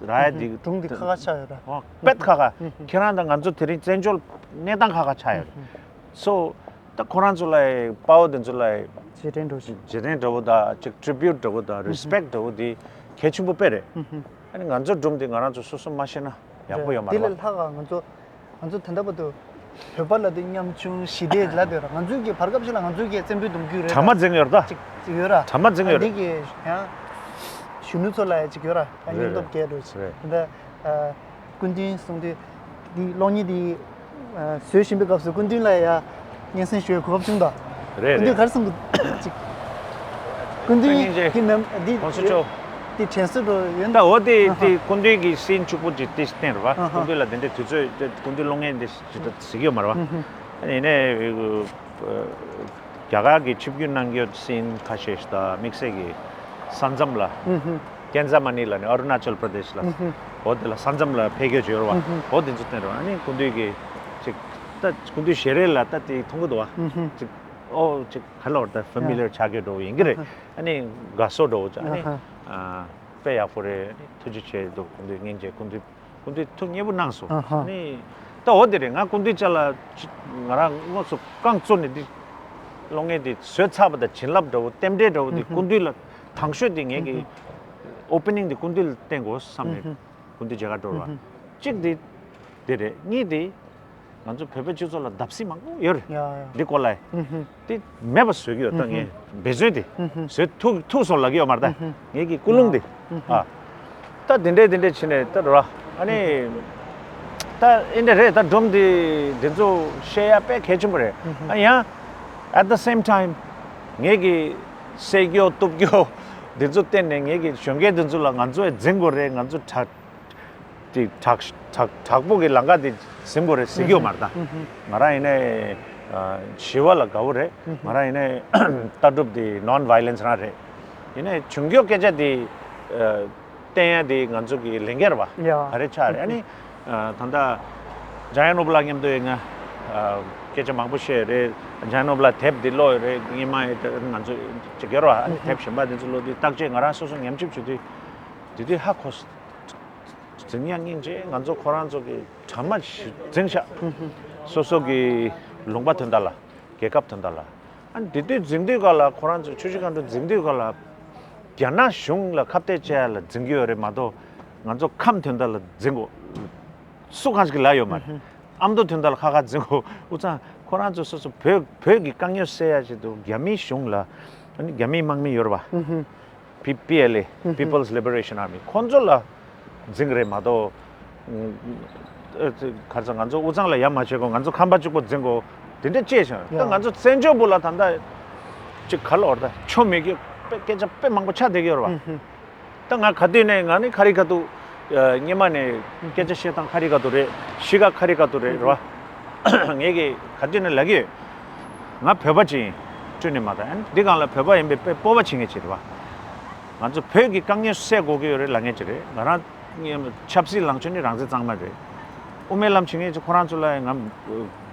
རག་ཡ་འདི། སྒྲུང་འདི་ཁ་ཁ་ཆགས་ཡོད་ར། ཨོ། དཔེ་ཁ་ཁ། ཨུ་ཧུ། ཁྱེད་རང་དང་ང་ཚོ་དེ་རིང་བཙན་བྱོལ་གནས་སྟངས་ཁ་ཁ་ཆགས་ཡོད་རེད། ཨུ་ཧུ། So ད་ཁོ་རང་ཚོ་ལ་དཔའ་བོ་དེ་ཚོ་ལ་རྗེས་དྲན་འདྲ་བོ་ཞིག་རྗེས་དྲན་འདྲ་བོ་དང་ཅིག་ཊི་རི་བིའུ་ཊི་འདྲ་བོ་དང་རི་སི་པེག་ཊི་འདྲ་བོ་དེ་གལ་ཆེན་པོ་དཔེ་རེད། ཨུ་ཧུ། ཨ་ནི་ང་ཚོའི་སྒྲུང་དེ་ང་རང་ཚོ་སོ་སོ་མ་ཤེས་ན་ཡག་པོ་ཡོད་མ་རེད་བ། དེ་ལས་ལྷག་ག་ང་ཚོ་ང་ཚོ་ད་ལྟ་བར་དུ་བོད་པ་ལབ་དུས་ཉམ་ཆུང་ཞི་བདེ་ལབ་དུས་ར། ང་ཚོའི་གི་བར་སྐབས་ཤིག་ལ་ང་ཚོའི་གི་བཙན་པོའི་གདུང་རྒྱུད་རེད། གྲ་མ་འཛིང་ཡོད་རེད་ད། ཅིག་ཅིག་ཡོད་ར། གྲ་མ་འཛིང་ཡོད་རེད། འདི་གི་ཡང་གཞོན་ནུ་ཚོ་ལ་ཡང་ཅིག་ཡོད་ར། ཡང་སྙིང་སྟོབས་རྒྱས་འགྲོ་ཅིག་རེད། ད་ལྟ་སྐུ་མདུན་གསུང་དུས་འདི་གློག་བརྙན་འདི་བཟོས་བཞིན་པའི་སྐབས་སུ་སྐུ་མདུན་ལ་ཡང་སྙན་སེང་ཞུ་བའི་གོ་སྐབས་བྱུང་ད། རེད་རེད། སྐུ་མདུན་ག་རེ་གསུང་གི་ཅིག་སྐུ་མདུན་སྙིང་རྗེ། གི་ནམ་འདི་གོང་ས་མཆོག་འདི་དྲན་གསོ་འགྲོ་ཡོད་ད། འོ་དེ་ཨ་ཧ། དེ་སྐུ་མདུན་གྱི་སིན་གཅིག་པོ་ཅིག་དེ་བསྟན་རེད་བ། ཨ་ཧ། སྐུ་མདུན་ལ་དེ་འདྲའི་དུས་ཚོད་དེ་སྐུ་མདུན་གློག་བརྙན་དེ་ཅིག་ད་གཟིགས་ཡོད་མ་རེད་བ། ཨ་ཧ། ཡིན་ནའི་རྒྱ་གར་གྱི་ཆིབས་བསྒྱུར་གནང་རྒྱུ་སིན་ཁ་ཤས་ཤིག་ད་དམིགས་བསལ་གྱི་ས་མཚམས་ལ། ཨ་ཧ། ཀན་ཛ་མ་ནི་ལ་ནི་ཨ་རུ་ན་ཅལ་པྲ་དེཤ་ལ། ཨ་ཧ། འོ་དེ་ལ་ས་མཚམས་ལ་ཕེབས་རྒྱུ་ཅིག་ཡོད་རེད་བ། ཨ་ཧ། འོ་དེ་ཚོ་བསྟན་རེད་བ། ཨ་ནི་སྐུ་མདུན་གྱི་ཅིག་ད་སྐུ་མདུན་ཞལ་རས་ལ་ད་དེ་མཐོང་གི་འདུག་བ། ཨ་ཧ། ཅིག་ཨོ་ཅིག་ག་ལ་བར་ད་ཕ་མི་ལི་ཡར་ཆགས་ཀྱི་འགྲོ་བ་ཡིན་གྱི་རེད། ཨ་ཧ། ཨ་ནི་དགའ་སོ་འགྲོ་བ་ཅིག་ཨ་ནི་ཨ་ཧ། ཨ་དཔེ་ཡག་པོ་རེད། ཨ་ནི་ཐུགས་རྗེ་ཆེ་འདུག་སྐུ་མདུན་སྙིང་རྗེ། སྐུ་མདུན་སྐུ་མདུན་ཐུགས་མཉེས་པོ་གནང་སོང་། ཨ་ཧ། ཨ་ནི་ད་འོ་དེ་རེད། ང་སྐུ་མདུན་ཅག་ལ་ཅི་ང་རང་དངོས་སུ་རྐང་བཙུགས་ནས་འདི་གློག་བརྙན་འདི་བཟོས་ཚར་བ་དང་བྱིན་རླབས་འདྲ་བོ་རྟེན་འབྲེལ་འདྲ་བོ་འདི་ཨ་ཧ། སྐུ་མདུན་ལ་དང་ཤོས་འདི་ངེད་ཀྱི་ཨ་ཧ། ཨོ་པེ་ནིང་འདི་སྐུ་མདུན་ལ་བསྟན་དགོས་བསམ་ནས་ཨ་ཧ། སྐུ་མདུན་མཇལ་ཁ་འགྲོ་བ། ཨ་ཧ། གཅིག་འདི་འདི་རེད། གཉིས་འདི་ང་ཚོ་བོད་པའི་སྤྱི་ཚོགས་ལ་བརྡབ་གསིག་མང་པོ་ཡོད་རེད། ཡ་ཡ། འདི་སྐོར་ལ་ཨ་ཧ། དེ་མེད་པ་བཟོ་གི་ཡོད། ད་ངས་འབད་བརྩོན་དེ་བཟོས་ཐུག་ཐུག་སོང་ལབ་ཀྱི་ཡོད་མ་རེད་ད། ངས་ཀྱི་ཀུན་སློང་དེ། ཨ། ད་དེ་འདྲས་དེ་འདྲས་བྱས་ནས་ད་ར། ཨ་ནི། ད་ཨེ་འདྲས་རེད། ད་སྒྲུང་འདི་འདི་ཚོ་བཤད་ཡ་དཔེ་གལ་ཆེན་པོ་རེད། ཨ་ཡང་། At the same time ངས་ཀྱི་བསད་རྒྱུ་གཏུབ་རྒྱུ་འདི་ཚོ་བསྟན་ནས་ངས་ཀྱི་གཞོན་སྐྱེས་འདི་ཚོ་ལ་ང་ཚོ་ཡ་འཛིང་དགོས་རེད། ང་ཚོ་དྲག་དེ་དྲག་དྲག་དྲག་པོ་གི་ལམ་ཁ་དེ་ཟིན་དགོས་རེད་ཟེར་གྱི་ཡོད་མ་རེད་ད། ང་རང་ཡིན་ནའི་ཞི་བ་ལ་དགའ་བོ་རེད། ང་རང་ཡིན་ནའི་ལྟ་གྲུབ་དེ་ནོན་ཝའི་ལེན་སི་རང་རེད། ཡིན་ནའི་བྱུང་རྒྱུ་སྐད་ཆ་དེ་བསྟན་ཡ་དེ་ང་ཚོ་གི་ལས་འགན་རེད་བ། ཡ། ག་རེ་ཆགས་རེད། ཨ་ནི་ད་ལྟ་འཇམ་དབྱངས་ནོར་བུ་ལགས་མཉམ་དུ་ཡིན་ང་སྐད་ཆ་མང་པོ་བཤད་རེད། འཇམ་དབྱངས་ནོར་བུ་ལགས་དེབ་དེ་ཀློག་ཡོད་རེད། སྔོན་མ་ཡི་ང་ཚོ་ཅིག་གེར་བ་ཨ་ནི་དེབ་གཞན་པ་དེ་ཚོ་ཀློག་དུས་བརྟག་དཔྱད་ང་རང་སོ་སོ་ཉམས་ཞིབ་བྱེད་དུས་དེ་དུས་ཧ་གོ། འཛིང་ཡ་སྙིང་རྗེ། ང་ཚོ་ཁོ་རང་ཚོ་གི་གྲ་མ་ཞིག་འཛིང་ཤག་སོ་སོ་གི་ལུང་པ་དོན་དག་ལ། རྒྱལ་ཁབ་དོན་དག་ལ། ཨ་ནི་དེ་དུས་འཛིང་དུས་ག་ལ་ཁོ་རང་ཚོ་ཆུ་བཞི་སྒང་དྲུག་འཛིང་དུས་ག་ལ། རྒྱ་ནག་གཞུང་ལ་ཁ་གཏད་བཅག་ཡ་ལ་འཛིང་གི་ཡོད་རེད་མ་གཏོགས། ང་ཚོ་ཁམས་དོན་དག་ལ་འཛིང་དགོས། སུ་གང་ཞིག་གིས་ལབ་ཡོད་མ་རེད། ཨ་མདོ་དོན་དག་ལ་ཁ་ཁ་འཛིང་དགོས། འུ་ཚང་ཁོ་རང་ཚོ་སོ་སོ་བོད་བོད་ཀྱི་དཀའ་རྙོག་སེལ་ཡ་ཆེད་དུ་རྒྱ་མིའི་གཞུང་ལ། ཨ་ནི་རྒྱ་མིའི་དམག་མི་ཡོད་རེད་པ། པི་པི་ཨེལ་ཨེ། People's Liberation Army ཁོང་ཚོ་ལ་འཛིང་རེད་མ་གཏོགས། ཨ་ཙི་ག་རེ་ཟེར། ང་ཚོ་དབུས་གཙང་ལ་ཡ་མ་བྱེད་དགོས། ང་ཚོ་ཁམས་པ་གཅིག་པོ་འཛིང་དགོས། དེ་འདྲ་བྱས་ཤིང་ད་ཡ། ང་ཚོ་བཙན་བྱོལ་བོད་ལ་ད་ལྟ་ཅིག་ག་ལ་བར་ད་ཆོ་མེད་ཀྱི་དཔེ་སྐད་ཆ་དཔེ་མང་པོ་ཆགས་བསྡད་ཀྱི་ཡོད་རེད་པ། ད་ང་ག་དུས་ནས་ང་ནི་ཁ་རི་ཁ་ཐུག་ཨ་སྔོན་མ་ནས་སྐད་ཆ་བཤད་སྟངས་ཁ་རི་ཁ་ཐུག་རེད། གཤིས་ཀ་ཁ་རི་ཁ་ཐུག་རེད་རེད་པ། ངས་ཀྱི་ག་དུས་ནས་ལབ་ཀྱི་ཡོད། ང་བོད་པ་ཅིག་ཡིན། ཁྲོས་ནས་མ་ད་ཨ་ནི་འདི་སྒང་ལ་བོད་པ་ཡིན་པའི་དཔེ་སྤོབས་པ་བྱེད་མཁན་ཅིག་རེད་པ། ང་ཚོ་བོད་ཀྱི་དཀའ་ངལ་སེལ་དགོས་ཀྱི་ཡོད་རེད་ལབ་མཁན་ཅིག་རེད། ང་རང་ཆབ་སྲིད་ལངས་ཕྱོགས་ནི་རང་བཙན་གཙང་མ་རེད། དབུ་མའི་ལམ་བྱེད་མཁན་ཅིག་ཁོ་རང་ཚོ་ལ་ང་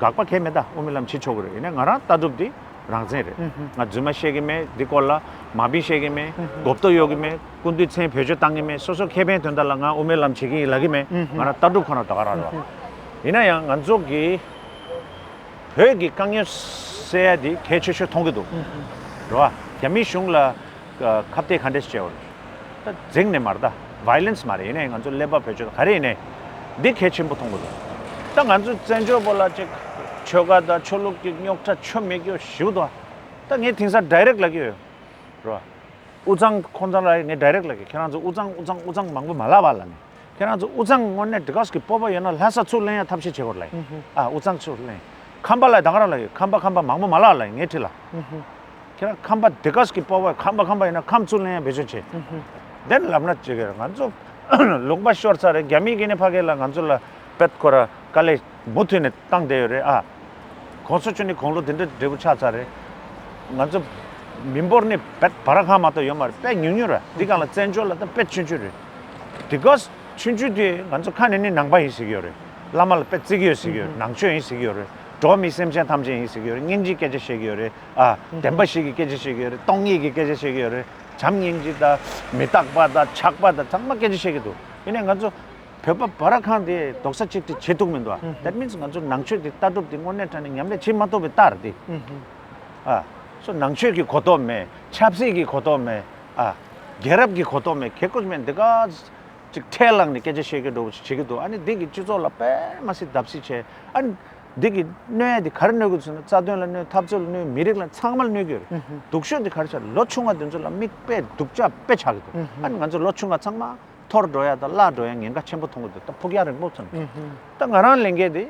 དགག་པ་གང་ཡང་མེད། ད་དབུ་མའི་ལམ་བྱེད་ཆོག་གི་རེད། ཡིན་ནའི་ང་རང་ལྟ་གྲུབ་འདི་རང་བཙན་རེད། ང་རྫུན་མ་བཤད་ཀྱི་མེད། འདི་སྐོར་ལ་མ་དཔེ་བཤད་ཀྱི་མེད། གོ་རྟོགས་ཡོད་ཀྱི་མེད། སྐུ་མདུན་མཚན་བེད་སྤྱོད་བཏང་གི་མེད། སོ་སོ་ཁེ་ཕན་དོན་དག་ལ་ང་དབུ་མའི་ལམ་བྱེད་ཀྱི་ཡིན་ལབ་ཀྱི་མེད། ང་རང་ལྟ་གྲུབ་ཁོ་ན་དགག་ར་རེད་པ། ཡིན་ན་ཡང་ང་ཚོ་གི་བོད་ཀྱི་དཀའ་ངལ་སེལ་ཡ་དེ་གལ་ཆེ་ཤོས་མཐོང་གི་འདུག་རེད་པ། རྒྱ་མིའི་གཞུང་ལ་ཁ་གཏད་ག་འདྲས་བྱས་པ་རེད། ད་འཛིང་ནས་མ་རེད། ད་ཝའི་ལེན་སི་མ་རེད། ཡིན་ནའི་ང་ཚོ་ཀླད་པ་བེད་སྤྱོད་ག་རེ་ཡིན་ནའི་འདི་གལ་ཆེན་པོ་མཐོང་གི་འདུག་ད་ང་ཚོ་བཙན་བྱོལ་བོད་ལ་ཅིག་ཆོལ་ཁ་དང་ཆོས་ལུགས་ཀྱི་རྙོག་དྲ་ཆོ་མེད་རྒྱུ་ཞེ་པོ་འདུག་ད་ངས་དེང་སང་ཌའི་རེག་ལབ་ཀྱི་ཡོད། རེད་པ། དབུས་གཙང་ཁོང་ཚང་ལ་ངས་ཌའི་རེག་ལབ་ཀྱི། ཁྱེད་རང་ཚོ་དབུས་གཙང་དབུས་གཙང་དབུས་གཙང་མང་པོ་མ་ལབ་པ་ལབ་ནས། ཁྱེད་རང་ཚོ་དབུས་གཙང་དངོས་གནས་འདི་ག་ཟེར་གྱི་སྤོབས་པ་ཡོད་ན་ལྷ་ས་ཚུར་ལེན་ཡ་ཐབས་ཤེས་བྱེད་དགོས་ལབ་ཡིན། ཨ་དབུས་གཙང་ཚུར་ལེན། ཁམས་པ་ལ་ད་ག་རང་ལབ་ཡོད། ཁམས་པ་ཁམས་པ་མང་པོ་མ་ལབ་ལབ་ཡིན་ངས་དྲིས་ལ། ཁྱེད་རང་ཁམས་པ་འདི་ག་ཟེར་གྱི་སྤོབས་པ་ཁམས་པ་ཁམས་པ་ཡིན་ན་ཁམས་ཚུར་ལེན་ཡ་བེད་སྤྱོད་བྱེད། དེ་ནས་ལབ་ན་ཅི་ག་རེད། ང་ཚོ་ལུང་པ་ཤོར་ཚར་རེད། རྒྱ་མིའི་གི་ནས་ཕ་གི་ལ་ང་ཚོ་ལ་བེད་ཁོ་ར་དཀའ་ལས་མུ་མཐུད་ནས་བཏང་བསྡད་ཡོད་རེད་ཨ། གོང་ས་མཆོག་ནི་དགུང་ལོ་འདི་འདྲ་བགྲེས་པོ་ཆགས་ཚར་རེད། ང་ཚོ་མི་འབོར་ནི་བེད་བར་ཁ་མ་གཏོགས་ཡོད་མ་རེད། དཔེ་ཉུང་ཉུང་རེད། འདི་སྒང་ལ་བཙན་བྱོལ་ལ་ད་དཔེ་ཆུང་ཆུང་རེད། Because ཆུང་ཆུང་དུས་ང་ཚོ་ཁ་ནས་ནི་ནང་པ་ཡིན་ཟེར་གྱི་ཡོད་རེད། བླ་མ་ལ་དཔེ་བརྩི་གི་ཡོད་ཟེར་གྱི་ཡོད་རེད། ནང་ཆོས་ཡིན་ཟེར་གྱི་ཡོད་རེད། འགྲོ་བ་མི་སེམས་ཅན་ཐམས་ཅད་ཡིན་ཟེར་གྱི་ཡོད་རེད། སྙིང་རྗེའི་སྐད་ཆ་བཤད་ཀྱི་ཡོད་རེད། ཨ། བདེན་པ་བཞི་གི་སྐད་ཆ་བཤད་ཀྱི་ཡོད་རེད། སྟོང་ཉིད་ཀྱི་སྐད་ཆ་བཤད་ཀྱི་ཡོད་རེད། བྱམས་སྙིང་རྗེ་དང་མི་རྟག་པ་དང་ཆགས་པ་དང་ཚང་མ་སྐད་ཆ་བཤད་ཀྱི་འདུག་ཡིན་ནའི་ང་ཚོ་བོད་པ་བར་ཁང་དེ་རྡོག་རྩ་གཅིག་སྒྲིལ་བྱེད་ཐུབ་མི་འདུག་ཨ། That means ང་ཚོ་ནང་ཆོས་དེ་ལྟ་གྲུབ་དེ་དངོས་གནས་དྲང་གནས་ཉམས་ལེན་བྱེད་མ་ཐུབ་པའི་རྟགས་རེད་དེ། ཨ། སོ་ནང་ཆོས་ཀྱི་གོ་རྟོགས་མེད། ཆབ་སྲིད་ཀྱི་གོ་རྟོགས་མེད། ཨ། རྒྱལ་རབས་ཀྱི་གོ་རྟོགས་མེད། གལ་ཁོ་མེད་འདི་ག་ཅིག་ཁྲལ་བླངས་ནས་སྐད་ཆ་བཤད་ཀྱི་འགྲོ་བ་ཞིག་བྱེད་ཀྱི་འདུག་ཨ་ནི་འདི་གི་སྤྱི་ཚོགས་ལ་དཔེ་མ་སྲིད་བརྡབ་གསིག་བྱས། ཨ་ནི་འདི་གི་གནོད་ཡ་འདི་ག་རེ་གནོད་ཀྱི་འདུག་ཟེར་ན། རྩ་དོན་ལ་གནོད། འཐབ་རྩོད་ལ་གནོད། མི་རིགས་ལ་ཚང་མ་ལ་གནོད་ཀྱི་ཡོད་རེད། སྡུག་ཤོས་འདི་ག་རེ་ཆགས། ལོ་ཆུང་བ་འདི་ཚོ་ལ་མིག་དཔེ་སྡུག་ཅག་དཔེ་ཆགས་ཀྱི་འདུག་ཨ་ནི་ང་ཚོ་ལོ་ཆུང་བ་ཚང་མ་འཐོར་འགྲོ་ཡ་དང་བརླག་འགྲོ་ཡ་ཉེན་ཁ་ཆེན་པོ་མཐོང་གི་འདུག་ད་ཕུགས་ཡག་རིང་པོ་ཚོ་ནས། ད་ང་རང་ལས་འགན་འདི་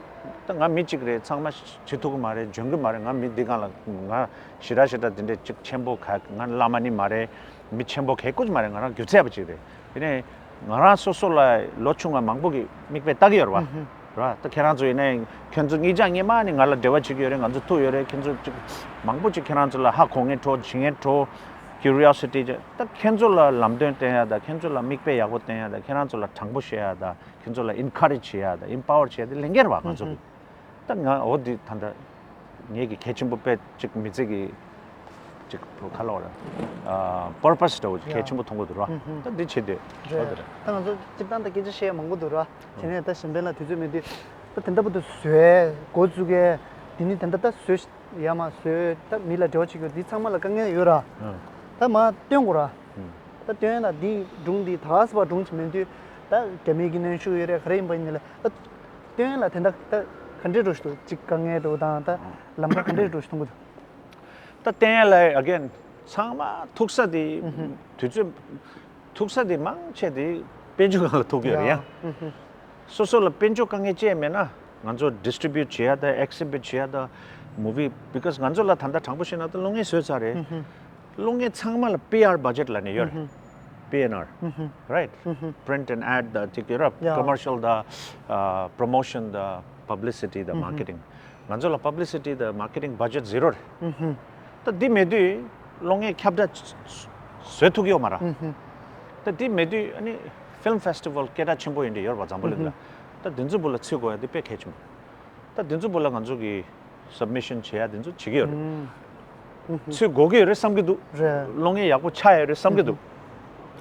ད་ང་མི་གཅིག་རེད། ཚང་མ་བྱེད་ཐུབ་ཀྱི་མ་རེད། འཇོན་གྱི་མ་རེད། ང་མི་འདི་སྒང་ལ་ང་ཞེ་དྲག་ཞེ་དྲག་འདི་འདྲས་གཅིག་ཆེན་པོ་ག་ང་བླ་མ་ནི་མ་རེད། མི་ཆེན་པོ་གལ་ཁུར་མ་རེད། ང་རང་སྒྱུ་རྩལ་པ་ཅིག་རེད། དེ་ནས་ང་རང་སོ་སོ་ལ་ལོ་ཆུང་བ་མང་པོ་གི་མིག་དཔེ་ལྟ་གི་ཡོད་རེད་བ། རེད་བ། ད་ཁྱེད་རང་ཚོ་ཡིན་ནའི་ཁྱེད་ཚོ་གཉིས་ཆ་སྔོན་མ་ནས་ང་ལ་འབྲེལ་བ་བྱེད་ཀྱི་ཡོད་རེད། ང་ཚོ་ཐུག་ཡོད་རེད། ཁྱེད་ཚོ་ཅིག་མང་པོ་ཅིག་ཁྱེད་རང་ཚོ་ལ་ཧ་གོ་མཁན་འཕྲོ་བྱེད་མཁན་འཕྲོ། Curiosity ཅིག་ད་ཁྱེད་ཚོ་ལ་ལམ་སྟོན་བསྟན་ཡ་དང་ཁྱེད་ཚོ་ལ་མིག་དཔེ་ཡག་པོ་བསྟན་ཡ་དང་ཁྱེད་རང་ཚོ་ལ་དྲང་པོ་བཤད་ཡ་དང་ཁྱེད་ཚོ་ལ་encourage བྱེད་ཡ་དང་empower བྱེད་ཡ་དེ་ལས་འགན་རེད་བ། ང་ཚོ་གི་ད་ང་འོ་འདི་ད་ལྟ་ངེད་ཀྱི་གལ་ཆེན་པོ་དཔེ་གཅིག་མི་ཚེ་གི་གཅིག་ག་ལབ་ར། ཨ། purpose འདྲ་བོ་གལ་ཆེན་པོ་མཐོང་གི་འདུག་ར། ད་འདི་བྱེད་དེ། རེད། འོ་དེ་རེད། ད་ང་ཚོ་སྤྱིར་བཏང་ད་སྐད་ཆ་བཤད་མང་པོ་འདུག་ར། དེ་ནས་ད་གཞན་ཕན་ལ་དུས་ཚོད་མེད་དུས་ད་དེ་འདྲ་པོ་དེ་བཟོས་འགོ་བཙུགས་གས་དེ་ནི་དེ་འདྲ་ད་བཟོས་ཡ་མ་བཟོས་ད་མི་ལ་འབྲེལ་བ་བྱེད་དགོས་འདི་ཚང་མ་ལ་དཀའ་ངལ་ཡོད་ར། ད་མ་སྟོན་དགོས་ར། ད་སྟོན་ལ་འདི་སྒྲུང་འདི་ད་ག་ས་པ་སྒྲུང་ཅིག་མེད་དུས་ད་རྒྱ་མི་གི་གནོན་ཤུགས་ཡོད་རེད། ག་རེ་ཡིན་པ་ཡིན་ནི་ལ་ད་སྟོན་ལ་དེ་འདྲ་ད་ག་འདྲས་འགྲོ་ཞིག་འདུག་ཅིག་དཀའ་ངལ་འགྲོ་དང་ད་ལམ་ཁ་ག་འདྲས་འགྲོ་ཞིག་མཐོང་གི་འདུག་ད་བསྟན་ཡ་ལ་again ཚང་མ་ཐུག་ས་དེ་དུས་ཚོད་ཐུག་ས་དེ་མང་ཆེ་དེ་དཔལ་འབྱོར་སྒང་ལ་ཐུག་ཡོད་རེད་ཡ། སོ་སོ་ལ་དཔལ་འབྱོར་དཀའ་ངལ་ཅི་ཡང་མེད་ན་ང་ཚོ་distribute བྱེད་ཡ་ད་exhibit བྱེད་ཡ་ད་movie because ང་ཚོ་ལ་ད་ལྟ་དྲང་པོ་བཤད་ན་ད་གློག་བརྙན་བཟོས་ཚར་རེད། གློག་བརྙན་ཚང་མ་ལ་P R budget ལབ་ནས་ཡོད་རེད། P and R right? Print and ad ད་ཅིག་ཡོད་རེད། Commercial ད་promotion ད་publicity ད་marketing ང་ཚོ་ལ་publicity ད་marketing budget zero རེད། ད་འདི་མེད་དུས་གློག་བརྙན་ཁྱབ་བསྒྲགས་བཟོ་ཐུབ་ཀྱི་ཡོད་མ་རེད། ད་འདི་མེད་དུས་ཨ་ནི་film festival སྐད་གྲགས་ཆེན་པོ་ཡིན་འདྲ་ཡོད་རེད་བ་འཛམ་བུ་གླིང་ལ། ད་འདི་ཚོ་བུ་ལ་ཚུད་དགོས་ཡ་འདི་དཔེ་གལ་ཆེན་པོ། ད་འདི་ཚོ་བུ་ལ་ང་ཚོ་གི་submission བྱེད་ཡ་འདི་ཚོ་བྱེད་ཀྱི་ཡོད་རེད། ཚུད་དགོས་ཀྱི་ཡོད་རེད་བསམ་གྱི་འདུག་རེད། གློག་བརྙན་ཡག་པོ་ཆགས་ཡོད་རེད་བསམ་གྱི་འདུག་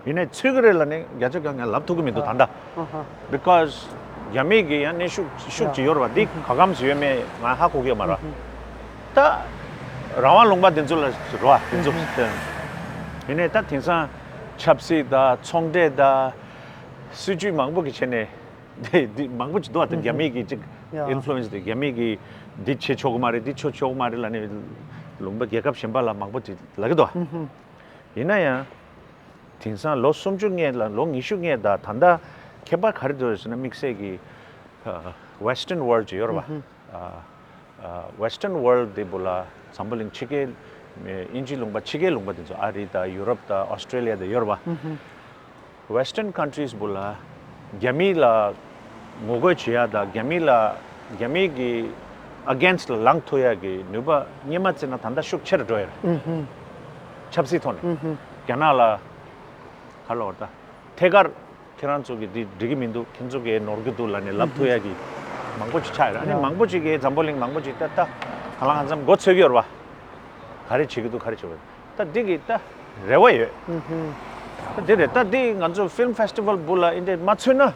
ཡིན་ནའི་ཚུད་ཀྱི་རེད་ལབ་ནས་བརྒྱ་ཆ་བརྒྱ་ངས་ལབ་ཐུབ་ཀྱི་མི་འདུག་ད་ལྟ། Because རྒྱ་མི་གི་ཡང་གནོན་ཤུགས་ཤུགས་ཅིག་ཡོད་རེད་བ། འདི་ག་གམ་ཞིག་ཡོད་མེད་ང་ཧ་གོ་གི་ཡོད་མ་རེད། ད་རང་དབང་ལུང་པ་འདི་ཚོ་ལ་རེད་བ་འདི་ཚོ། ཡིན་ནའི་ད་དེང་སང་ཆབ་སྲིད་དང་ཚོང་འབྲེལ་དང་སྲིད་ཇུས་མང་པོ་གི་བྱས་ནས། དེ་འདི་མང་པོ་ཅིག་འདུག་བ། དེ་རྒྱ་མི་གི་ཅིག་ཡ། Influence དེ་རྒྱ་མི་གི་འདི་བྱེད་ཆོག་གི་མ་རེད། འདི་བྱེད་ཆོག་གི་མ་རེད་ལབ་ནས་ལུང་པ་རྒྱལ་ཁབ་གཞན་པ་ལ་མང་པོ་ཅིག་ལབ་ཀྱི་འདུག་བ། ཡིན་ན་ཡང་དེང་སང་ལོ་སུམ་ཅུ་སྔས་ལ་ལོ་ཉི་ཤུ་སྔས་དང་ད་ལྟ་ཁྱད་པར་ག་རེ་འདུག་ཟེར་ན་དམིགས་བསལ་གྱི་Western world ཅིག་ཡོད་རེད་བ། Western world དེ་བུ་ལ་འཛམ་བུ་གླིང་ཕྱི་རྒྱལ་དབྱིན་ཇི་ལུང་པ་ཕྱི་རྒྱལ་ལུང་པ་དེ་ཚོ་ཨ་རི་དང་ཡུ་རོབ་དང་ཨོ་སི་ཀྲེ་ལི་ཡ་དང་ཡོད་རེད་བ། Western countries བུ་ལ་རྒྱ་མི་ལ་ངོ་རྒོལ་བྱེད་ཡ་དང་རྒྱ་མི་ལ་རྒྱ་མི་གི་against ལ་ལངས་ཐུབ་ཡ་གི་ནུས་པ་སྔོན་མ་བརྩིས་ན་ད་ལྟ་ཤུགས་ཆེ་རུ་འགྲོ་ཡ་རེད། ཆབ་སྲིད་ཐོག་ནས་རྒྱ་ནག་ལ་ག་ལབ་དགོས་རེད་ད། ཐད་ཀར་ཁྱེད་རང་ཚོ་གི་འདི་འགྲིག་གི་མི་འདུག་ཁྱེད་ཚོ་གིས་ནོར་གྱི་འདུག་ལབ་ནས་ལབ་ཐུབ་ཡ་གི་མང་པོ་ཅིག་ཆགས་ཡོད་རེད། ཨ་ནི་མང་པོ་ཅིག་གིས་འཛམ་བུ་གླིང་མང་པོ་ཅིག་ད་ལྟ་གང་ལ་གང་འཚམ་མགོ་ཚོས་ཀྱི་ཡོད་རེད་བ། ག་རེ་བྱེད་ཀྱི་འདུག་ག་རེ་བྱེད་དགོས་ད་འདི་གི་ད་རེ་བ་ཡོད། ད་འདི་རེད། ད་འདི་ང་ཚོ་film festival བུ་ལ་ཨིན་དེ་མ་ཚུད་ན་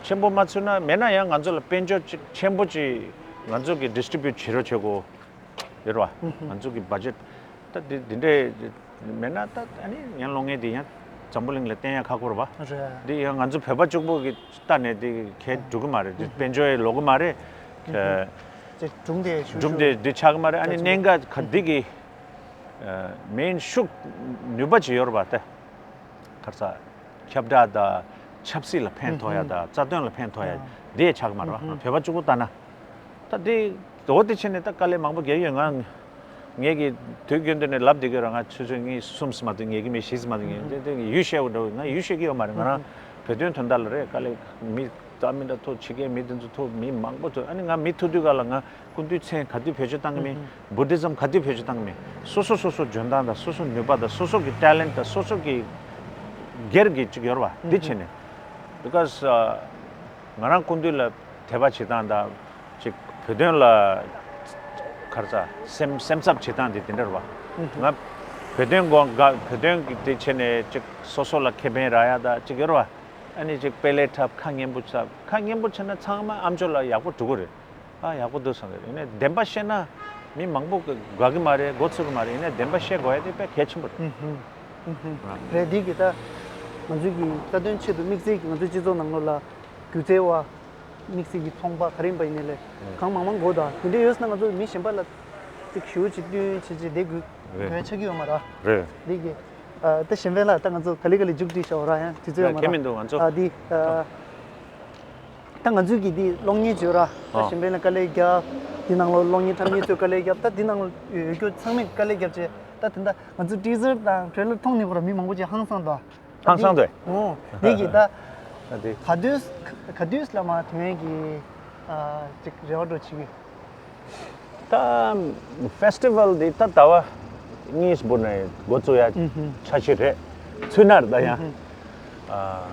ཆེན་པོ་མ་ཚུད་ན་མེད་ན་ཡང་ང་ཚོ་ལ་དཔལ་འབྱོར་ཅིག་ཆེན་པོ་ཅིག་ང་ཚོ་གི་distribute བྱེད་རོགས་བྱེད་དགོས། ཡོད་རེད་བ། ང་ཚོ་གི་budget ད་འདི་འདི་འདྲས་མེད་ན་ད་ཨ་ནི་ཡང་གློག་བརྙན་འདི་ཡང་འཛམ་བུ་གླིང་ལ་བསྟན་ཡ་ཁག་པོ་རེད་བ། རེད། འདི་ཡང་ང་ཚོ་བོད་པ་གཅིག་པོ་གི་ལྟ་ནས་འདི་གས་འགྲོ་གི་མ་རེད། འདི་དཔལ་འབྱོར་ཡང་ལོག་གི་མ་རེད། ཅིག་སྒྲུང་དེ་ཤུ་སྒྲུང་ཤུ་དེ་འདི་ཆགས་གི་མ་རེད། ཨ་ནི་གནད་འགག་ག་འདི་གི་main ཤུགས་ནུས་པ་ཅིག་ཡོད་རེད་བ་ད། ག་རེ་ཟ། ཁྱབ་བསྒྲགས་དང་ཆབ་སྲིད་ལ་ཕན་ཐོགས་ཡ་དང་རྩ་དོན་ལ་ཕན་ཐོགས་ཡ་འདི་ཡང་ཆགས་གི་མ་རེད་བ། བོད་པ་གཅིག་པོ་ལྟ་ན། ད་འདི་འོ་དེ་བྱས་ནས་ད་དཀའ་ལས་མང་པོ་རྒྱག་ཡོད། ང་ངས་ཀྱི་དུས་རྒྱུན་དུ་ནས་ལབ་བསྡད་ཀྱི་ཡོད་རེད། ང་ཆུ་ཚོད་གཉིས་གསུམ་ཙམ་མ་གཏོགས་ཉལ་གི་མེད། བཞི་ཙམ་མ་གཏོགས་ཉལ་གི་མེད། དེ་དེ་ཡུལ་ཤེས་འོ་འདྲ་བོ་ང་ཡུལ་ཤེས་ཀྱི་ཡོད་མ་རེད། ང་རང་བོད་དོན་དོན་དག་ལ་རེད། དཀའ་ལས་མི་ད་མི་འདྲ་ཐུག་ཕྱི་རྒྱལ་མི་དེ་ཚོ་ཐུག་མི་མང་པོ་ཐུག་ཨ་ནི་ང་མི་ཐུག་དུས་ག་ལ་ང་སྐུ་མདུན་མཚན་ག་དུས་བེད་སྤྱོད་བཏང་གི་མེད། Buddhism ག་དུས་བེད་སྤྱོད་བཏང་གི་མེད། སོ་སོ་སོ་སོ་འཇོན་ཐང་དང་སོ་སོ་ནུས་པ་དང་སོ་སོ་གི་talent དང་སོ་སོ་གི་སྒེར་གྱི་ཅིག་ཡོད་རེད་བ། འདི་བྱས་ནས་ Because ང་རང་སྐུ་མདུན་ལ་དད་པ་བྱེད་སྟངས་དང་ཅིག་བོད་དོན་ལ་ག་རེ་ཟ་སེམས་སེམས་འཚབ་བྱེད་སྟངས་དེ་དེ་འདྲ་རེད་བ། ང་བོད་དོན་དགོས་དགའ་བོད་དོན་གྱི་དེ་བྱས་ནས་ཅིག་སོ་སོ་ལ་ཁེ་ཕན་རག་ཡ་ད་ཅིག་ཡོད་རེད་བ། ཨ་ནི་ཅིག་དཔེ་ལས་འཁྲབ་ཁ་སྙན་པོ་འཁྲབ་ཁ་སྙན་པོ་བྱས་ན་ཚང་མ་ཨ་མཆོག་ལ་ཡག་པོ་འགྲོ་གི་རེད། ཨ་ཡག་པོ་འདུག་བསམ་གི་རེད། ཡིན་ནའི་བདེན་པ་བཤད་ན་མི་མང་པོ་དགའ་གི་མ་རེད། མགོ་ཚོས་གི་མ་རེད། ཡིན་ནའི་བདེན་པ་བཤད་དགོས་ཡ་དེ་དཔེ་གལ་ཆེན་པོ་རེད། ཨུ་ཧུ། ཨུ་ཧུ། རེད། འདི་གི་ད་ང་ཚོའི་གི་རྩ་དོན་ཆེད་དུ་དམིགས་བསལ་གྱི་ང་ཚོའི་སྤྱི་ཚོགས་ནང་ལོགས་ལ་སྒྱུ་རྩལ་བ་དམིགས་བསལ་གྱི་ཚོང་པ་ག་རེ་ཡིན་པ་ཡིན་ནའི་ལས་གང་མང་མང་དགོས་ད། དེ་འདྲ་ཡོད་ཟེར་ན་ང་ཚོ་མི་གཞན་པ་ལ་ཅིག་ཞུ་ཅིག་བསྟུན་བྱེད་ཅིག་བསྡད་དགོས་རེད། དགོས་ཆགས་ཀྱི་ཡོད་མ་རེད། རེད། འདི་གི་ཨ་ད་གཞན་ཕན་ལ་ད་ང་ཚོ་ག་ལེ་ག་ལེ་མཇུག་སྒྲིལ་བྱ་བ་ར་ཡང་དུས་ཚོད་ཡོད་མ་རེད། ཁྱད་མི་འདུག་ང་ཚོ། ཨ་འདི་ཨ། ད་ང་ཚོའི་གི་འདི་གློག་བརྙན་བརྗོད་ར་ད་ཨ། གཞན་ཕན་ལ་དཀའ་ལས་རྒྱབ། འདི་ནང་ལོ་གློག་བརྙན་འཁྲབ་མཁན་ཚོས་དཀའ་ལས་རྒྱབ། ད་འདི་ནང་ལོ་ཡོད་རྒྱུ་ཚང་མས་དཀའ་ལས་རྒྱབ་བྱས་ད་དེ་འདྲ་ང་ཚོ་ཊི་ཟར་དང་ཊེ་ལར་མཐོང་ནས་ཁོ་ར་མི་མང་པོ་ཅིག་ཧང་སངས་འདུག་ཧང་སངས་འདུག་ཨོ་འདི་གི་ད་ད་འདི་ག་དུས་ག་དུས་ལ་མ་དོན་གི་ཨ་ཅིག་རེ་བ་འགྲོ་བྱེད་ཀྱི། ད་ཕེ་སི་ཊི་ཝལ་འདི་ད་ཟླ་བ་གཉིས་བུ་ནས་འགོ་བཙུགས་ཡ་ཨུ་ཧུ། འཆར་གཞི་རེད། ཚུད་ན་རེད་ད་ཡང་། ཨུ་ཧུ། ཨ།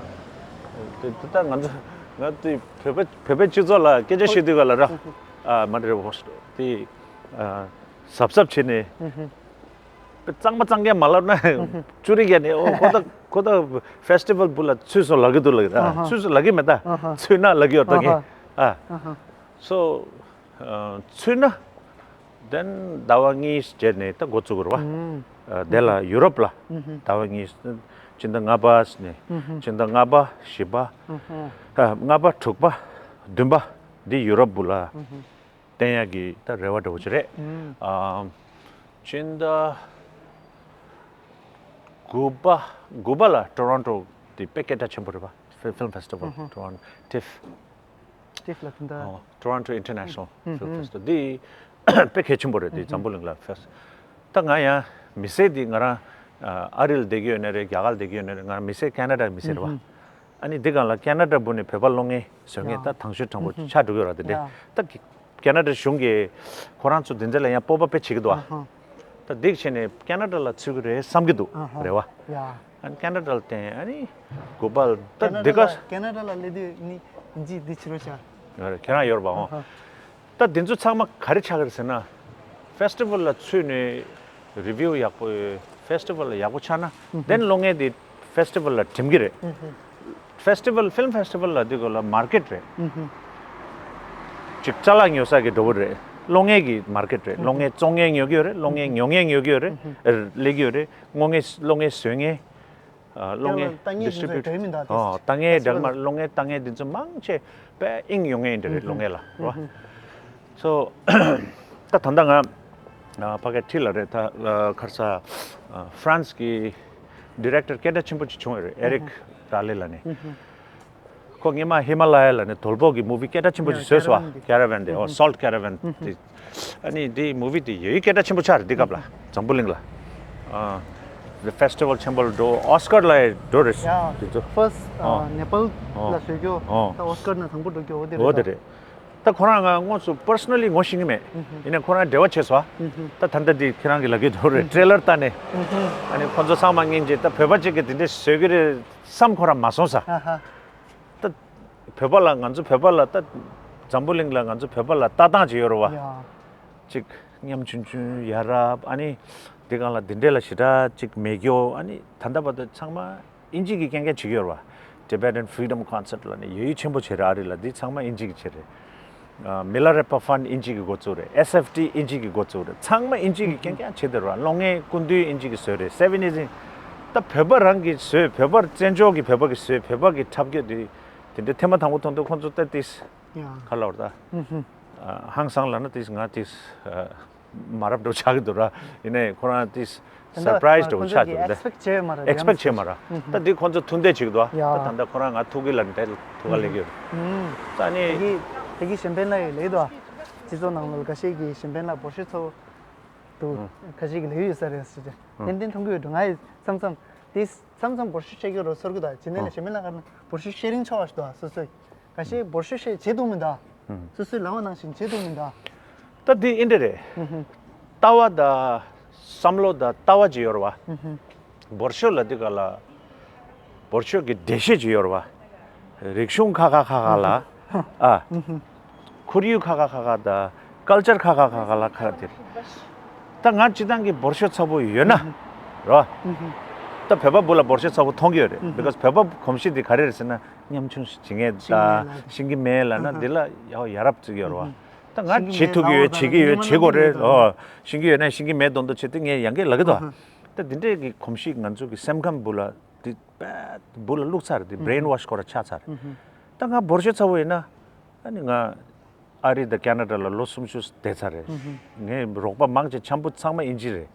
དེ་དེ་ད་ང་ཚོ་ང་ཚོ་བོད་པ་བོད་པའི་སྤྱི་ཚོགས་ལ་སྐད་ཆ་བཤད་དུས་ག་ལ་ར། ཨུ་ཧུ། ཨ་མ་རེད་བོ་དེ་ཨ་གཟབ་གཟབ་བྱས་ནས་ཨུ་ཧུ། གཙང་མ་གཙང་རྐྱང་མ་ལབ་ན་ཨུ་ཧུ། ཅུ་རིག་ཡ་ནས་ཨོ་ཁོ་ད་ཁོ་ད་ཕེ་སི་ཊི་ཝལ་བུ་ལ་ཚུད་སོང་ལབ་གི་འདུག་ལབ་གི་ཨ་ཧ། ཚུད་སོང་ལབ་གི་མེད་ད། ཨ་ཧ། ཚུད་ན་ལབ་གི་ཡོད་ད་གི་ཨ་ཧ། ཨ། ཨ་ཧ། སོ། ཚུད་ན། དེན་ཟླ་བ་གཉིས་རྗེས་ནས་ད་འགོ་བཙུགས་རེད་བ། ཨ་དེ་ལ་ཡུ་རོབ་ལ་ཟླ་བ་གཉིས། སྤྱི་ཟླ་ལྔ་པ་ནས་སྤྱི་ཟླ་ལྔ་པ་བཞི་པ། ལྔ་པ་དྲུག་པ་བདུན་པ་འདི་ཡུ་རོབ་བུ་ལ་བསྟན་ཡག་གི་ད་རེ་བ་འདྲ་བོ་ཅིག་རེད། ཨ་སྤྱི་ཟླ་དགུ་པ་དགུ་པ་ལ་ཊོ་རོན་ཊོ་དེ་དཔེ་སྐད་གྲགས་ཆེན་པོ་རེད་བ། ཕི་ལིམ་ཕེ་སི་ཊི་ཝལ་ཊོ་རོན་ཊིཕ། ཊིཕ་ལ་དེ་འདྲ། ཨོ། Toronto International Film Festival འདི་དཔེ་གལ་ཆེན་པོ་རེད། འདི་འཛམ་བུ་གླིང་ལ་ཕེ་སི། ད་ང་ཡང་མི་སེར་འདི་ང་རང་ཨ་རི་ལ་བསྡད་ཀྱི་ཡོད་ནའི་རེད། རྒྱ་གར་ལ་བསྡད་ཀྱི་ཡོད་ནའི་རེད། ང་རང་མི་སེར་ཁེ་ན་ཌ་མི་སེར་རེད་བ། ཨ་ནི་འདི་སྒང་ལ་ཁེ་ན་ཌ་བུ་ནས་བོད་པ་གློག་བརྙན་བཟོ་མཁན་ད་དང་ཤོས་དྲང་པོ་ཆགས་འགྲོ་གི་ཡོད་ར། དེ་འདྲས་ད་ཁེ་ན་ཌ་གཞུང་གིས་ཁོ་རང་ཚོ་འདི་འདྲས་ལ་ཡང་སྤོབས་པ་དཔེ་བྱེད་ཀྱི་འདུག་ཨ། ད་འདི་བྱས་ནས་ཁེ་ན་ཌ་ལ་ཚུད་ཀྱི་རེད་བསམ་གྱི་འདུག་རེད་བ། ཨ་ནི་ཁེ་ན་ཌ་ལ་བརྟེན་ཨ་ནི་གོ་པལ་ད་འདི་ག་ཁེ་ན་ཌ་ལ་སླེབས་དུས་ནི་འདི་འདི་བྱེད་རོགས་བྱ། ཁྱེད་རང་ཡོད་རེད་པ། ཨོ། ད་འདི་ཚོ་ཚང་མ་ག་རེ་ཆགས་ཀྱི་རེད་ཟེར་ན། ཕེ་སི་ཊི་ཝལ་ལ་ཚུད་ནས་རི་བིའུ་ཡག་པོ་ཡོད། ཕེ་སི་ཊི་ཝལ་ལ་ཡག་པོ་ཆགས་ན་དེན་གློག་བརྙན་དེ་ཕེ་སི་ཊི་ཝལ་ལ་འགྲིམ་གྱི་རེད། ཕེ་སི་ཊི་ཝལ་ཕི་ལིམ་ཕེ་སི་ཊི་ཝལ་ལ་འདི་ག་ལ་མར་ཀེཊ་རེད། ཅིག་ཅ་ལག་ཉོ་ས་གི་འགྲོ་བོ་རེད། གློག་བརྙན་གྱི་མར་ཀེཊ་རེད། གློག་བརྙན་བཙོང་མཁན་ཉོ་གི་ཡོད་རེད། གློག་བརྙན་ཉོ་མཁན་ཉོ་གི་ཡོད་རེད། ཨ་ལས་ཀྱི་ཡོད་རེད། གློག་བརྙན་གློག་བརྙན་བཟོ་མཁན། ཨ་གློག་བརྙན་ལྟ་མཁན་དེ་ཚོ་ཌིསི་ཊི་བྷིའུ་ཊར། འགྲོ་མི་འདུག་ཨོ་ལྟ་མཁན་འདྲ་མ་གློག་བརྙན་ལྟ་མཁན་དེ་ཚོ་མང་ཆེ་དཔེ་དབྱིངས་ཡོང་མཁན་འདྲ་རེད། གློག་བརྙན་ལ་རོ། སོ་ད་ད་ལྟ་ང་ཕ་གི་ཁྲིད་ལ་རེད། ད་ཁར་ས་ཧྥ་རན་སི་གི་ཌི་རེག་ཊར་སྐད་གྲགས་ཆེན་པོ་ཅིག་བྱུང་ཡོད་རེད། ཨེ་རིག་ར་ལེ་ལབ་ནས། ཁོ་སྔོན་མ་ཧི་མ་ལ་ཡ་ལབ་ནས་དོལ་པོ་གི་མུ་ཝི་སྐད་གྲགས་ཆེན་པོ་ཅིག་བཟོས་སོང་བ། ཀེ་ར་ཝན་དེ། ཨོ་སོལ་ཊི་ཀེ་ར་ཝན་དེ། ཨ་ནི་དེ་མུ་ཝི་དེ་ཡོད་སྐད་གྲགས་ཆེན་པོ་ཆགས་རེད་འདི་སྐབས་ལ་འཛམ་བུ་གླིང་ལ། ཨ་ཕེ་སི་ཊི་ཝལ་ཆེན་པོ་ལ་འགྲོ། ཨོ་སི་ཀར་ལ་ཡང་འགྲོ་རེད། དེ་ཚོ་ཕར་སི་ནེ་པལ་ལ་བཟོས་རྒྱུ་ད་ཨོ་སི་ཀར་ནང་དང་པོ་འགྲོ་རྒྱུ་འོ་དེ་རེད། ད་ཁོ་རང་ང་དངོས་སུ་པར་སོ་ནལ་ལི་ངོ་ཤེས་ཀྱི་མེད། ཡིན་ནའི་ཁོ་རང་འབྲེལ་བ་བྱས་སོང་། ད་ད་ལྟ་དེ་ཁྱེད་རང་གི་ལ་གི་འགྲོ་རེད། ཊེ་ལར་ལྟ་ནས། ཨ་ནི་ཁོ་ཚོ་ཚང་མ་སྙིང་རྗེ། ད་བོད་པ་གཅིག་གིས་དེ་འདྲས་བཟོས་ཀྱི་རེད་བསམ་ཁོ་རང་མ་སོང་ས། ད་བོད་པ་ལ་ང་ཚོ་བོད་པ་ལ་ད་འཛམ་བུ་གླིང་ལ་ང་ཚོ་བོད་པ་ལ་ལྟ་སྟངས་ཅིག་ཡོད་རེད་བ། ཡ། ཅིག་ཉམ་ཆུང་ཆུང་ཡ་རབས། ཨ་ནི་འདི་སྒང་ལ་འདི་འདྲས་ལ་ཞེ་དྲག་ཅིག་མེད་རྒྱུ། ཨ་ནི་ད་ལྟ་བར་དུ་ཚང་མ་དབྱིན་ཇི་གི་རྐྱང་རྐྱང་བྱེད་ཀྱི་ཡོད་རེད་བ། Tibetan Freedom Concert ལབ་ནས་ཡོད་ཡུལ་ཆེན་པོ་བྱས་རེད། ཨ་རི་ལ་འདི་ཚང་མ་དབྱིན་ཇི་གི་བྱས་རེད། མི་ལ་རེ་པ་ཧྥན་དབྱིན་ཇི་གི་འགོ་བཙུགས་རེད། ཨེས་ཨེཕ་ཊི་དབྱིན་ཇི་གི་འགོ་བཙུགས་རེད། ཚང་མ་དབྱིན་ཇི་གི་རྐྱང་རྐྱང་བྱས་བསྡད་རེད་བ། གློག་བརྙན་སྐུ་མདུན་དབྱིན་ཇི་གི་བཟོས་རེད། སེ་ཝེན་ཨི་ཛི། ད་བོད་པ་རང་གིས་བཟོས། བོད་པར་བཙན་བྱོལ་གྱི་བོད་པ་གིས་བཟོས། བོད་པ་གིས་འཁྲབ་རྒྱུ་དེ་དེ་འདྲ་ཐེངས་མ་དང་པོ་མཐོང་དུས་ཁོང་ཚོ་ད་ཏིས་ཡ། ག་ལབ་རེད་ད། ཧུམ་ཧུམ། ཧང་སང་ལབ་ན་ཏིས་ང་ཏིས་མ་རབས་འགྲོ་ཆགས་ཀྱི་འདུག་ར། ཡིན་ནའི་ཁོ་རང་ཏིས་སར་པ་རའི་སི་འགྲོ་ཆགས་འདུག་ད། ཨེག་སི་པེག་བྱས་མ་རེད། ཨེག་སི་པེག་བྱས་མ་རེད། ད་འདི་ཁོང་ཚོ་ཐུགས་འདོད་བྱེད་ཀྱི་འདུག་ཨ། ཡ། ད་ད་ལྟ་ཁོ་རང་ང་ཐུག་གི་ལབ་ནས་ད་ཐུག་ག་སླེབས་ཀྱི་ཡོད། ད་ནི་དེ་གི་དེ་གི་གཞན་ཕན་ལ་ཡོད་ལེགས་འདུག་ཨ། སྤྱི་ཚོགས་ནང་ལ་ཁ་ཤས་ཀྱི་གཞན་ཕན་ལ་འབོར་ཤོག་ཚོ་འདུག་ཁ་ཤས་ཀྱི་ལེགས་ཡོད་ས་རེད་ཟེར་ཏེ་ཏན་ཏན་མཐོང་གི་ཡོད་འགྲོ། ང་ཡི་མཚམས་མཚམས་དེ་མཚམས་མཚམས་འབོར་ཤོག་བཤད་རྒྱུ་རོ་ཚོར་གི་འདུག་ཨ། ཇི་ནས་ལ་གཞན་ཕན་ལ་ཁ་ན་འབོར་ཤོག་ཤེ་རིང་ཆོག་པ་ཞིག་འདུག་ཨ། སོ་སོས་ཁ་ཤས་འབོར་ཤོག་བཤད་བྱེད་ཐུབ་མི་འདུག་ཨ། སོ་སོའི་ལམ་བ་ནང་བཞིན་བྱེད་ཐུབ་མི་འདུག་ཨ། ད་འདི་ཨིན་འདྲ་རེད། ལྟ་བ་དང་བསམ་བློ་དང་ལྟ་བ་ཅིག་ཡོད་རེད་བ། འབོར་ཤོག་ལ་འདི་ག་ལ་འབོར་ཤོག་གི་འགྲེལ་བཤད་ཅིག་ཡོད་རེད་བ། རིག་གཞུང་ཁ་ཁ་ཁ་ཁ་ལ། ཨ། ཁོར་ཡུག་ཁ་ཁ་ཁ་ཁ་དང་ཀལ་ཅར་ཁ་ཁ་ཁ་ཁ་ལ་ཁ་དེ་རེད། ད་ང་སྤྱི་བཏང་གི་འབོར་ཤོག་ཚ་པོ་ཡོད་ན། རོ། ད་བོད་པ་བུ་ལ་འབོར་ཤོག་ཚ་པོ་མཐོང་གི་ཡོད་རེད། because བོད་པ་གོམས་གཤིས་དེ་ག་རེ་རེད་ཟེར་ན། ཉམ་ཆུང་ཞིག་བྱེད་མཁན་དང་ཤེས་ཀྱི་མེད་ལབ་ན་འདི་ལ་ཡ་ཡ་རབས་བརྩི་གི་ཡོད་རེད་བ། ད་ང་བྱེད་ཐུབ་ཀྱི་ཡོད། བྱེད་ཀྱི་ཡོད། བྱེད་དགོས་རེད། ཨོ། ཤེས་ཀྱི་ཡོད་ན་ཤེས་ཀྱི་མེད་མདོག་མདོག་བྱེད་དུས་ངས་ཡང་སྐད་ལབ་ཀྱི་འདུག་ད་འདི་འདྲའི་གི་གོམས་གཤིས་ང་ཚོ་གི་སེམས་ཁམས་བུ་ལ་འདི་བུ་ལ་བླུགས་ཚར། འདི་brainwash སྐོར་ཆགས་ཚར། ད་ང་འབོར་ཤོག་ཚ་པོ་ཡིན་ན། ཨ་ནི་ང་ཨ་རི་དང་ཁེ་ན་ཌ་ལ་ལོ་སུམ་ཅུ་བསྡད་ཚར་རེད། ངའི་རོགས་པ་མང་ཆེ་འཆམ་པོ་ཚང་མ་ཨིན་ཇི་རེད།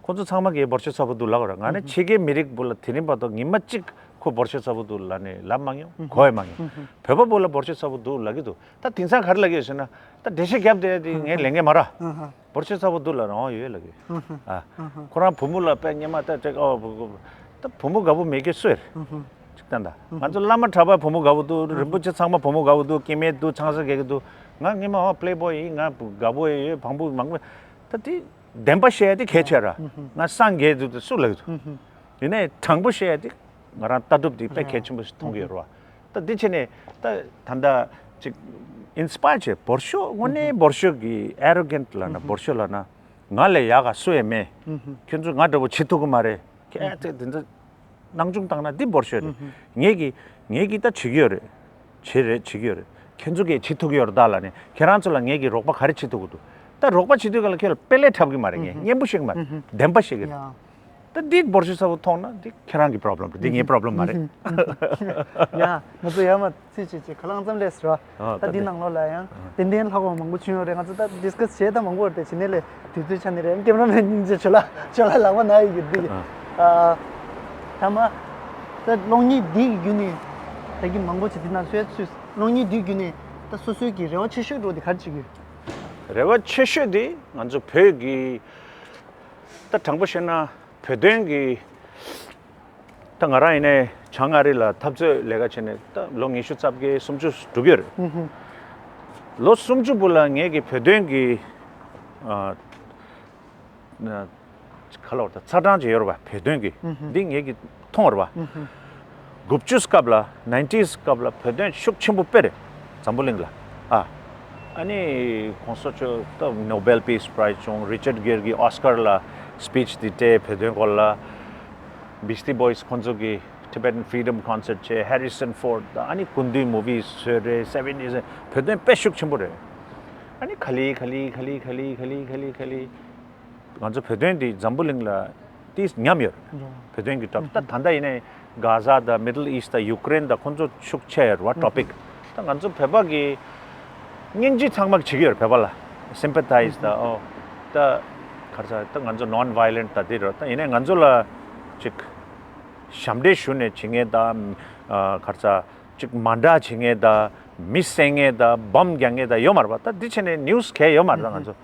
ཁོ་ཚོ་ཚང་མ་གིས་འབོར་ཤོག་ཚ་པོ་འདུག་ལབ་ཀྱི་ཡོད་རེད། ང་ནི་ཕྱི་རྒྱལ་མི་རིགས་བུ་ལ་དེ་རིང་བར་དུ་ཉི་མ་གཅིག་ཁོ་འབོར་ཤོག་ཚ་པོ་འདུག་ལབ་ནས་ལབ་མ་མྱོང་། གོ་ཡ་མ་མྱོང་། བོད་པ་བུ་ལ་འབོར་ཤོག་ཚ་པོ་འདུག་ལབ་ཀྱི་འདུག་ད་དེང་སང་ག་རེ་ལབ་ཀྱི་ཡོད་ཟེར་ན། ད་འགྲེལ་བཤད་རྒྱབ་བསྡད་དེ་ངས་ལས་འགན་མ་རག་འབོར་ཆེ་ཚ་པོ་འདུག་ལབ་རང་ཡོད་ལབ་གི། ཨ། ཁོ་རང་བུ་མོ་ལ་དཔེ་སྙན་མ་ལྟ་ཅིག་ཨོ། ད་བུ་མོ་དགའ་པོ་མེད་ཀྱི་སུ་རེད། ཅིག་ལྟ་ད། ང་ཚོ་བླ་མ་གྲྭ་པ་བུ་མོ་དགའ་པོ་འདུག་རིན་པོ་ཆེ་ཚང་མ་བུ་མོ་དགའ་པོ་འདུག་སྐྱེ་དམན་འདུག་ཆང་ས་རྒྱག་གི་འདུག་ང་སྔོན་མ་ཨོ་པླེ་བོའི་ཡིན། ང་དགའ་པོ་ཡོད། བང་བུ་མང་པོ། ད་དེ་བདེན་པ་བཤད་ཡ་དེ་གལ་ཆེ་ར། ང་སངས་རྒྱས་འདུག་དེ་སུ་ལབ་གི་འདུག་ཡིན་ནའི་དྲང་པོ་བཤད་ཡ་དེ་ང་རང་ལྟ་གྲུབ་དེ་དཔེ་གལ་ཆེན་པོ་ཞིག་མཐོང་གི་ཡོད་རེད་བ། ད་འདི་བྱས་ནས་ད་ད་ལྟ་ཅིག་ཨིན་སི་པ་ཡར་བྱས། འབོར་ཤོག་དངོས་གནས་འབོར་ཤོག་གི་ཨེ་རོ་གན་ལབ་ན། འབོར་ཤོག་ལབ་ན་ང་ལས་ཡག་ག་སུ་ཡང་མེད། ཁྱོད་ཚོས་ང་འདྲ་པོ་བྱེད་ཐུབ་ཀྱི་མ་རེད། ཁྱེད་ཚོས་དེ་ཚོ་སྣང་ཆུང་བཏང་ན་འདི་འབོར་ཤོག་རེད། ངེད་ཀྱིས་ངེད་ཀྱིས་ད་བྱེད་ཀྱི་ཡོད་རེད། བྱེད་རེད། བྱེད་ཀྱི་ཡོད་རེད། ཁྱེད་ཚོ་གིས་བྱེད་ཐུབ་ཀྱི་ཡོད་རེད་ད་ལབ་ནས་ཁྱེད་རང་ཚོ་ལ་ངེད་ཀྱིས་རོགས་པ་ག་རེ་བྱེད་ཐུབ་ཀྱི་འདུག་ད་རོགས་པ་བྱེད་དུས་ག་ལ་ཁྱེད་ལ་དཔེ་ལས་འཁྲབ་ཀྱི་མ་རེད། ངས་སྙན་པོ་བཤད་ཀྱི་མ་རེད། བདེན་པ་བཤད་ཀྱི་རེད། ད་འདི་འབོར་ཤོག་ཚ་པོ་མཐོང་ན་འདི་ཁྱེད་རང་གི་པོ་རོབ་ལེམ་རེད། འདི་ངའི་པོ་རོབ་ལེམ་མ་རེད། ཡ། ང་ཚོ་ཡར་མར་ཚིག་གཅིག་གཅིག་ག་ལ་ཙམ་ལས་ཟེར་བ། ཨ། ད་ད་འདི་འདི་ནང་ལོགས་ལ་ཡང་ཏན་ཏན་ལྷག་པ་མང་པོ་བྱུང་ཡོད་རེད། ང་ཚོ་ད་ཌིས་ཀ་སི་བྱས་ད་མང་པོ་རེད། དེ་བྱེད་ནས་ལས་དུས་ཚོད་ཆ་ནས་རེད། ཀེམ་ར་མེན་སྙིང་རྗེ། ཁྱོད་ལ་ཁྱོད་ལ་ལག་པ་ན་ཡི་གི་འདི་གི། ཨ། ཨ། ཐ་མ། ད་གློག་བརྙན་འདི་གི་བརྒྱུད་ནས་ད་གི་མང་པོ་ཅིག་འདི་ན་སུས་སུས་གློག་བརྙན་འདི་བརྒྱུད་ནས་ད་སོ་སོའི་གི་རེ་བ་ཆེ་ཤོས་འདྲ་བོ་དེ་ག་རེ་བྱེད་ཀྱི་ཡོད། རེ་བ་ཆེ་ཤོས་དེ་ང་ཚོ་བོད་ཀྱི། ད་དྲང་པོ་བཤད་ན་བོད་དོན་གྱི། ད་ང་རང་ཡིན་ནའི་བྱང་ཨ་རི་ལ་འཐབ་རྩོད་ལས་ཀ་བྱས་ནས་ད་ལོ་ཉི་ཤུ་རྩ་བརྒྱད་སུམ་ཅུ་འགྲོ་གི་ཡོད་རེད། ལོ་སུམ་ཅུ་བར་ལ་ངེད་ཀྱི་བོད་དོན་གྱི། ཨ། ཨ། ག་ལབ་དགོས་རེད། ད་ཚ་གྲང་ཅིག་ཡོད་རེད་བ། བོད་དོན་གྱི། འདི་ངེད་ཀྱིས་མཐོང་བ་རེད་བ། དགུ་བཅུ་སྐབས་ལ། ནའིན་ཊིས་སྐབས་ལ་བོད་དོན་ཤུགས་ཆེན་པོ་དཔེ་རེད། འཛམ་བུ་གླིང་ལ། ཨ། ཨ་ནི་གོང་ས་མཆོག་ད་ནོ་བེལ་པིས་པ་རའིཛ་བྱུང་། རི་ཅར་གྷིར་གྱིས་ཨོ་སི་ཀར་ལ་སི་པིཆ་དེ་སྤྲད། བོད་དོན་སྐོར་ལ། བིས་ཊི་བོའི་སི་ཁོང་ཚོ་གིས་Tibetan Freedom Concert བྱས། ཧེ་རི་སན་ཕོར་ཌི་དང་ཨ་ནི་སྐུ་མདུན་མུ་ཝི་བཟོས་རེད། སེ་ཝེན་ཊི་ཨེཊ། བོད་དོན་དཔེ་ཤུགས་ཆེན་པོ་རེད། ཨ་ནི་ག་ལེ་ག་ལེ་ག་ལེ། ང་ཚོ་བོད་དོན་འདི་འཛམ་བུ་གླིང་ལ་དེ་ཉམས་ཡོད། བོད་དོན་གྱི་ཊོ་པིག་ད་ད་ལྟ་ཡིན་ནའི་གྷ་ཟ་དང་མི་ཌལ་ཨིསཊ་དང་ཡུ་ཀེ་རེན་དང་ཁོང་ཚོ་ཤུགས་ཆེ་ཡོད་རེད་བ། ཊོ་པིག་ད་ང་ཚོ་བོད་པ་གི་སྙིང་རྗེ་ཚང་མ་བྱེད་ཀྱི་ཡོད་རེད། བོད་པ་ལ་སིམ་པ་ཐའིཛ་དང་། ཨོ། ད་ག་རེ་ཟེར། ད་ང་ཚོ་ནོན་ཝའི་ལེན་ཊི་ད་འདི་རེད། ད་ཡིན་ནའི་ང་ཚོ་ལ་ཅིག་ཞབས་འདྲེན་ཞུ་ནས་བྱེད་མཁན་དང་། ཨ། ག་རེ་ཟེར། ཅིག་མ་འདྲ་བྱེད་མཁན་དང་། མི་བསད་མཁན་དང་། བོམ་རྒྱག་མཁན་དང་ཡོད་མ་རེད་པ། ད་འདི་བྱས་ནས་ནིའུ་སི་གང་ཡང་ཡོད་མ་རེད། ད་ང་ཚོ།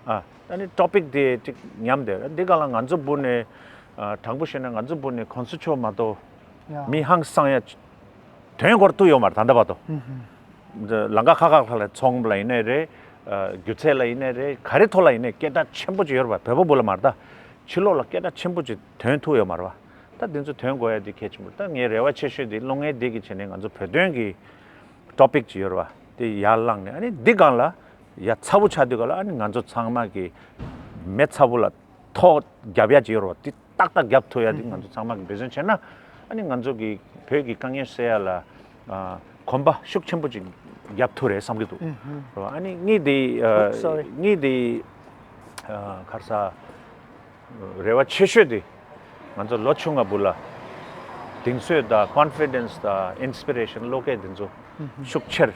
ཨ། ད་ནི་ཊོ་པིག་དེ་ཅིག་ཉམས་བསྡད་རེད། འདི་ག་ལ་ང་ཚོ་འབུར་ནས། ཨ། དྲང་པོ་བཤད་ན་ང་ཚོ་འབུར་ནས་གོང་ས་མཆོག་མ་གཏོགས་ཡ། མི་ཧང་སང་ཡ་དོན་སྐོར་ཐུག་ཡོད་མ་རེད་ད་ལྟ་བར་དུ། ལམ་ཁ་ཁག་ཁག་ལ་ཚོང་ལ་ཡིན་ནའི་རེད། ཨ། སྒྱུ་རྩལ་ལ་ཡིན་ནའི་རེད། ག་རེ་ཐོག་ལ་ཡིན་ནའི་སྐད་གྲགས་ཆེན་པོ་ཅིག་ཡོད་རེད་པ། བོད་པ་འབུར་ལ་མ་རེད། ད་ཕྱི་ལོགས་ལ་སྐད་གྲགས་ཆེན་པོ་ཅིག་ཐོན་ཐུབ་ཡོད་མ་རེད་པ། ད་དེ་ཚོ་ཐོན་དགོས་ཡ་དེ་གལ་ཆེན་པོ་རེད། ད་ངའི་རེ་བ་ཆེ་ཤོས་དེ་གློག་བརྙན་འདི་གི་བྱས་ནས་ང་ཚོ་བོད་དོན་གྱི་ཊོ་པིག་ཅིག་ཡོད་རེད་པ། དེ་ཡར་བསླངས་ནས། ཨ་ནི་འདི་སྒང་ལ་ཡ་ཚ་པོ་ཆགས་དུས་ག་ལ་ཨ་ནི་ང་ཚོ་ཚང་མ་གི་མེ་ཚ་པོ་ལ་ཐོག་རྒྱབ་ཡ་ཅིག་ཡོད་རེད་པ། དེ་ཏག་ཏག་རྒྱབ་ཐུབ་ཡ་དེ་ང་ཚོ་ཚང་མ་གི་འབད་བརྩོན་བྱས་ན། ཨ་ནི་ང་ཚོ་གི་བོད་ཀྱི་དཀའ་ངལ་སེལ་ཡ་ལ། ཨ། གོམ་པ་ཤུགས་ཆེན་པོ་ཅིག་རྒྱབ་ཐུབ་རེད་བསམ་གྱི་འདུག་རེད་པ། ཨ་ནི་གཉིས་དེ། ཨ། Oops, sorry. གཉིས་དེ། ཨ། ག་རེ་ཟེར། རེ་བ་ཆེ་ཤོས་དེ་ང་ཚོ་ལོ་ཆུང་བ་འབུར་ལ་གདེང་ཚོད་དང་ཀོན་ཕི་ཌེན་སི་དང་ཨིན་སི་པི་རེ་ཤན་བློ་སྐྱེད་དེ་ཚོ་ཤུགས་ཆེར་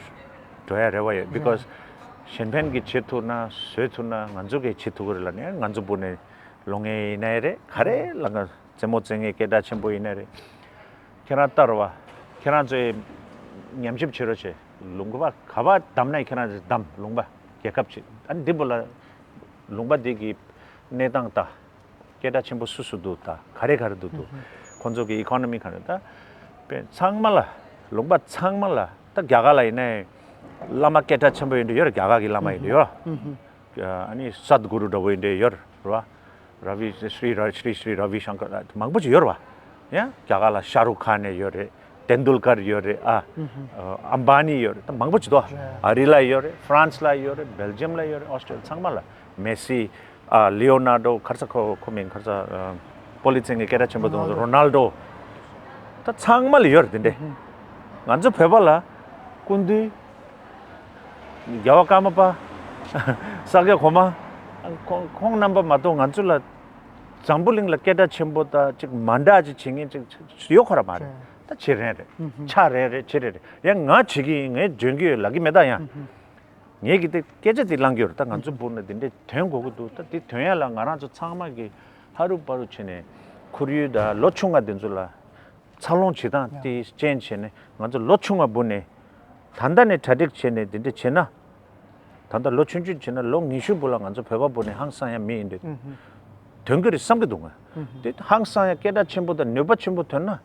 འགྲོ་ཡ་རེ་བ་ཡོད། བི་ཀོ་ཛི་གཞན་ཕན་གྱིས་བྱེད་ཐུབ་ན་བཟོ་ཐུབ་ན་ང་ཚོ་གིས་བྱེད་ཐུབ་ཀྱི་རེད་ལབ་ནས། ང་ཚོ་འབུར་ནས་གློག་བརྙན་ཡིན་ནའི་རེད། ག་རེ་ལབ་ན་རྩེད་མོ་རྩེ་མཁན་སྐད་གྲགས་ཆེན་པོ་ཡིན་ནའི་རེད། ཁྱེད་རང་ལྟ་རོགས། ཁྱེད་རང་ཚོས་ཉམས་ཞིབ་བྱེད་རོགས་བྱེད། ལུང་པ་ག་པར་བདམས་ནའི་ཁྱེད་རང་ཚོས་བདམས། ལུང་པ་རྒྱལ་ཁབ་ཅིག་ཨ་ནི་འདི་འབུར་ལ་ལུང་པ་འདི་གི་གནས་སྟངས་དང་། སྐད་གྲགས་ཆེན་པོ་སུ་སུ་འདུག་དང་། ག་རེ་ག་རེ་འདུག་འདུག་ཁོང་ཚོ་གི་ཨི་ཀོ་ནོ་མི་ག་རེ། ད་དཔེ་ཚང་མ་ལ། ལུང་པ་ཚང་མ་ལ། ད་རྒྱ་གར་ལ་ཡིན་ནའི་བླ་མ་སྐད་གྲགས་ཆེན་པོ་ཡིན་འདྲ་ཡོད་རེད། རྒྱ་གར་གི་བླ་མ་ཡིན་འདྲ་ཡོད། ཨ་ནི་སད་གུ་རུ་འདྲ་བོ་ཡིན་འདྲ་ཡོད་རེད་པ། ར་བི་ཤྲི་ར་ཤྲི་ཤྲི་ར་བི་ཤང་ཀར་མང་པོ་ཅིག་ཡོད་རེད་པ། ཡང་རྒྱ་གར་ལ་ཤ་རུག་ཁཱན་ནས་ཡོད་རེད། ཏེན་དུལ་ཀར་ཡོད་རེད། ཨ་ཨམ་བྷ་ནི་ཡོད་རེད། ད་མང་པོ་ཅིག་འདུག། ཨ་རི་ལ་ཡོད་རེད། ཧྥ་རན་སི་ལ་ཡོད་རེད། སྦེལ་ཇམ་ལ་ཡོད་རེད། ཨོ་སི་ཊེ་ལི་ཡ། ཚང་མ་ལ། མེ་སི། ཨ་ལིའོ་ནར་ཌོ། ག་རེ་ཟེར། ཁོ་ཁོ་མིང་ག་རེ་ཟེར། ཨ་པོ་ལི་ཚན་གྱི་སྐད་གྲགས་ཆེན་པོ་དེ་ཚོ། རོ་ནལ་ཌོ། ད་ཚང་མ་ལ་ཡོད་རེད་དེ་འདྲས། ང་ཚོ་བོད་པ་ལ་སྐུ་མདུན། རྒྱལ་བ་ཀརྨ་པ། ས་སྐྱ་གོང་མ། ཁོང་ཁོང་རྣམ་པ་མ་གཏོགས་ང་ཚོ་ལ་འཛམ་བུ་གླིང་ལ་སྐད་གྲགས་ཆེན་པོ་དང་ཅིག་མ་འདྲ་ཅིག་བྱེད་མཁན་ཅིག་ཡོད་ཁོ་ར་མ་རེད། ད་བྱེད་རན་རེད། ཆགས་རན་རེད། བྱེད་རན་རེད། ཡང་ང་བྱེད་ཀྱི་ཡིན། ངས་འཇོན་གྱི་ཡོད་ལབ་ཀྱི་མེད་ད། ཡང་ངས་ཀྱི་དེ་སྐད་ཆ་དེ་བླང་གི་ཡོད་རེད། ད་ང་ཚོ་བོད་ནས་དེ་འདྲས་ཐོན་དགོས་ཀྱི་འདུག། ད་དེ་ཐོན་ཡ་ལ་ང་རང་ཚོ་ཚང་མ་གིས་ཧ་རུ་པ་རུ་བྱས་ནས་ཁོར་ཡུག་དང་ལོ་ཆུང་བ་དེ་ཚོ་ལ་འཚར་ལོངས་བྱེད་སྟངས་དེ་ཅན་བྱས་ནས། ང་ཚོ་ལོ་ཆུང་བ་བུ་ནས་ད་ལྟ་ནས་གྲ་སྒྲིག་བྱས་ནས་དེ་འདྲ་བྱས་ན། ད་ལྟ་ལོ་ཆུང་ཆུང་བྱས་ན་ལོ་ཉི་ཤུ་བུ་ལ་ང་ཚོ་བོད་པ་བུ་ནས་ཧང་སང་ཡ་མི་ཡིན་དུས་ཐོན་གྱི་རེད་བསམ་གྱི་འདུག་ང་། དེ་ཧང་སང་ཡ་སྐད་གྲགས་ཆེན་པོ་དང་ནུས་པ་ཆེན་པོ་ཐོན་ན་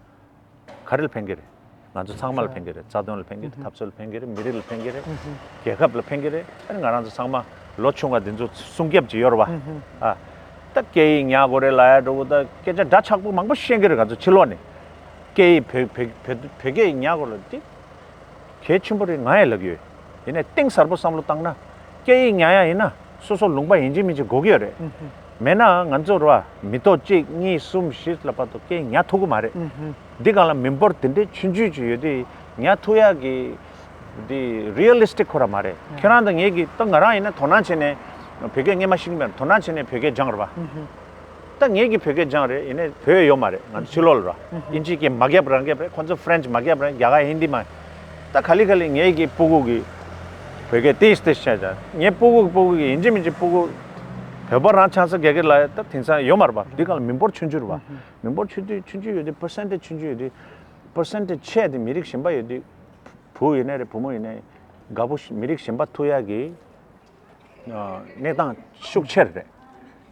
ག་རེ་ལ་ཕན་གྱི་རེད། ང་ཚོ་ཚང་མ་ལ་ཕན་གྱི་རེད། རྩ་དོན་ལ་ཕན་གྱི་རེད། འཐབ་རྩོད་ལ་ཕན་གྱི་རེད། མི་རིགས་ལ་ཕན་གྱི་རེད། རྒྱལ་ཁབ་ལ་ཕན་གྱི་རེད། ཨ་ནི་ང་རང་ཚོ་ཚང་མ་ལོ་ཆུང་བ་འདི་ཚོ་སྲུང་སྐྱོབ་ཅིག་ཡོད་རེད་བ། ཨ་ད་སྐད་ཡིག་ཉར་དགོས་རེད་ལབ་ཡ་འདྲ་བོ། ད་སྐད་ཆ་འདྲ་ཆགས་པོ་མང་པོ་བཤད་ཀྱི་རེད། ང་ཚོ་ཕྱི་ལོགས་ནས་སྐད་ཡིག་བོད་བོད་བོད་བོད་སྐད་ཡིག་ཉར་དགོས་ལབ་དེ་གལ་ཆེན་པོ་རེད། ང་ཡང་ལབ་ཀྱི་ཡོད། ཡིན་ནའི་གཏིང་ཟབ་པོ་བསམ་བློ་བཏང་ན། སྐད་ཡིག་ཉར་ཡ་ཡིན་ན་སོ་སོ་ལུང་པ་ཡིན་གཅིག་མིན་གཅིག་དགོས་ཀྱི་ཡོད་རེད། མེད་ན་ང་ཚོ་ར་མི་ཐོག་གཅིག་གཉིས་གསུམ་བཞི་ལ་བར་དུ་སྐད་ཡིག་ཉར་ཐུབ་ཀྱི་མ་རེད། འདི་སྒང་ལ་མི་འབོར་དེ་འདྲའི་ཆུང་ཆུང་ཅིག་ཡོད་དུས་ཉར་ཐུབ་ཡ་གི་འདི་རི་ཡལ་ལི་སི་ཊིག་ཁོ་ར་མ་རེད། ཁྱེད་རང་དང་ངེད་ཀྱིས་ད་ང་རང་ཡིན་ན་དོ་སྣང་བྱས་ནས་བོད་སྐད་སྔན་མ་ཤེས་ཀྱི་མེད། དོ་སྣང་བྱས་ནས་བོད་སྐད་སྦྱངས་རེད་པ། ད་ངེད་ཀྱིས་བོད་སྐད་སྦྱངས་རེད། ཡིན་ནའི་བོད་ཡོད་མ་རེད། ང་ཚོ་ཕྱི་ལོགས་ལ་ར་ཨིན་ཇི་སྐད་མ་རྒྱབ་རང་རྒྱབ་རེད། ཁོ་ཚོ་ཕ་རེན་ཆི་མ་རྒྱབ་རང་རྒྱ་གར་ཧིན་དི་མ། ད་ག་ལེ་ག་ལེ་ངེད་ཀྱི་སྤུ་གུ་གི་བོད་སྐད་ཏིས་ཏིས་བྱས། ད་ངའི་སྤུ་གུ་གི་སྤུ་གུ་གི་ཡིན་གཅིག་མིན་གཅིག་སྤུ་གུ་བོད་པ་རང་ཆང་ས་རྒྱག་གི་ལ་ད་དེང་སང་ཡོད་མ་རེད་པ། འདི་སྒང་ལ་མི་འབོར་ཆུང་ཆུང་རེད་པ། མི་འབོར་ཆུང་དུས་ཆུང་ཆུང་ཡོད་དུས་པར་སེན་ཊེ་ཇི་ཆུང་ཆུང་ཡོད་དུས་པར་སེན་ཊེ་ཇི་ཆེ་དེ་མི་རིགས་གཞན་པ་ཡོད་དུས། བུ་ཡིན་ནའི་རེད། བུ་མོ་ཡིན་ནའི་དགའ་པོ་མི་རིགས་གཞན་པ་ཐུག་ཡག་གི་གནས་སྟངས་ཤུགས་ཆེར་རེད།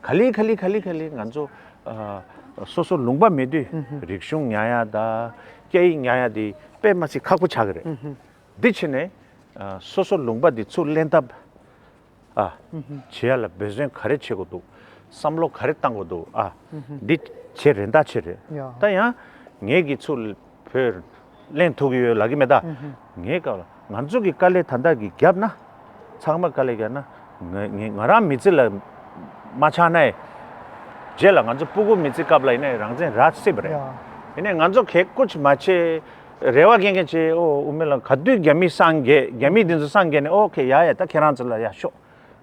ག་ལེ་ག་ལེ་ག་ལེ་ག་ལེ་ང་ཚོ་ཨ་སོ་སོ་ལུང་པ་མེད་དུས་རིག་གཞུང་ཉར་ཡ་དང་སྐད་ཡིག་ཉར་ཡ་དེ་དཔེ་མ་སྲིད་ཁག་པོ་ཆགས་ཀྱི་རེད། འདི་ཕྱིན་ནས་ཨ་སོ་སོ་ལུང་པ་འདི་ཚུར་ལེན་ཐབས་ཨ་བྱེད་ཡ་ལ་འབད་བརྩོན་ག་རེ་བྱེད་དགོས་འདུག། བསམ་བློ་ག་རེ་བཏང་དགོས་འདུག། ཨ་འདི་བྱེད་རན་ཐག་ཆོད་རེད། ད་ཡང་ངེད་ཀྱིས་ཚུར་བོད་གླེང་ཐུབ་ཀྱི་ཡོད་ལབ་ཀྱི་མེད་ད། ངའི་སྐབས་ལ་ང་ཚོ་གི་དཀའ་ལས་ད་ལྟ་གི་བརྒྱབ་ན། ཚང་མ་དཀའ་ལས་བརྒྱབ་ན། ང་ང་ང་རང་མི་ཚེ་ལ་མ་ཆགས་ན་ཡང་རྗེས་ལ་ང་ཚོ་སྤུ་གུ་མི་ཚེ་སྐབས་ལ་ཡིན་ན་རང་བཙན་རག་སྲིད་པ་རེད། ཡིན་ནའི་ང་ཚོ་གད་ཀོ་ཅིག་མ་བྱེད། རེ་བ་རྒྱག་མཁན་བྱེད། ཨོ་དབུ་མའི་ལམ་ག་དུས་རྒྱ་མི་སངས་རྒྱས། རྒྱ་མི་འདི་ཚོ་སངས་རྒྱས་ནས་ཨོ་ཁེ་ཡ་ཡ་ད་ཁྱེད་རང་ཚོ་ལ་ཡ་ཤོག།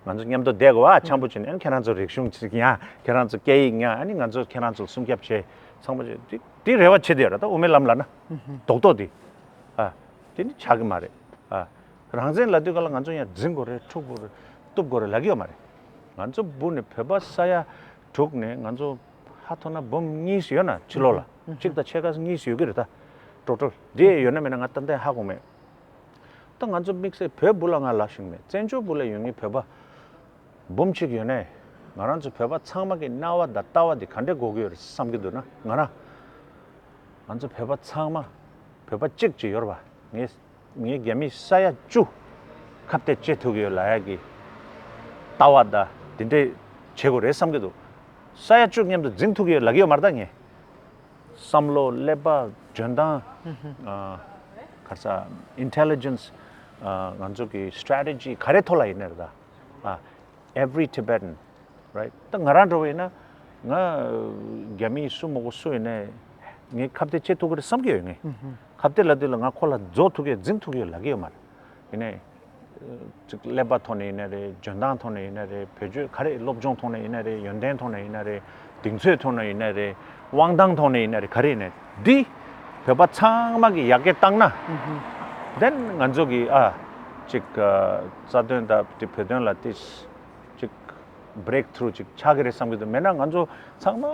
ང་ཚོ་མཉམ་དུ་བསྡད་དགོས་ཨ། འཆམ་པོ་བྱས་ནས་ཨ་ནི་ཁྱེད་རང་ཚོ་རིག་གཞུང་ཅིག་ཉར། ཁྱེད་རང་ཚོ་སྐད་ཡིག་ཉར། ཨ་ནི་ང་ཚོ་ཁྱེད་རང་ཚོ་སྲུང་སྐྱོབ་བྱེད། ཚང་མ་བྱེད། དེ་དེ་རེ་བ་བྱེད་དེ་ཡོད་ར། ད་དབུ་མའི་ལམ་ལ་ན་རྡོག་རྡོག་དེ་ཨ་དེ་ནི་ཆགས་ཀྱི་མ་རེད་ཨ། རང་བཙན་ལབ་དུས་ག་ལ་ང་ཚོ་ཡང་འཛིང་དགོས་རེད། འཁྲུག་དགོས་རེད། གཏུབ་དགོས་རེད་ལབ་ཀྱི་ཡོད་མ་རེད། ང་ཚོ་བུ་ནས་བོད་པ་ས་ཡ་དྲུག་ནས་ང་ཚོ་ཧ་ཐོ་ན་འབུམ་གཉིས་སུ་ཡོད་ན་ཕྱི་ལོགས་ལ་གཅིག་དང་ཕྱེད་ཀ་གཉིས་སུ་ཡོད་ཀྱི་རེད། ད་ཊོ་ཊལ་འདི་ཡོད་ན་མེད་ན་ང་ཏན་ཏན་ཧ་གོ་མེད། ད་ང་ཚོ་དམིགས་བསལ་བོད་བུ་ལ་ང་ལབ་ཤེས་མེད། བཙན་བྱོལ་བུ་ལ་ཡོད་མཁན་བོད་པ་འབུམ་གཅིག་ཡོད་ནའི་ང་རང་ཚོ་བོད་པ་ཚང་མ་གི་རྣ་བ་དང་ལྟ་བ་འདི་ག་འདྲས་གོ་གི་ཡོད་རེད་བསམ་གྱི་འདུག་ན། ང་རང་ང་ཚོ་བོད་པ་ཚང་མ་བོད་པ་གཅིག་ཅིག་ཡོད་རེད་པ། ངས་ངས་རྒྱ་མི་ས་ཡ་བཅུ་ཁ་གཏད་བཅད་ཐུབ་ཀྱི་ཡོད་ལབ་ཡ་གི་ལྟ་བ་དང་འདི་འདྲས་བྱེད་དགོས་རེད་བསམ་གྱི་འདུག། ས་ཡ་བཅུ་མཉམ་དུ་འཛིང་ཐུབ་ཀྱི་ཡོད་ལབ་ཀྱི་ཡོད་མ་རེད་ད་ངས། བསམ་བློ། ཀླད་པ། འཇོན་ཐང་། ཨ་ག་རེ་ཟ། ཨིན་ཊེ་ལི་ཇེན་སི། ཨ་ང་ཚོ་གི་སི་ཊེ་རེ་ཊི་ཇི་ག་རེ་ཐོག་ལ་ཡིན་ནའི་རེད་ད། ཨ་every Tibetan, right? ད་ང་རང་འདྲ་བོ་ཡིན་ན་ང་རྒྱ་མི་སུ་མོ་གོ་སུ་ཡིན་ནའི་ངས་ཁ་གཏད་བཅད་ཐུབ་ཀྱི་རེད་བསམ་གྱི་ཡོད། ངས་ཁ་གཏད་ལབ་དུས་ལ་ང་ཁོ་ལ་རྫོགས་ཐུབ་ཀྱི་ཡོད། འཛིང་ཐུབ་ཀྱི་ཡོད་ལབ་ཀྱི་ཡོད་མ་རེད། ཡིན་ནའི། ཅིག་ཀླད་པ་ཐོག་ནས་ཡིན་ན་རེད། འཇོན་ཐང་ཐོག་ནས་ཡིན་ན་རེད། བེད་སྤྱོད་ག་རེ། སློབ་སྦྱོང་ཐོག་ནས་ཡིན་ན་རེད། ཡོན་ཏན་ཐོག་ནས་ཡིན་ན་རེད། གདེང་ཚོད་ཐོག་ནས་ཡིན་ན་རེད། དབང་ཐང་ཐོག་ནས་ཡིན་ན་རེད། ག་རེ་ཡིན་ནའི་འདི་བོད་པ་ཚང་མ་གིས་ཡར་རྒྱས་བཏང་ན། ཨུ་ཧུ། དེན་ང་ཚོ་གི་ཨ་ཅིག་ཨ་རྩ་དོན་དང་དེ་བོད་དོན་ལ་དེ་ཅིག་བྷི་རེག་ཐུ་རུ་ཅིག་ཆགས་ཀྱི་རེད་བསམ་གྱི་འདུག། མེད་ན་ང་ཚོ་ཚང་མ་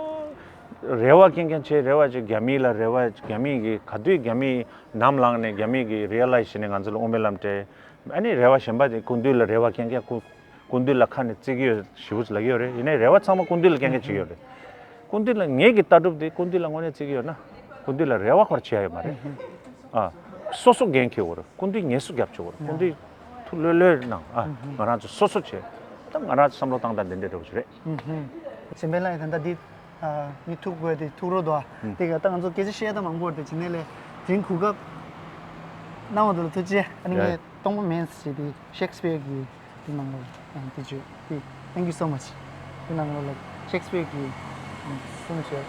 རེ་བ་རྒྱག་མཁན་བྱེད། རེ་བ་ཅིག་རྒྱ་མི་ལ་རེ་བ། རྒྱ་མི་གི་ག་དུས་རྒྱ་མི་ནམ་ལངས་ནས་རྒྱ་མི་གི་རི་ཡལ་ལའི་ཛི་བྱས་ནས་ང་ཚོ་ལ་དབུ་མའི་ལམ་སྤྲད། ཨ་ནི་རེ་བ་གཞན་པ་དེ་སྐུ་མདུན་ལ་རེ་བ་རྒྱག་མཁན། སྐུ་སྐུ་མདུན་ལ་ཁ་ནས་བརྩི་གི་ཡོད། ཞེ་པོ་ཅིག་ལབ་ཀྱི་ཡོད་རེད། ཡིན་ནའི་རེ་བ་ཚང་མ་སྐུ་མདུན་ལ་རྒྱག་མཁན་ཅིག་ཡོད་རེད། སྐུ་མདུན་ལ་ངེད་ཀྱི་ལྟ་གྲུབ་དེ་སྐུ་མདུན་ལ་དངོས་གནས་བརྩི་གི་ཡོད་ན་སྐུ་མདུན་ལ་རེ་བ་ཁོ་ར་བྱེད་ཡ་ཡོད་མ་རེད། ཨ་སོ་སོ་འགན་འཁྱེར་དགོས་རེད། སྐུ་མདུན་ངལ་གསོ་རྒྱབ་བཅུག་དགོས་རེད། སྐུ་མདུན་ཐུགས་ལྷོད་ལྷོད་གནང་། ཨ་ང་རང་ཚོ་སོ་སོ་བྱེད། ད་ང་རང་ཚོ་བསམ་བློ་བཏང་སྟངས་དེ་འདྲ་འདྲ་པོ་ཅིག་རེད། ཨུ་ཧུ། གཅེན་པ་ལགས་ད་ལྟ་འདི་ཨ་མི་ཐུག་དགོས་དེ་ཐུག་རོགས་འདུག་ཨ། ཨུ། དེ་ག་ད་ང་ཚོ་སྐད་ཆ་བཤད་ཡ་ད་མང་པོ་རེད་དེ། དེ་ནས་ལས་ དེ་རིང་གོ་སྐབས་གནང་བ་དེ་ལ་ཐུགས་རྗེ་ཆེ། ཨ་ནི་ཡ། ངས་སྟོང་པ་མིན་ཟེར་དེ་ཤེག་སི་པི་ཡར་གྱི་དེ་ནང་ལ་ཡང་དེ་བརྗོད་དེ། Thank you so much. དེ་ནང་ལ་ཤེག་སི་པི་ཡར་གྱི་གསུང་བཤད།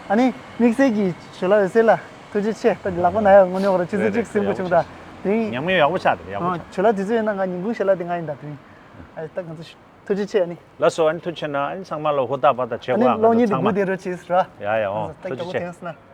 ཨ་ནི་དམིགས་བསལ་གྱི་ཇོ་ལགས་འོད་ཟེར་ལ་ཐུགས་རྗེ་ཆེ། ད་ལག་པ་ན་ཡག་དངོས་གནས་ཁོ་རང་ཆུ་ཚོད་རེད་གཅིག་རེད། ཟིན་པོ་ཡག་པོ་བྱུང་ད། ཆགས། དེ་རིང་ཉམས་མྱོང་ཡག་པོ་ཆགས། དེ་ཡག་པོ། ཨ། ཆགས། ཇོ་ལགས་དུས་ཚོད་ཡིན་ན་ང་ཉིན་གུང་ཞལ་ལག་དེ་ང་ཡིན་ད། དེ་རིང་ཨ་ད་ང་ཚོ་ཐུགས་རྗེ་ཆེ། ཨ་ནི། ལགས་སོ། ཨ་ནི་ཐུགས་རྗེ་ཆེ་གནང་། ཨ་ནི་ཚང་མ་ལ་ཧུར་ཐག་པ་དང་བྱེད་ཨ་ནི་དགོས། ང་གློག་ཚོ་བརྙན་དེ་ཚང་མ། སྒུག་བསྡད་རོགས་བྱེད་ཟེར་ར། ཡ་ཡ། ཨོ། ཨ་ད་ཐུགས་རྒྱལ་པོ་རྗེ་ཆེ། དེང་སང་ན།